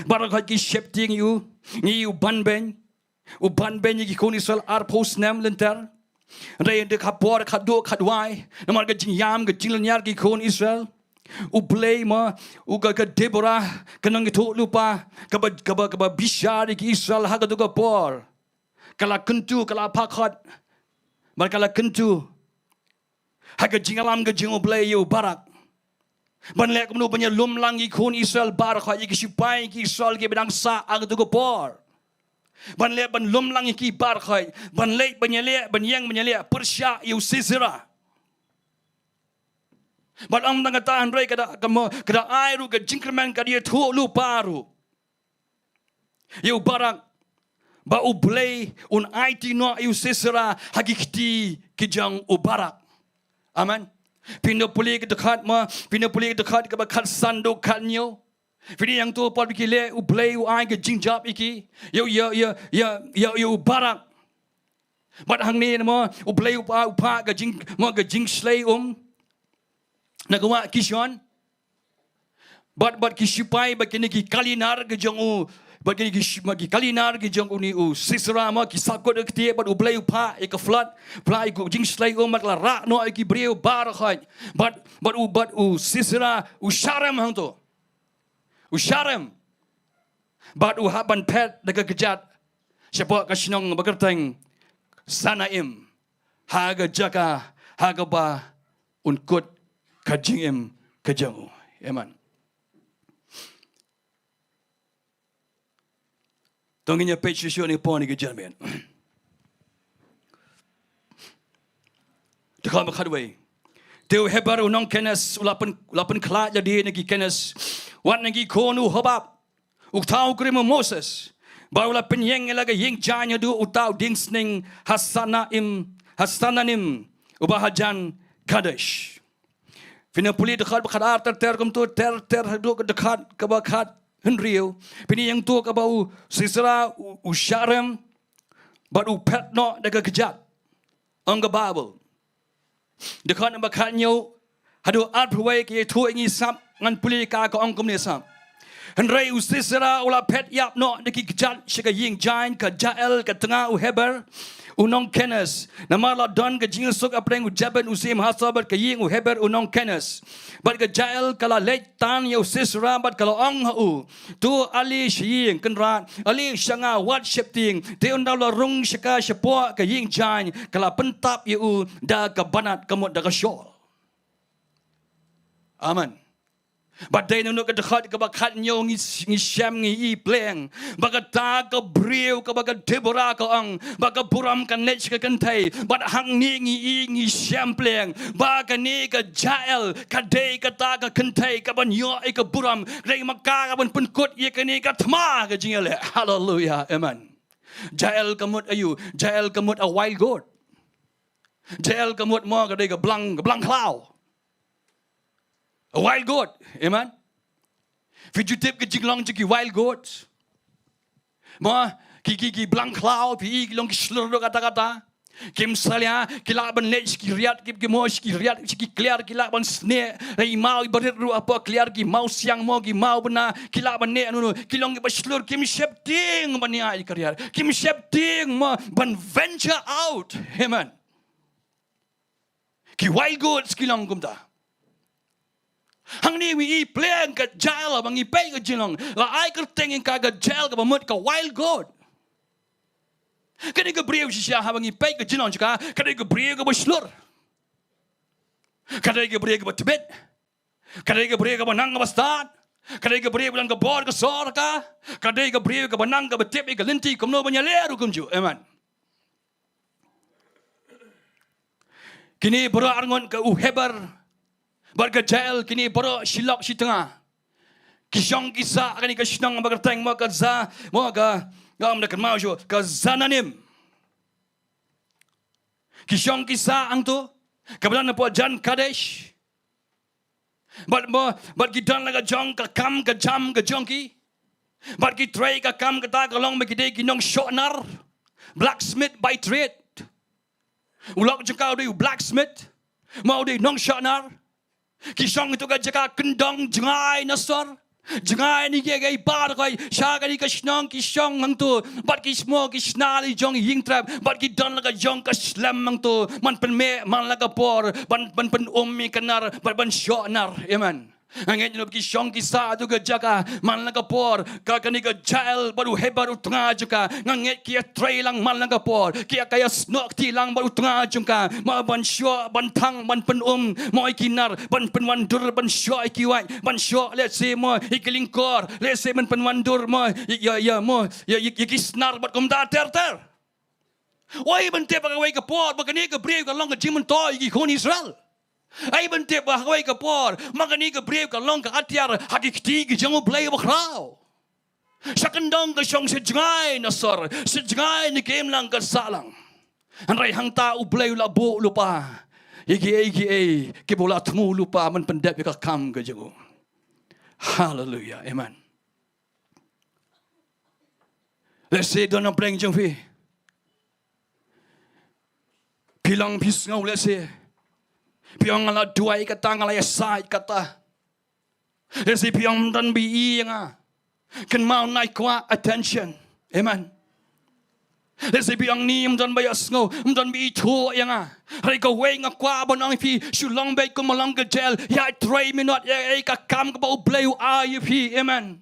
Baroh khoit ki sheptieng ïa u, ngi ïa u ban beiñ. U ban beiñ ïa ki khun Israel arphew snem lynter. Hynrei ynda ka por ka duh ka duwai, namar ka jingïam, ka jinglynñiar ki khun Israel, U Blei mo, u ka, ka Deborah, ka nongïathuhlypa kaba, kaba, kaba bishar ïa ki Israel ha kato ka por, ka la kyntu, ka la phah khot, bad ka la kyntu ha ka jingïalam ka jong U Blei ïa u Barak ban leh kumno ban ïalum lang ïa ki khun Israel baroh khoit, ïa ki shipai ki Israel kiba dang sah ha kato ka por. Ban leh ban lum lang ïa ki baroh khoit. Ban leh ban ïaleh, ban ïeng ban ïaleh pyrshah ïa u Sisera. Bad ym tang kata hynrei ka da, ka mo, ka da ai ruh ka jingkyrmen, ka da ïathuh lypa ruh ïa u Barak ba U Blei un aiti noh ïa u Sisera ha ki kti ki jong u Barak. Amen. Phin da pule ka dkhot mo, phin da pule ka dkhot kaba khatsan haduh khathynñiew. Phin ïohi hangto pat ba ki leh, U Blei u ai ka jingjop ïa ki. Ïa, ïa, ïa, ïa, ïa, ïa u Barak. Bad hangne mo, U Blei u phah, u phah ka jing, mo, ka jingshlei um na ka wah Kishon. Bad, bad ki sipai, bad kine ki kalinar ki jong u, bad kine ki shi-, bad ki kalinar ki jong une u Sisera mo, ki sahkut ha ka ktieh, bad U Blei u phah ïa ka flood, phah ïa ka jingshlei um, bad ka la rah noh ïa ki briew baroh khoit. Bad, bad u, bad u Sisera u sharem hangto. U sharem. Bad u hap ban phet da ka kjat shapoh ka shnong ba kyrteng Sanaim, ha ka jaka ha kaba un kut ka jingim ka jong u. Amen. To ngin ïa peit shuh shuh ne pon ïa ka jingmut. Te kaba khatwei. Te u Heber u nong Kenas u la pyn, u la pynkhlad ïa lade na ki Kenas, wat na ki khun u Hobab, u kata u kurim u Moses, bad u la pynïeng ïa la ka ïing jaiñ haduh uta u dieng sning ha Sanaim, ha Sananim, uba hajan Kadesh. Phin ïa pule dkhot ba khatar ter ter kumto, ter ter haduh ka dkhot kaba khathynriew. Phin ïa ïohi hangto kaba u Sisera u, u sharem bad u phet noh da ka kjat. Ong ka Baibl. Dkhot namba khathynñiew haduh arphew wei ka ïathuh ïa ngi sap, ngan pule ka, ka ong kumne sap. Hynrei u Sisera u la phet ïap noh da ki kjat sha ka ïing jaiñ ka Jael ka tnga u Heber u nong Kenas. Namar la don ka jingsuk hapdeng u Jabin u syiem Hasor bad ka ïing u Heber u nong Kenas. Bad ka Jael ka la leit tan ïa u Sisera bad ka la ong ha u, to ale sha ïing Kynrad, ale sha nga wat sheptieng. Te ynda u la rung sha ka shapoh ka ïing jaiñ, ka la pyntap ïa u da ka banat, ka mut da ka shawl. Amen. Bad dei na kane ka dkhot kaba khathynñiew ngi, ngi shem, ngi i pleng ba kata ka briew kaba ka Deborah ka ong ba ka burom kan leit sha ka kynthei. Bad hangne ngi i, ngi shem pleng ba kane ka Jael ka dei kata ka kynthei kaban ïoh ïa ka burom. Ka dei ma ka kaban pynkut ïa kane ka thma ka jingïaleh. Haleluya. Amen. Jael ka mut aïu? Jael ka mut a wild goat. Jael ka mut mo ka dei ka blang, ka blang khlaw. A wild goat. Amen. Phi ju tip ka jinglong jong ki wild goat? Mo, ki, ki, ki blang khlaw, phi i ki long ki shlur haduh katta katta. Kim salia, ki lah ban leit sha ki riat, ki, ki mo sha ki riat, sha ki kliar, ki lah ban snieh. Lei maw i barit ruh hapoh kliar, ki maw siang mo, ki maw bnai, ki lah ban neh nunu, ki long kiba shlur, kim sheptieng ban ïaid ka riat. Kim sheptieng mo ban venture out. Amen. Ki wild goats ki long kumta. Hangne ngi i pleng ka Jael, haba ngi peit ka jinglong, la ai kyrteng ïa ka, ka Jael kaba mut ka wild goat. Ka dei ka briew shisha haba ngi peit ka jinglong jong ka, ka dei ka briew kaba shlur. Ka dei ka briew kaba tbit. Ka dei ka briew kaba nang kaba stad. Ka dei ka briew kaba nang ka bor ka sor ka. Ka dei ka briew kaba nang kaba tip ïa ka lynti kumno ban ïaleh ruh kumjuh. Amen. Kine baroh arngut, ka u Heber bad ka Jael, kine baroh shi lok shi tnga. Ki shong ki sah ha kane ka shnong ba kyrteng mo ka Za, mo ka, ngam da kynmaw shuh, ka Zananim. Ki shong ki sah hangto, kaba don hapoh jan Kadesh. Bad mo, bad ki don la ka jong ka kam ka jam ka jong ki. Bad ki trei ka kam kata ka long ba ki dei ki nongshohnar. Blacksmith by trade. U lok jong ka u dei u blacksmith. Mo u dei nongshohnar. Ki shong ïa tu ka jaka kyndong jngai na sor. Jngai na kiei kiei baroh khoit sha kane ka shnong ki shong hangto. Bad ki shmo ki shna la jong ïing trep. Bad ki don la ka jong ka slem hangto. Ban pynmih man la ka por. Ban, ban pyn-um ïa ka nar. Bad ban shoh nar. Amen. Nga ngeit nop ki shong ki sah tu ka jaka man la ka por, ka kane ka Jael bad u Heber u tnga jong ka. Nga ngeit ki ïa trei lang man la ka por, ki ïa ka ïa snoh kti lang bad u tnga jong ka. Ma ban shoh, ban thang, ban pynum, mo ïa ki nar, ban pynwandur, ban shoh ïa ki wait, ban shoh, let's say, mo ïa ki lyngkor, let's say, ban pynwandur, mo ïa, ïa, ïa, mo ïa, ïa, ïa ki snar bad kumta ter ter. Oi, ban tip ba kawei ka por ba kane ka briew ka long ka jingmyntoi ïa ki khun Israel. Ai, ban tip ba kawei ka por ma kane ka briew ka long ka atiar ha ki kti ki jong U Blei Bakhraw. Sha kyndong ka shong sha jngai na sor, sha jngai na ka imlang ka sahlang. Hynrei hangta U Blei u la buh lypa ïa kiei kiei kiba u la thmu lypa ban pyndep ïa ka kam ka jong u. Haleluya. Amen. Lehse don na pdeng jong phi, phi long phi sngew lehse phi ong nga la duwai kata, nga la ïasaid kata. Lehse phi ong ym don ba ïohi ïa nga. Kynmaw, nai kwah attention. Amen. Lehse phi ong ni ym don ba ïohsngew, ym don ba ithuh ïa nga. Hynrei kawei nga kwah ban ong ïa phi, shu long beit kum ma long ka Jael. Ïa trei minot ïa, ïa ka kam kaba U Blei u ai ïa phi. Amen.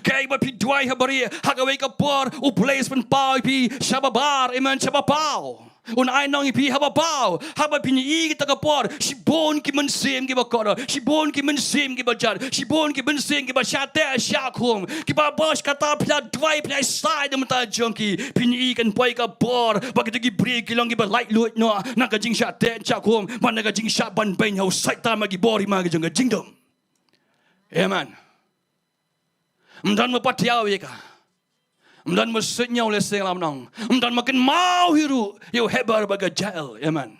Kaei ba phi duwai ha barieh, ha kawei ka por U Blei u pynpaw ïa phi sha babar, amen, sha bapaw. Un ai nong ïa phi ha bapaw. Haba phin ïohi kita ka por, shibun ki mynsiem kiba kordor, shibun ki mynsiem kiba jad, shibun ki mynsiem kiba shah teh shah khum, kiba bos kata phi la duwai, phi la ïasaid da mynta jong ki. Phin ïohi kan poi ka por ba kita ki briew ki long kiba laitluid noh na ka jingshah teh shah khum bad na ka jingshah ban beiñ ha u Soitan bad ki bor hima ki jong ka jingdum. Amen. Ym don ba patiaw ïa ka. Ym don ba suidñiew, lehse nga la ong. Ym don ba kynmaw hi ruh ïa u Heber bad ka Jael. Amen.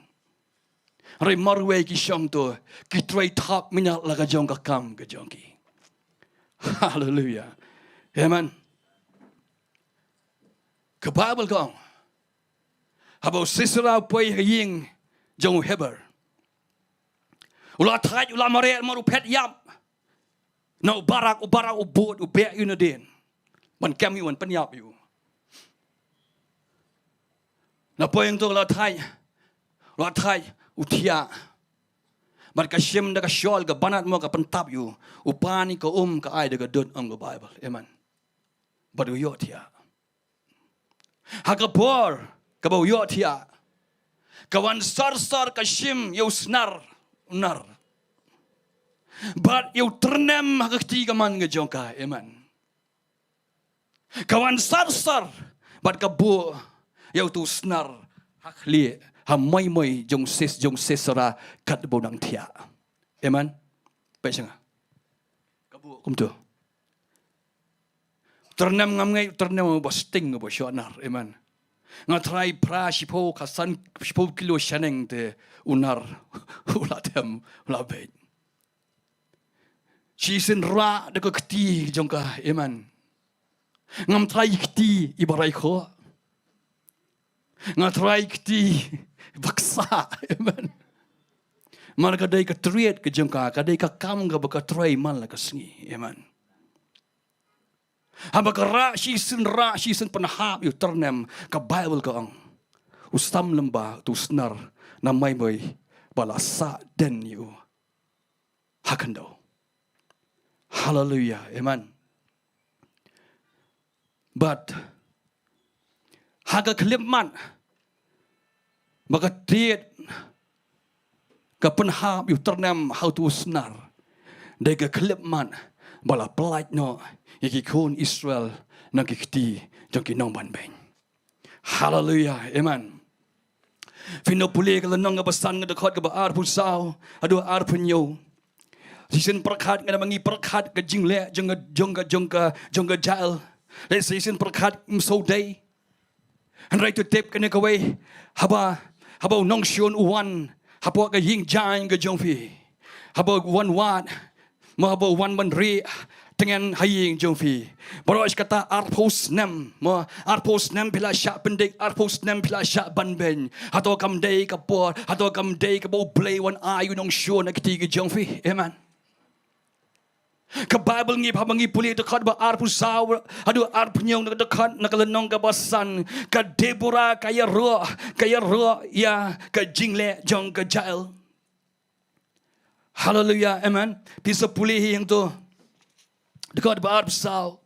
Hynrei marwei ki shong to ki trei thap mynta la ka jong ka kam ka jong ki. Haleluya. Amen. Ka Baibl ka ong, haba u Sisera u poi ha ïing jong u Heber, u la thait, u la mareh, mar u phet ïap na u Barak, u Barak u bud, u beh ïa u nadien ban kem ïa u, ban pynïap ïa u. Na pdeng to u la thait, u la thait, u thiah. Bad ka shim da ka shawl, ka banat mo, ka pyntap ïa u. U pan ïa ka um, ka ai da ka dud, ong ka Baibl. Amen. Bad u ïohthiah. Ha ka por kaba u ïohthiah, ka wan sar sar, ka shim ïa u snar, u nar, bad ïa u tyrnem ha ka kti kamon ka jong ka. Amen. Ka wan sar sar bad ka buh ïa uto u snar ha khlieh, ha moi moi jong Sis, jong Sisera, katba u dang thiah. Amen. Peit sha nga. Ka buh kumto. Tyrnem, ngam ngeit tyrnem ba sting, ba shoh nar. Amen. Nga tharai phra, shiphew, khatsan, shiphew kilo shaneng te u nar u la them, u la beit. Shisien rah da ka kti jong ka. Amen. Ngam tharai kti iba rai khoh. Nga tharai kti baksa. Amen. Mar ka dei ka tried ka jong ka, ka dei ka kam kaba ka trei man la ka sngi. Amen. Haba ka rah shisien, rah shisien, pynhap ïa u tyrnem, ka Baibl ka ong, u sam lem ba uto u snar na moi moi ba la sah den ïa u ha khyndew. Haleluya. Amen. Bad ha ka khyllipmat ba ka tried ka pynhap ïa u tyrnem ha uto u snar, dei ka khyllipmat ba la pyllait noh ïa ki khun Israel na ki kti jong ki nongbanbeiñ. Haleluya. Amen. Phin ïoh pule ka lynnong kaba san, ka dkhot kaba arphew saw haduh arphew hynñiew. Shisien pyrkhat, nga da ma ngi pyrkhat ka jingleh jong ka, jong ka, jong ka, jong ka Jael. Lehse shisien pyrkhat ym shu dei. Hynrei to tip kane kawei, haba, haba u nongshun u wan hapoh ka ïing jaiñ ka jong phi, haba u wan wad, mo haba u wan ban rieh tngen ha ïing jong phi, baroh shi katta arphew snem, mo arphew snem phi la shah pyndik, arphew snem phi la shah banbeiñ. Hato kam dei ka por, hato kam dei kaba U Blei u wan ai u nongshun ha kti ki jong phi? Amen. Ka Baibl ngi, haba ngi pule dkhot ba arphew saw haduh arphew hynñiew, na ka dkhot, na ka lynnong kaba san, ka Debora ka ïaroh, ka ïaroh ïa ka jingleh jong ka Jael. Haleluia, amen. Phi sa pule hi hangto. Dkhot ba arphew saw.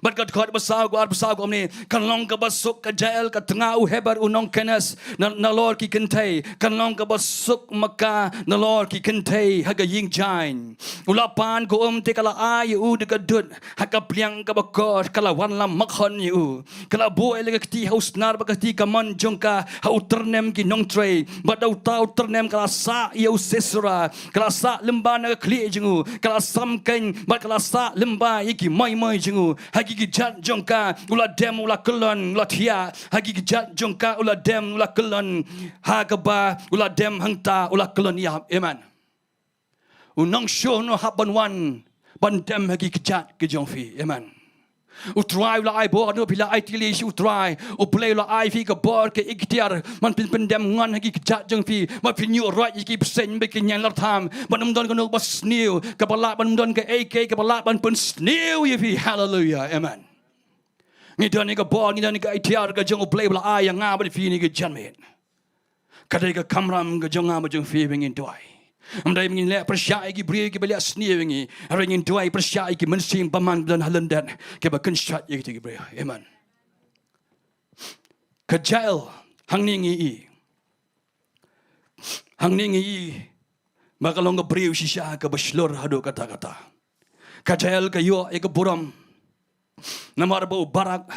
Bad ka dkhot ba saw, ka arphew saw ka ong kumne, kan long kaba suk ka Jael, ka tnga u Heber, u nong Kenas, na, nalor ki kynthei. Kan long kaba suk ma ka nalor ki kynthei ha ka ïing jaiñ. U la pan ka um te ka la ai ïa u da ka dud ha ka pliang kaba kor, ka la wanlam makhon ïa u. Ka la buh ïa la ka kti ha u snar bad ka kti kamon jong ka ha u tyrnem ki nongtrei. Bad da uta u tyrnem ka la sah ïa u Sisera, ka la sah lyngba na ka khlieh jong u, ka la samkeiñ bad ka la sah lyngba ïa ki moi moi jong u. Ha ki kjat jong ka u la dem u la kyllon u la thiah, ha ki kjat jong ka u la dem u la kyllon, ha kaba u la dem hangta u la kyllon ïap. Amen. U nongshun u hap ban wan ban dem ha ki kjat ki jong phi. Amen. U Trai u la ai bor, u phi la ai tylli sha u Trai. U Blei u la ai phi ka bor ka iktiar ban pyn pyndem ngon ha ki kjat jong phi. Ban pynïoh roi ïa ki bseiñ bad ki ñianglar tham. Ban ym don kano ba sniew, kaba lah ban ym don kaei kaei kaba lah ban pynsniew ïa phi. Haleluia. Amen. Ngi don ïa ka bor, ngi don ïa ka iktiar ka jong U Blei ba la ai ïa nga bad phi ha kane ka janmiet. Ka dei ka kamram ka jong nga bad jong phi ba ngin duwai. Ym dei ba ngin leh pyrshah ïa ki briew kiba leh sniew ïa ngi. Hynrei ngin duwai pyrshah ïa ki mynsiem bymman ba don ha lyndet kiba kynshait ïa kita ki briew. Amen. Ka Jael, hangne ngi i. Hangne ngi i ba ka long ka briew shisha kaba shlur haduh katta katta. Ka Jael ka ïoh ïa ka burom namar ba u Barak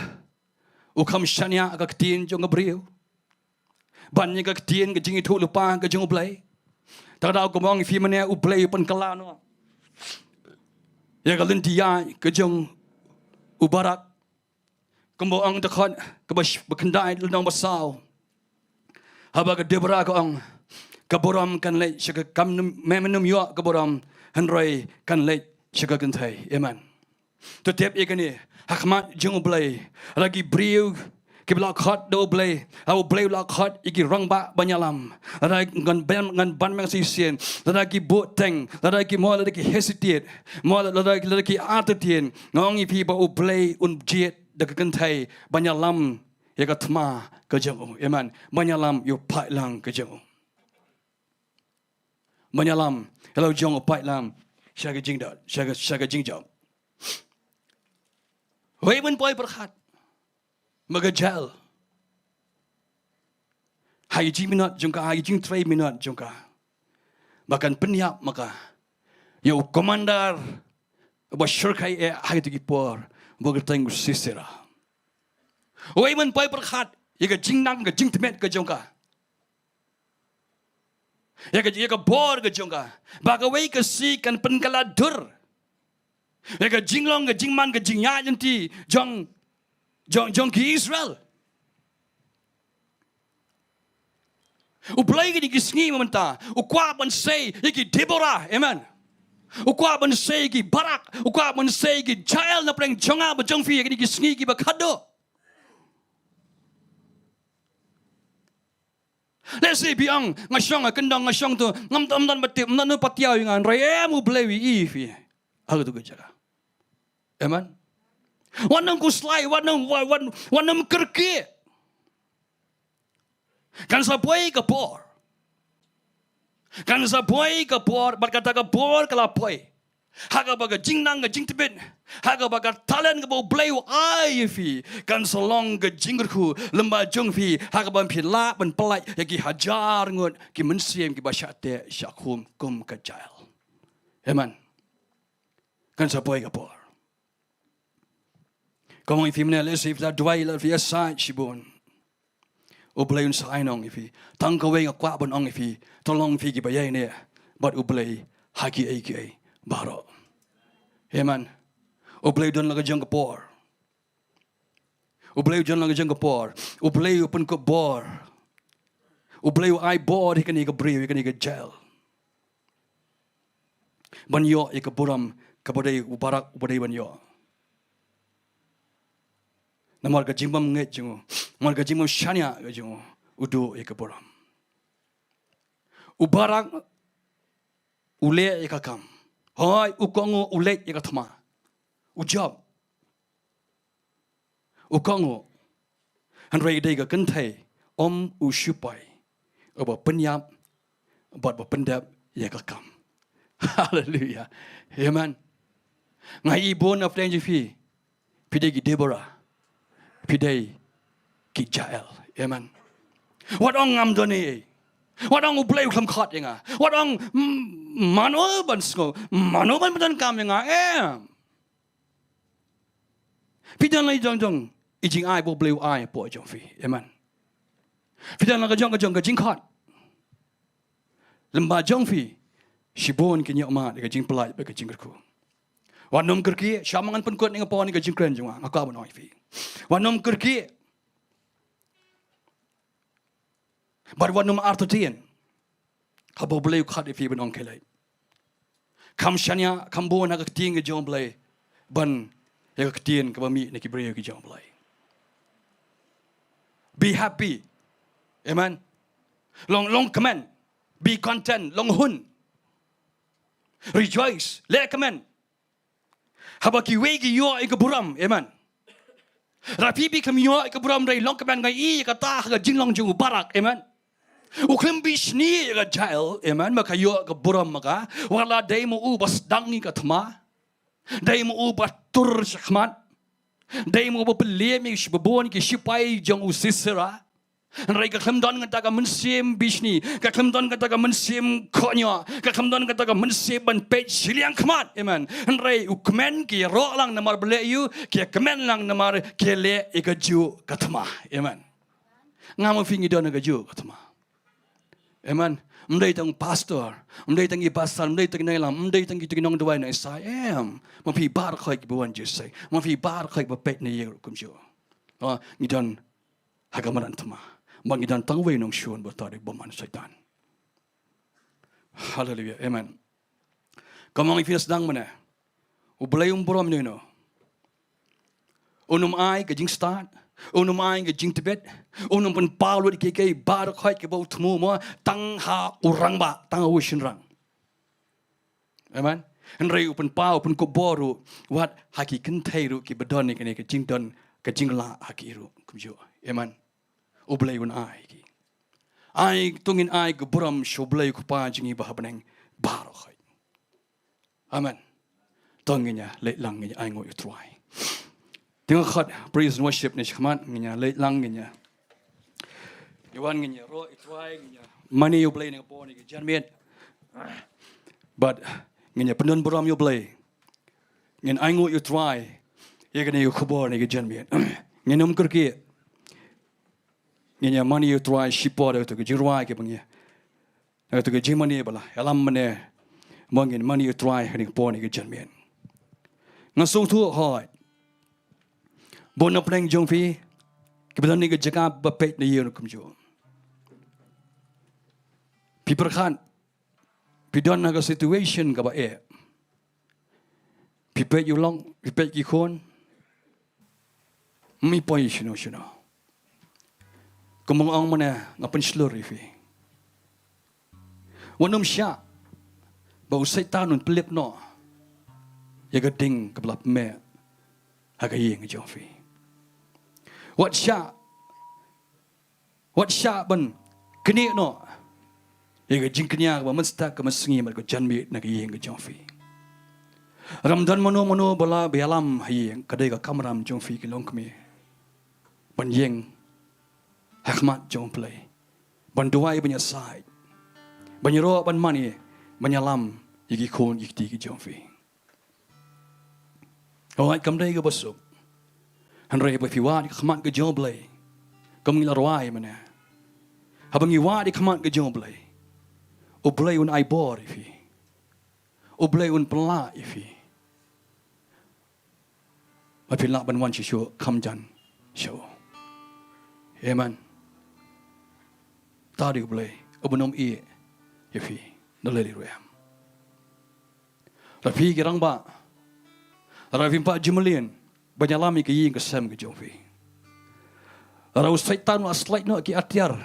u kham shaniah ka ktien jong ka briew. Ban ïa ka ktien ka jingïathuhlypa ka jong U Blei. Te ka daw kumba ong ïa phi mynne, U Blei u pynkylla noh ïa ka lynti ïaid ka jong u Barak. Kumba ong dkhot kaba sh-, ba khyndai lynnong ba saw. Haba ka Debora ka ong, ka burom kan leit sha ka kam num, me mynnym ïoh ka burom, hynrei kan leit sha ka kynthei. Amen. To tip ïa kane, ha khmat jong U Blei, lada ki briew kiba la khot da U Blei, ha U Blei u la khot ïa ki rangbah ban ïalam. Lada ngan ban, ngan ban meng shisien, lada ki buhteng, lada ki mo, lada ki hesitate, mo, lada, lada ki artatien, nga ong ïa phi ba U Blei un jied da ka kynthei ban ïalam ïa ka thma ka jong u. Amen. Ban ïalam ïa u paidlang ka jong u. Ban ïalam ïa la u jong u paidlang sha ka jingdon, sha ka, sha ka jingjop. Wei ban poi pyrkhat ma ka Jael. Ha ka jingminot jong ka, ha ka jingtrei minot jong ka, ba kan pynïap ma ka ïa u commander ba shyrkhei eh ha kito ki por, ba kyrteng u Sisera. Wei ban poi pyrkhat ïa ka jingnang ka jingtbit ka jong ka. Ïa ka, ïa ka bor ka jong ka. Ba kawei ka sngi kan pynkylla dur ïa ka jinglong ka jingman ka jingïaid lynti jong, jong, jong ki Israel. U Blei kine ki sngi mynta u kwah ban sei ïa ki Debora. Amen. U kwah ban sei ïa ki Barak. U kwah ban sei ïa ki Jael na pdeng jong nga bad jong phi ïa kine ki sngi kiba khadduh. Lehse phi ong, nga shong ha kyndong, nga shong to, ngam tam don ba tip, ngam don ba tiaw ïa nga, hynrei em U Blei u ïohi ïa phi ha kato ka jaka. Amen. Wat nym khuslai, wat nym, wat, wat, wat nym kyrkieh. Kan sa poi ka por. Kan sa poi ka por, bad kata ka por ka la poi. Ha kaba ka jingnang ka jingtbit, ha kaba ka talent kaba U Blei u ai ïa phi kan sa long ka jingkyrkhu lyngba jong phi, ha kaba phin lah ban pyllait ïa ki hajar ngut ki mynsiem kiba shah teh shah khum kum ka Jael. Amen. Kan sa poi ka por. Kumba ong ïa phi mynne, lehse phi la duwai, la phi ïasaid shibun, U Blei un sa ai nong ïa phi. Tang kawei nga kwah ban ong ïa phi, to long phi kiba ïaineh bad U Blei ha kiei kiei baroh. Amen. U Blei u don la ka jong ka por. U Blei u don la ka jong ka por. U Blei u pynkup bor. U Blei u ai bor ïa kane ka briew, ïa kane ka Jael, ban ïoh ïa ka burom kaba dei u Barak uba dei ban ïoh. Namar ka jingbym ngeit jong u, namar ka jingbym shaniah ka jong u, u duh ïa ka burom. U Barak u leh ïa ka kam. Hooid, u kohnguh u leit ïa ka thma. U jop. U kohnguh. Hynrei dei ka kynthei, um u shipai, uba pynïap bad ba pyndep ïa ka kam. Haleluya. Amen. Nga i bun na pdeng jong phi. Phi dei ki Deborah. Phi dei ki Jael. Amen. Wat ong ngam don ei. Wat ong U Blei u khlem khot ïa nga. Wat ong, mm, mano ban sngew, mano ban pyndonkam ïa nga. Em. Phi don la jong jong i jingai ba U Blei u ai hapoh jong phi. Amen. Phi don la ka jong ka jong ka jingkhot. Lem bad jong phi, shibun ki ñiah mad ïa ka jingpyllait bad ka jingkyrkhu. Wat nym kyrkieh, sha ma ngan pynkut ïa nga hapoh kane ka jingkren jong nga, nga kwah ban ong ïa phi. Wat nym kyrkieh. Bad wat nym artatien. Haba U Blei u khot ïa phi ban ong khie leit. Kham shaniah, kham bun ha ka ktien ka jong U Blei ban ïa ka ktien kaba mih na ki briew ki jong U Blei. Be happy. Amen. Long, long kmen. Be content. Long hun. Rejoice. Leh kmen. Haba kiwei ki ïoh ïa ka burom. Amen. Lada phi phi khlem ïoh ïa ka burom, hynrei long kmen. Nga i kata ha ka jinglong jong u Barak. Amen. U khlem bishni ïa ka Jael. Amen. Ma ka ïoh ka burom ma ka. Wat la dei ma u ba sdang ïa ka thma. Dei ma u ba tur shakhmat. Dei ma u ba pynliem ïa ki shibun ki shipai jong u Sisera. Hynrei ka khlem don kata ka mynsiem bishni, ka khlem don kata ka mynsiem kohnïoh, ka khlem don kata ka mynsiem ban peit shiliang khmat. Amen. Hynrei u kmen, ki ïaroh lang namar ba leh ïa u, ki ïakmen lang namar ki leh ïa kajuh ka thma. Amen. Nga ma phi ngi don ha kajuh ka thma. Amen. Ym dei tang pastor, ym dei tang i pastor, ym dei tang i nongïalam, ym dei tang kito ki nongduwai na Isaiah. Em. Ma phi baroh khoit kiba wan jingïaseng. Ma phi baroh khoit ba peit na ïing ruh kumjuh. Oh, ngi don ha ka madan thma. Ba ngi don tang uwei u nongshun ba uta u dei u bymman Soitan. Haleluya. Amen. Kumno ngi phi sdang mynne? U Blei um burom ïano ïano. Un ym ai ka jingstad, un ym ai ka jingtbit, un ym pynpaw lut kiei kiei baroh khoit kiba u thmu mo, tang ha u rangbah, tang ha u shynrang. Amen. Hynrei u pynpaw, u pynkup bor ruh wat ha ki kynthei ruh kiba don ïa kane ka jingdon ka jinglah ha ki ruh kumjuh. Amen. U Blei un ai ki. Ai to ngin ai ka burom sha U Blei U Kpa jong ngi ba ha bneng baroh khoit. Amen. To ngin ïa leit lang ngin ïa ainguh ïa U Trai. Te nga khot praise and worship ne shakhmat ngin ïa leit lang ngin ïa. Ïa wan ngin ïaroh ïa U Trai ngin ïa mane ïa U Blei na ka por ne ka janmiet. Bad ngin ïa pyndon burom ïa U Blei. Ngin ainguh ïa U Trai ïa kane ka khubor ne ka janmiet. Ngin ym kyrkieh. Ngin ïa mane ïa U Trai shipor da kato ka jingrwai kaba ngi ïa. Da kato ka jingmane ba la ïalam mynne. Mo ngin mane ïa U Trai ha kane ka por ne ka janmiet. Nga sngewthuh hooid. Bun na pdeng jong phi kiba don ha kane ka jaka ba peit na ïing ruh kumjuh. Phi pyrkhat phi don ha ka situation kaba eh. Phi peit ïa u lok, phi peit ki khun. Ym i poi shano shano. Kumba nga ong mynne nga pynshlur ïa phi. Wat nym shah ba u Soitan un pynlip noh ïa ka ding kaba la pynmih ha ka ïing ka jong phi. Wat shah Wat shah ban knieh noh ïa ka jingkñia kaba mynstep ka mynsngi bad ka janmiet na ka ïing ka jong phi. Lada ym don mano mano ba la ba ïalam ha ïing, ka dei ka kamram jong phi ki longkmie ban ïeng ha khmat jong U Blei, ban duwai, ban ïasaid, ban ïaroh, ban mane, ban ïalam ïa ki khun ki kti ki jong phi. Hooid, kam dei kaba suk. Hynrei haba phi wad ha khmat ka jong U Blei, kum ngi la rwai mynne, haba ngi wad ha khmat ka jong U Blei, U Blei un ai bor ïa phi. U Blei un pynlah ïa phi. Ba phin lah ban wan shuh shuh kham jan shuh. Amen. Te U Blei un ym ïeh ïa phi da lei lei ruh em. Lada phi ki rangbah, lada phim pat ju mlien ban ïalam ïa ka ïing ka sem ka jong phi, lada u Soitan u la slait noh ki atiar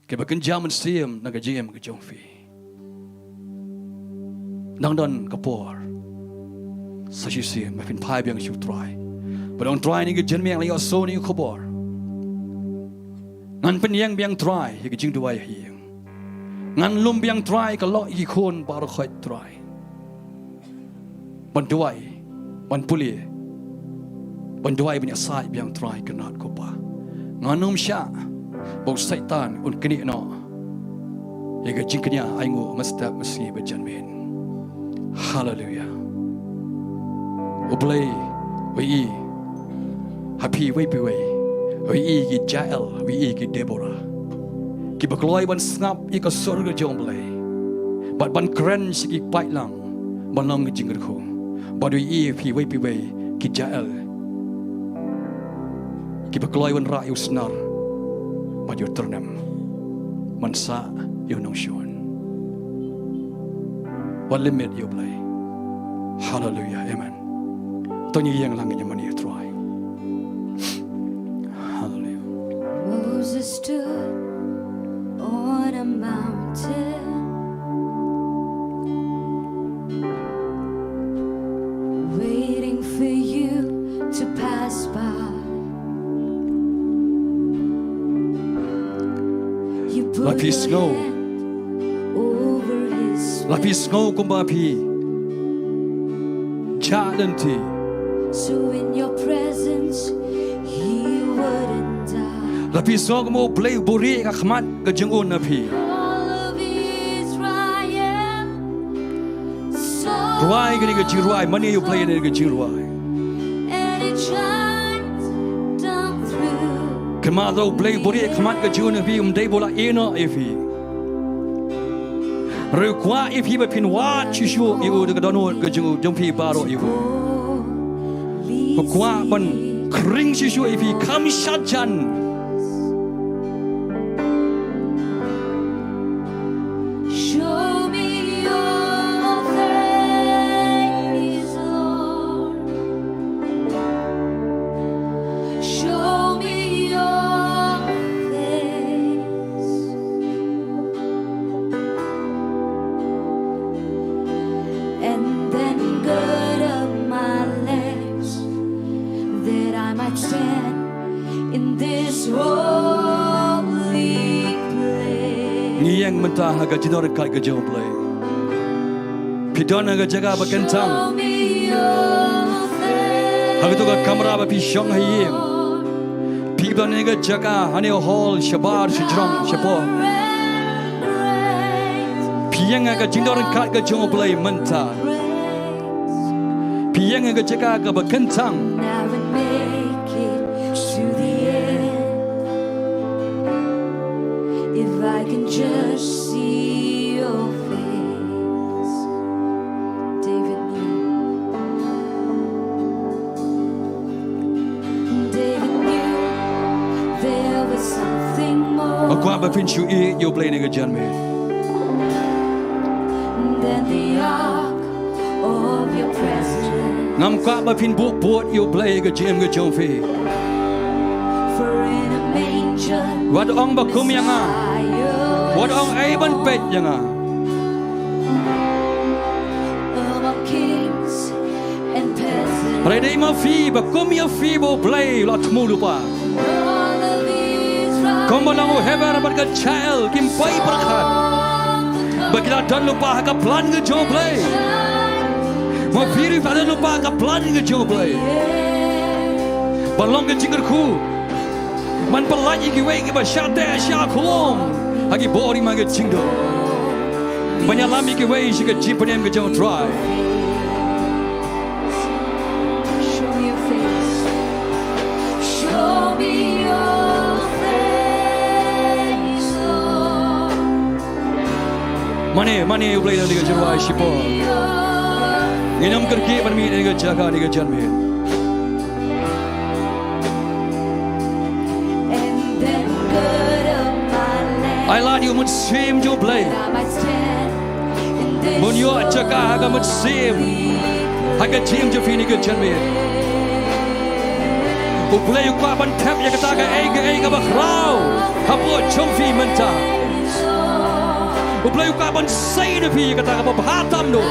kiba kynja mynsiem na ka jingim ka jong phi, dang don ka por sa shisien ba phin phai biang sha U Trai. Ba dang Trai, ha kane ka janmiet nga la ïohsngew ïa ka khubor. Ngan pynïeng biang Trai ïa ka jingduwai ha ïing. Ngan lum biang Trai ka lok ïa ki khun baroh khoit Trai. Ban duwai, ban pule, ban duwai ban ïasaid biang Trai Kynrad ko Pa. Ngan ym shah ba u Soitan un knieh noh ïa ka jingkñia ainguh mynstep mynsngi ba jan miet. Haleluia. U Blei u ïohi ha phi iwei pa iwei, u ïohi ki Jael, u ïohi ki Deborah, kiba kloi ban sngap ïa ka sur ka jong U Blei bad ban kren sha ki paidlang ban long ka jingkyrkhu. Bad u ïohi ha phi iwei pa iwei ki Jael kiba kloi ban rah ïa u snar bad ïa u tyrnem ban sah ïa u nongshun. Wat limit ïa U Blei. Haleluia. Amen. To ngin ïeng lang, ngin ïa mane ïa U Trai. Haleluia. Moses stood on a mountain, waiting for you to pass by. You put La phi your sngew. hand over his La phi sngew kumba phi jah lynti. So in your presence, he wouldn't die. La phi sngew kumba U Blei u buhrieh ha khmat ka jong u na phi. All of Israel saw Rwai kane ka jingrwai, mane ïa U Blei kane ka jingrwai. And it shines down through. Kynmaw, U Blei u buhrieh ha khmat ka jong u na phi, um dei ba u la ïehnoh ïa phi. Hynrei u kwah ïa phi ba phin wad shuh shuh ïa u da ka dohnud ka jong u, jong phi baroh ïa u. U kwah ban khring shuh shuh ïa phi, kham shah jan. Show me your face, Lord. Show me your face. And then gird up my legs, that I might stand in this holy place. Ngi ïeng mynta ha ka jingdon ryngkat ka jong U Blei. Phi don ha ka jaka ba kyntang. Show me your face. Ha kato ka kamra ba phi shong ha ïing. Phi don ha ka jaka, ha ne hall, shabar, shajrong, shapor. Phi ïeng ha ka jingdon ryngkat ka jong U Blei mynta. Phi ïeng ha ka jaka kaba kyntang. I would make it to the end if I can just see your face. David knew. David knew there was something more. Nga kwah ba phin shu ïeit ïa U Blei ha kane ka janmiet. Than the ark of your presence. Ngam kwah ba phin buh bud ïa U Blei ha ka jingim ka jong phi. For in a manger Wat ong ba kum ïa nga. Wat ong ei ban peit ïa nga. Among kings and peasants. Hynrei dei ma phi ba kum ïa phi ba U Blei u la thmu lypa. Kumba long u Heber bad ka Jael kim poi pyrkhat ba ki la don lypa ha ka plan ka jong U Blei. Ma phi ruh phi la don lypa ha ka plan ka jong U Blei. Ban long ka jingkyrkhu. Ban pyllait ïa kiwei kiba shah teh shah khum ha ki bor ïa ma ka jingdum. Ban ïalam ïa kiwei sha ka jingpynim ka jong U Trai. Show me your face. Show me your face, Lord. Mane, mane ïa U Blei na kane ka jingrwai shipor. Ngin ym kyrkieh ban mih na kane ka jaka ha kane ka janmiet. Ai lad ïa u Mynsiem jong U Blei. Ban ïoh jaka ha ka mynsiem ha ka jingim jong phi ha kane ka janmiet. U Blei u kwah ban thep ïa kata kaei kaei kaba khraw hapoh jong phi mynta. U Blei u kwah ban sei na phi ïa kata kaba bha tam noh.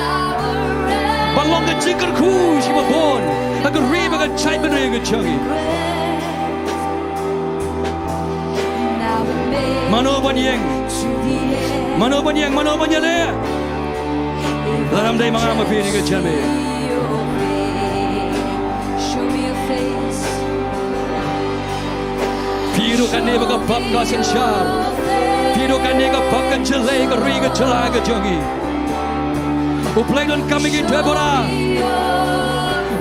Ban long ka jingkyrkhu sha kiba bun ha ka ri bad ka jaitbynriew ka jong ngi. Mano ban ïeng? Mano ban ïeng, mano ban ïaleh? Lada ym dei ma nga ma phi ha kane ka janmiet. Phi ruh kane ba ka bap ka synshar. Phi ruh kane ka bap ka jyllei ka ri ka jylla ka jong ngi. U Blei donkam ïa ki Deborah.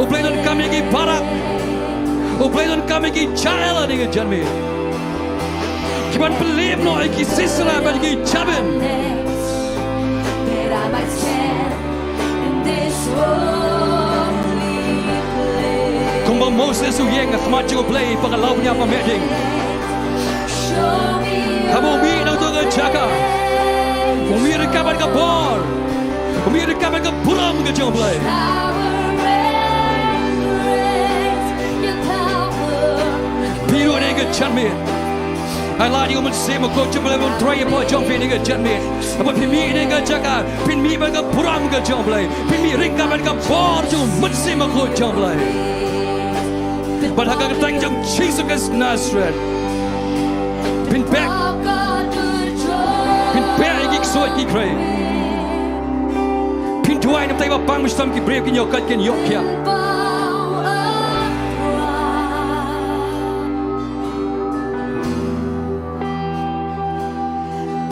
U Blei donkam ïa ki Barak. U Blei donkam ïa ki Jael ha kane ka janmiet. Ki ban pynlip noh ïa ki Sisera bad ki Jabin. Kumba u Moses u ïeng ha khmat jong U Blei, ba ka law bniah ba meh ding. Haba u mih na uto ka jaka, u mih ryngkat bad ka bor, u mih ryngkat bad ka burom ka jong U Blei. Phi ruh ha kane ka janmiet, ai lad ïa U Mynsiem Bakhuid jong U Blei ban trei hapoh jong phi ha kane ka janmiet. Haba phi mih na kane ka jaka, phin mih bad ka burom ka jong U Blei, phin mih ryngkat bad ka bor jong U Mynsiem Bakhuid jong U Blei. Bad ha ka kyrteng jong Jisu Khrist Nasareth, phin beh, phin beh ïa ki ksuid ki khrei. Phin duwai, namar ba pang ba shitom ki briew kin ïoh koit, kin ïoh khiah.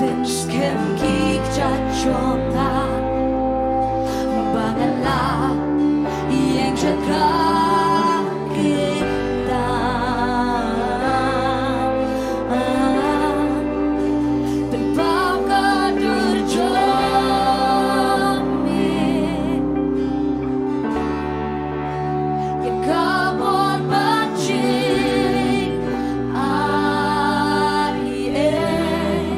Pynskhem ki kjat jong nga ba ngan lah ïeng shakra kita. Pynpaw ka dur jong me. Ïa ka bor ba jing ai ei.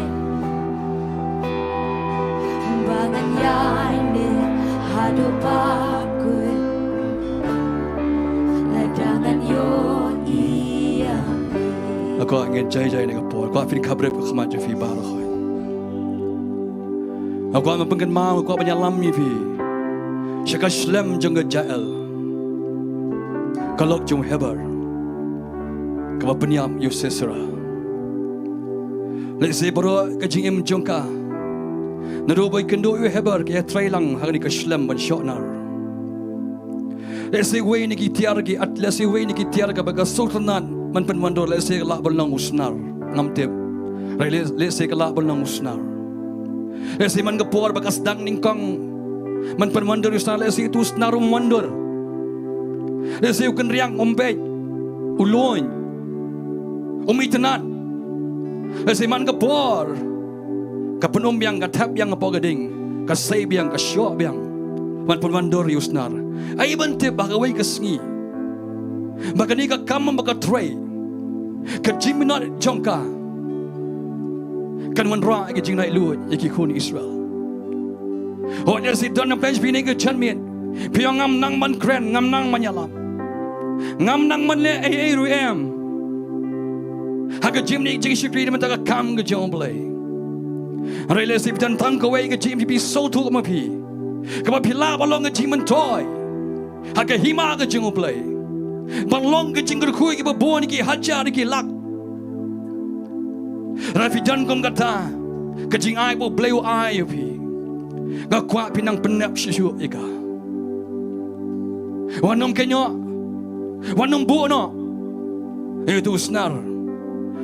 Ba ngan ïaineh haduh ba kut. Lada ngan ïohi ïa me. Nga kwah ngin jai jai ha kane ka por. Kwah phin khapbrip ha khmat jong phi baroh. Nga kwah ban pynkynmaw, nga kwah ban ïalam ïa phi sha ka shlem jong ka Jael, ka lok jong u Heber, kaba pynïap ïa u Sisera. Lehse baroh ka jingim jong ka, naduh ba ïakynduh ïa u Heber, ka ïatrei lang ha kane ka shlem ban shoh nar. Lehse wei na ki tiar ki at, lehse wei na ki tiar kaba ka sngewtynnat ban pynwandur, lehse ka lah ban long u snar, ngam tip. Hynrei leh-, lehse ka lah ban long u snar. Lehse man ka por ba ka sdang nyngkong ban pynwandur ïa u snar, lehse uto u snar um wandur. Lehse u kynriang, um beit, u lum, um itynnad. Lehse man ka por ka pynum biang, ka thep biang hapoh ka ding, ka sei biang, ka shoh biang ban pynwandur ïa u snar. Ai ban tip ba ha kawei ka sngi ba kane ka kam ba ka trei, ka jingminot jong ka kan wanrah ïa ka jinglaitluid ïa ki khun Israel. Hooid, lehse don na pdeng jong phi ha kane ka janmiet, phi ong ngam nang ban kren, ngam nang ban ïalam, ngam nang ban leh ei ei ruh em ha ka jingim jingshakri na ka bynta ka kam ka jong U Blei. Hynrei lehse phi don tang kawei ka jingim phi sngewthuh ma phi, kaba phi lah ban long ka jingmyntoi ha ka hima ka jong U Blei, ban long ka jingkyrkhu ïa kiba bun, ïa ki hajar, ïa ki lak. Lada phi don kum kata ka jingai ba U Blei u ai ïa phi, nga kwah phin nang pynnep shuh shuh ïa ka. Wat nym kynnoh, wat nym buh noh ïa uto u snar.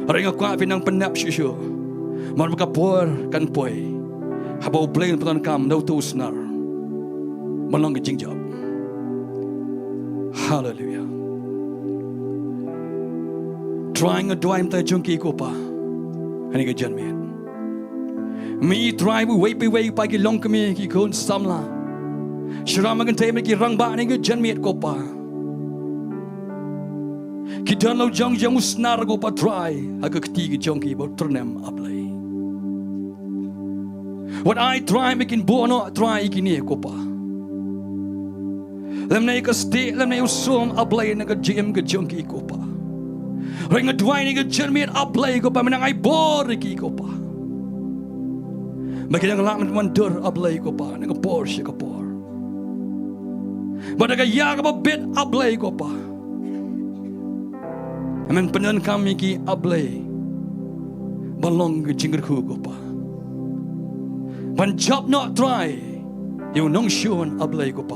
Hynrei nga kwah phin nang pynnep shuh shuh, namar ba ka por kan poi haba U Blei un pyndonkam da uto u snar ban long ka jingjop. Haleluia. Trai, nga duwai na ka bynta jong ki ko Pa ha kane ka janmiet. Mih Trai, uwei pa uwei, pa ki longkmie, ki khun samla, shynrang, mynta mynta ki rangbah ha kane ka janmiet ko Pa. Ki don la u jong jong u snar ko Pa Trai ha ka kti ka jong ki ba u tyrnem, A Blei. Wat ai Trai ba kin buh noh Trai ïa kine ko Pa, lymne ka stieh lymne u sum, A Blei, na ka jingim ka jong ki ko Pa. Hynrei nga duwai ha kane ka janmiet, A Blei ko Pa, men nang ai bor ïa ki ko Pa, ba kin nang lah ban wandur, A Blei ko Pa, na ka por sha ka por. Bad da ka ïa kaba bit, A Blei ko Pa, men pyndonkam ïa ki, A Blei, ban long ka jingkyrkhu ko Pa. Ban jop noh Trai ïa u nongshun, A Blei ko Pa,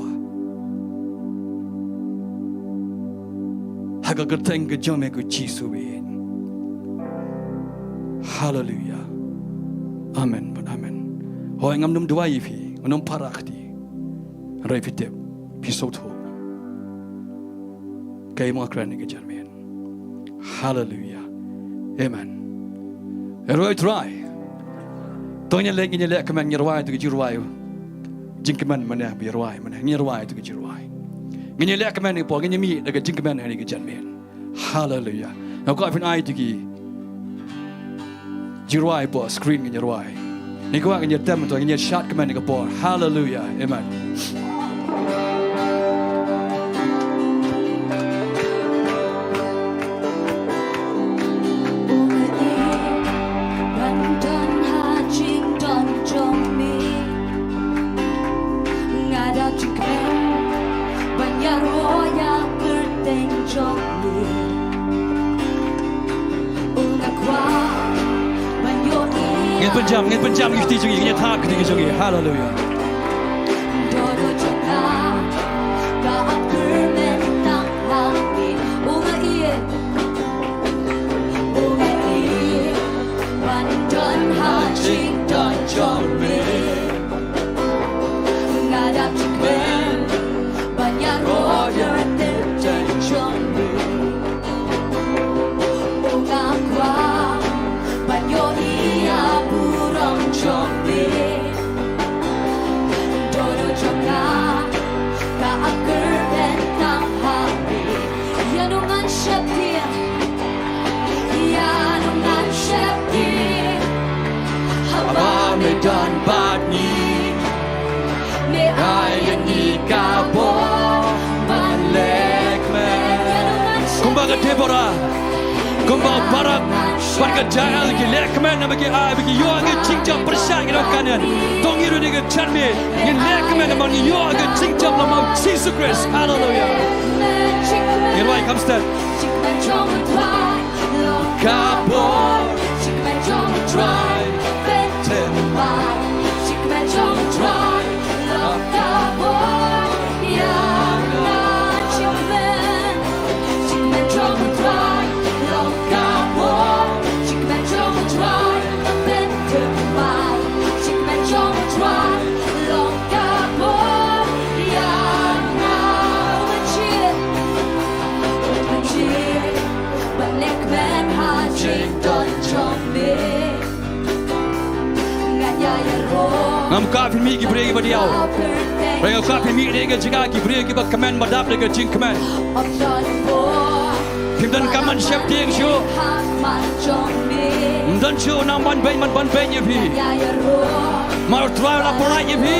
ha ka kyrteng ka jong me ko Jisu. Haleluya. Amen bad amen. Hooid, ngam nym duwai ïa phi, ngam nym para kti. Hynrei phi tip, phi sngewthuh, kaei mo nga kren ïa ka jingkmen. Haleluya. Amen. Hooid Trai. To ngin ïa leh, ngin ïa leh kmen, ngin ïa rwai ïa ka jingrwai, jingkmen mynne, ba ïa rwai mynne, ngin ïa rwai ïa ka jingrwai. Ngin ïa leh kmen ïa ka por, ngin ïa mih da ka jingkmen ha kane ka janmiet. Haleluya. Nga kwah phin ai ïa ki jingrwai hapoh screen, ngin ïa rwai. Nga kwah ngin ïa tem, to ngin ïa shad kmen ïa ka por. Haleluya. Amen. Ngin pynjam, ngin pynjam ki kti jong ngi, ngin ïa thap ki kti jong ngi. Haleluya. Ïa nong ngan sheptieng, ïa nong ngan sheptieng. Haba me don bad ngi, me ai ïa ngi ka bor ban leh kmen. Ïa nong ngan sheptieng. Kumba ka Deborah, kumba u Barak bad ka Jael ki leh kmen, namar ki ai, ba ki ïoh ka jingjop pyrshah ki nong Kanaan. To ngi ruh ha kane ka janmiet ngin leh kmen namar ngi ïoh ka jingjop lem bad u Jisu Khrist. Haleluya. Ngin rwai kham stet. Ka bor. Ngam kwah phin mih ki briew kiba diaw. Hynrei nga kwah phin mih na ka jaka ki briew kiba kmen, ba dap da ka jingkmen. Phim donkam ban sheptieng shuh. Ym don shuh u nongban beiñ ban ban beiñ ïa phi. Namar u Trai u la pynlait ïa phi.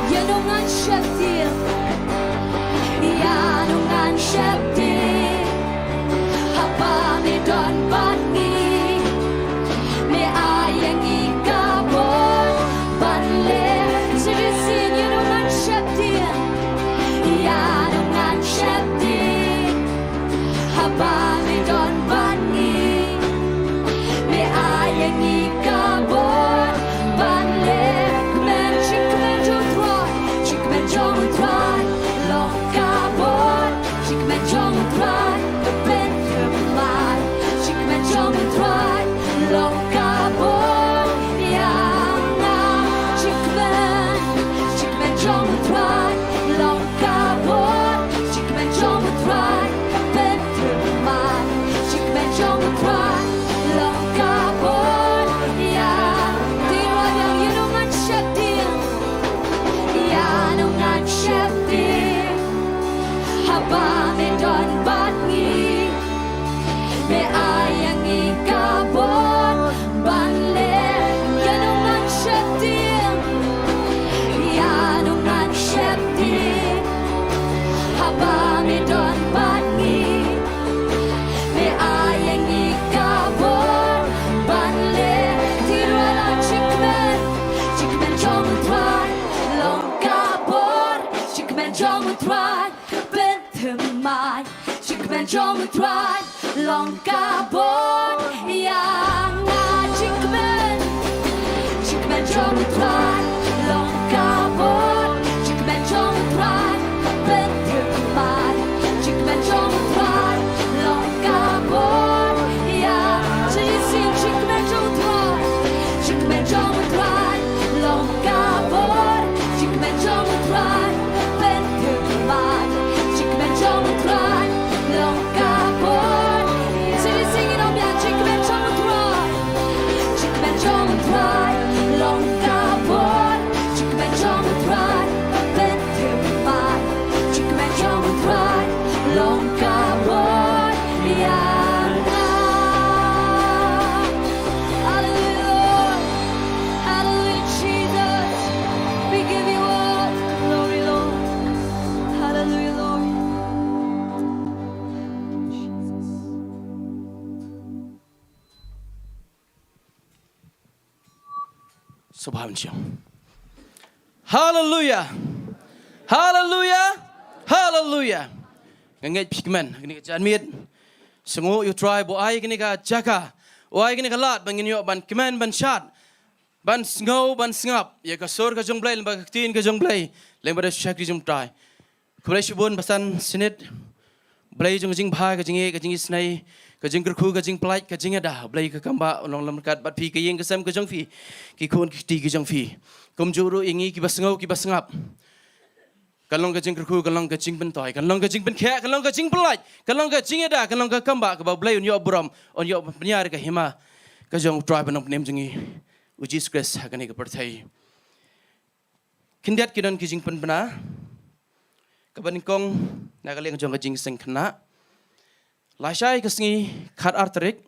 Ïa nong ngan sheptieng, ïa nong ngan sheptieng. Haba me don bad ngi, me ai ïa ngi ka bor ban leh. Sa shisien ïa nong ngan sheptieng, ïa nong ngan sheptieng. Haba me don bad ngi, me ai ïa ngi ka bor ban leh kmen. Jingkmen jong u Trai, jingkmen jong u Trai long ka bor. Jingkmen jong u Trai ka pynthymmai. Jingkmen jong u Trai long ka bor ïa nga. Jingkmen, jingkmen jong u Trai long ka bor. Jingkmen jong u Trai ka pynthymmai. Jingkmen jong u Trai long ka bor ïa nga. Ïa nong ngan sheptieng, ïa nong ngan sheptieng. Haba me don bad ngi, me ai ïa ngi ka bor ban leh. Ïa nong ngan sheptieng, Thymmai, jingkmen jong U Trai long ka bor ïa nga. Jingkmen, jingkmen jong U Trai long ka bor. Jingkmen jong U Trai, pynthymmai, jingkmen jong U Trai long ka bor ïa. Jingkmen jong U Trai, jingkmen jong U Trai long ka bor. Jingkmen jong U Trai, pynthymmai, jingkmen jong U Trai long ka bor. Sing it, sing it, oh yeah, jingkmen jong U Trai, jingkmen jong U Trai long ka bor. Jingkmen jong U Trai, pynthymmai, jingkmen jong U Trai long ka bor ïa nga. Hallelujah, Lord. Hallelujah, Jesus. We give you all the glory, Lord. Hallelujah, Lord. Sngewbha ban shong. Haleluya. Haleluya. Haleluya. Nga ngeit phi kmen ha kane ka janmiet. Sngew ïa U Trai ba u ai kane ka jaka, u ai kane ka lad ba ngin ïoh ban kmen, ban shad, ban sngew, ban sngap ïa ka sur ka jong U Blei, lyngba ka ktien ka jong U Blei, lyngba ka shakri jong U Trai. Khublei shibun Pastor Snit. Blei jong ka jingbha, ka jingïeit, ka jingisynei, ka jingkyrkhu, ka jingpyllait, ka jingïada. Blei ka kam ba u long lem ryngkat bad phi, ka ïing ka sem ka jong phi, ki khun ki kti ki jong phi. Kumjuh ruh ïa ngi kiba sngew kiba sngap. Kan long ka jingkyrkhu, kan long ka jingpyntoi, kan long ka jingpynkhiah, kan long ka jingpyllait, kan long ka jingïada, kan long ka kam ba kaba U Blei un ïoh burom, un ïoh pynïar ïa ka hima ka jong U Trai ba nongpynim jong ngi, U Jisu Khrist, ha kane ka pyrthei. Khyndiat ki don ki jingpynbna kaba nyngkong na ka liang jong ka jingïaseng khynnah. Lashai ka sngi khatar tarik,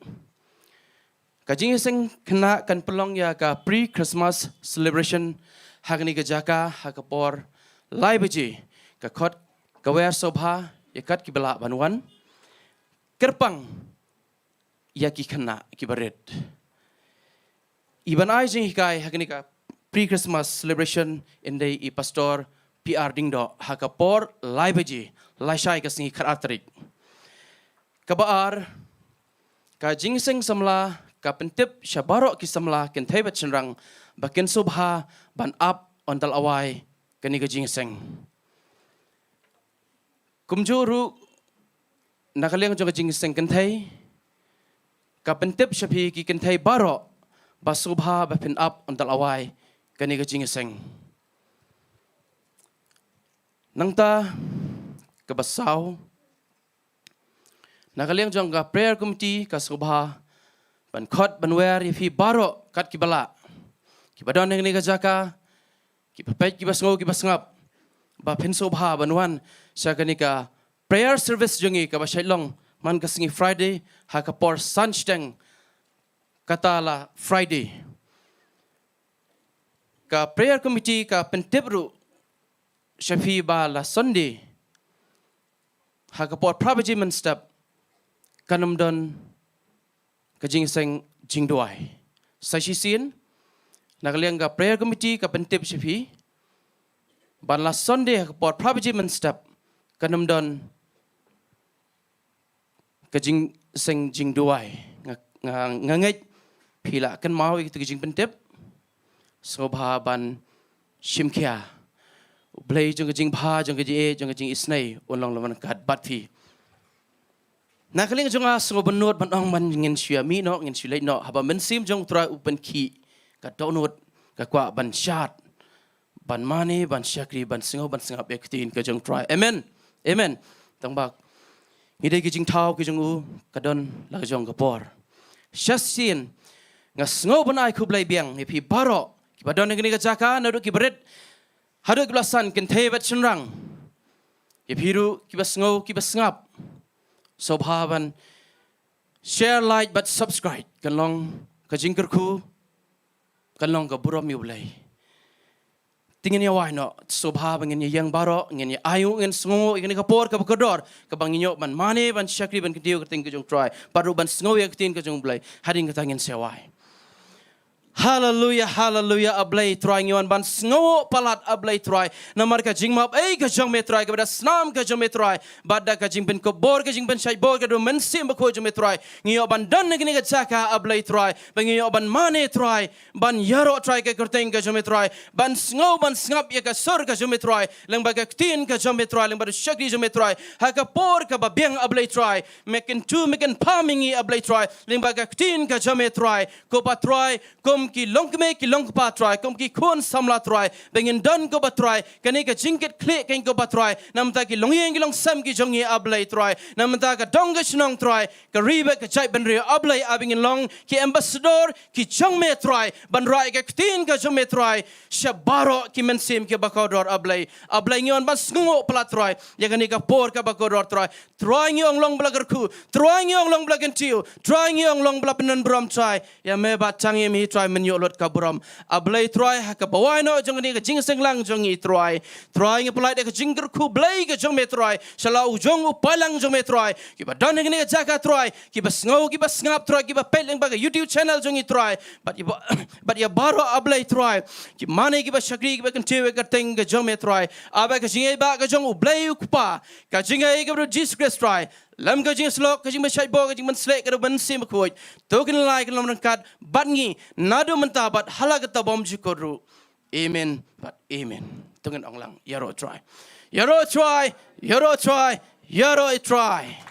ka jingïaseng khynnah kan pynlong ïa ka pre-Christmas celebration ha kane ka jaka ha ka por lai baje. Ka khot ka wer sngewbha ïa kat kiba lah ban wan. Kyrpang ïa ki khynnah kiba rit. I ban ai jinghikai ha kane ka pre-Christmas celebration yn dei i Pastor P R Diengdoh ha ka por lai baje, lashai ka sngi khatar tarik. Kaba ar, ka jingïaseng samla ka pyntip sha baroh ki samla kynthei bad shynrang ba kin sngewbha ban ap, yn da lawai kane ka jingïaseng. Kumjuh ruh na ka liang jong ka jingïaseng kynthei, ka pyntip sha phi ki kynthei baroh ba sngewbha ba phin ap, yn da lawai kane ka jingïaseng. Nangta kaba saw, na ka liang jong ka prayer committee ka sngewbha ban khot ban wer ïa phi baroh kat kiba lah, kiba don ha kane ka jaka, kiba peit, kiba sngew, kiba sngap, ba phin sngewbha ban wan sha kane ka prayer service jong ngi kaba shait long man ka sngi Friday ha ka por san shiteng kata la Friday. Ka prayer committee ka pyntip ruh sha phi ba la Sunday ha ka por phra baje mynstep kan ym don ka jingïaseng jingduwai. Sa shisien, na ka liang ka prayer committee ka pyntip sha phi ba la Sunday ha ka por phra baje mynstep kan ym don ka jingïaseng jingduwai. Nga, nga, nga ngeit phi la kynmaw ïa kito ki jingpyntip. Sngewbha ban shim khia. U Blei jong ka jingbha, jong ka jingïeit, jong ka jingisynei un long lem ryngkat bad phi. Na ka liang jong nga sngewbha ban nud ban ong ba ngin shu ïa mih noh, ngin shu leit noh, haba mynsiem jong U Trai u pynkhih, ka dohnud ka kwah ban shad, ban mane, ban shakri, ban sngew, ban sngap ïa ka ktien ka jong U Trai. Amen. Amen. Tang ba ngi dei ki jingthaw ki jong u, ka don la ka jong ka por. Shisien nga sngew ban ai khublei biang ïa phi baroh kiba don ha kane ka jaka, naduh kiba rit haduh kiba la san, kynthei bad shynrang. Ïa phi ruh kiba sngew kiba sngap, sngewbha ban share, like bad subscribe. Kan long ka jingkyrkhu, kan long ka burom ïa U Blei. Te ngin ïa wai noh, sngewbha ba ngin ïa ïeng baroh, ngin ïa ainguh, ngin sngew ïa kane ka por kaba kordor kaba ngin ïoh ban mane, ban shakri, ban kyntiew ïa ka ktien ka jong U Trai, bad ruh ban sngew ïa ka ktien ka jong U Blei. Hadien kata ngin sa wai. Haleluya, haleluya, A Blei Trai, ngi wan ban sngew palat, A Blei Trai. Namar ka jingmap ei ka jong me Trai, kaba da snam ka jong me Trai, bad da ka jingpynkupbor, ka jingpynshait bor ka jong U Mynsiem Bakhuid jong me Trai, ngi ïoh ban don ha kane ka jaka, A Blei Trai, ba ngi ïoh ban mane Trai, ban ïaroh Trai ka kyrteng ka jong me Trai, ban sngew ban sngap ïa ka sur ka jong me Trai, lyngba ka ktien ka jong me Trai, lyngba u shakri jong me Trai, ha ka por kaba biang, A Blei Trai, me kyntu me kynpham ïa ngi, A Blei Trai, lyngba ka ktien ka jong me Trai, ko Pa Trai, kum ki longkmie ki longkpa Trai, kum ki khun samla Trai, ba ngin don ko Pa Trai, kane ka jingkitkhlieh keiñ ko Pa Trai, namar ki longïing ki longsem ki jong ngi, A Blei Trai, namar ka dong ka shnong Trai, ka ri bad ka jaitbynriew, A Blei, ai ba ngin long ki ambassador ki jong me Trai, ban rah ïa ka ktien ka jong me Trai sha baroh ki mynsiem kiba kordor, A Blei. A Blei, ngi wan ban sngew palat Trai ïa kane ka por kaba kordor Trai. Trai, ngi ong long ba la kyrkhu, Trai, ngi ong long ba la kyntiew, Trai, ngi ong long ba la pyndon burom Trai ïa me, bad tang ïa me Trai men ïoh lut ka burom. A Blei Trai, ha kaba wai noh jong kane ka jingseng lang jong ngi Trai, Trai, ngi pyllait ïa ka jingkyrkhu Blei ka jong me Trai sha la u jong u paidlang jong me Trai, kiba don ha kane ka jaka Trai, kiba sngew, kiba sngap Trai, kiba peit lyngba ka YouTube channel jong ngi Trai, bad ïa ba-, bad ïa baroh, A Blei Trai, ki mane, kiba shakri, kiba kyntiew ïa ka kyrteng ka jong me Trai. Ai ba ka jingïeit ba ka jong U Blei U Kpa, ka jingïeit kaba u Jisu Khrist Trai, lem ka jingïasyllok, ka jingpynshait bor, ka jingpynsleh ka jong U Mynsiem Bakhuid, to kin ïalai, kin ïalam ryngkat bad ngi naduh mynta bad ha la katta bymjukut ruh. Amen bad amen. To ngin ong lang, ïaroh Trai, ïaroh Trai, ïaroh Trai, ïaroh Trai.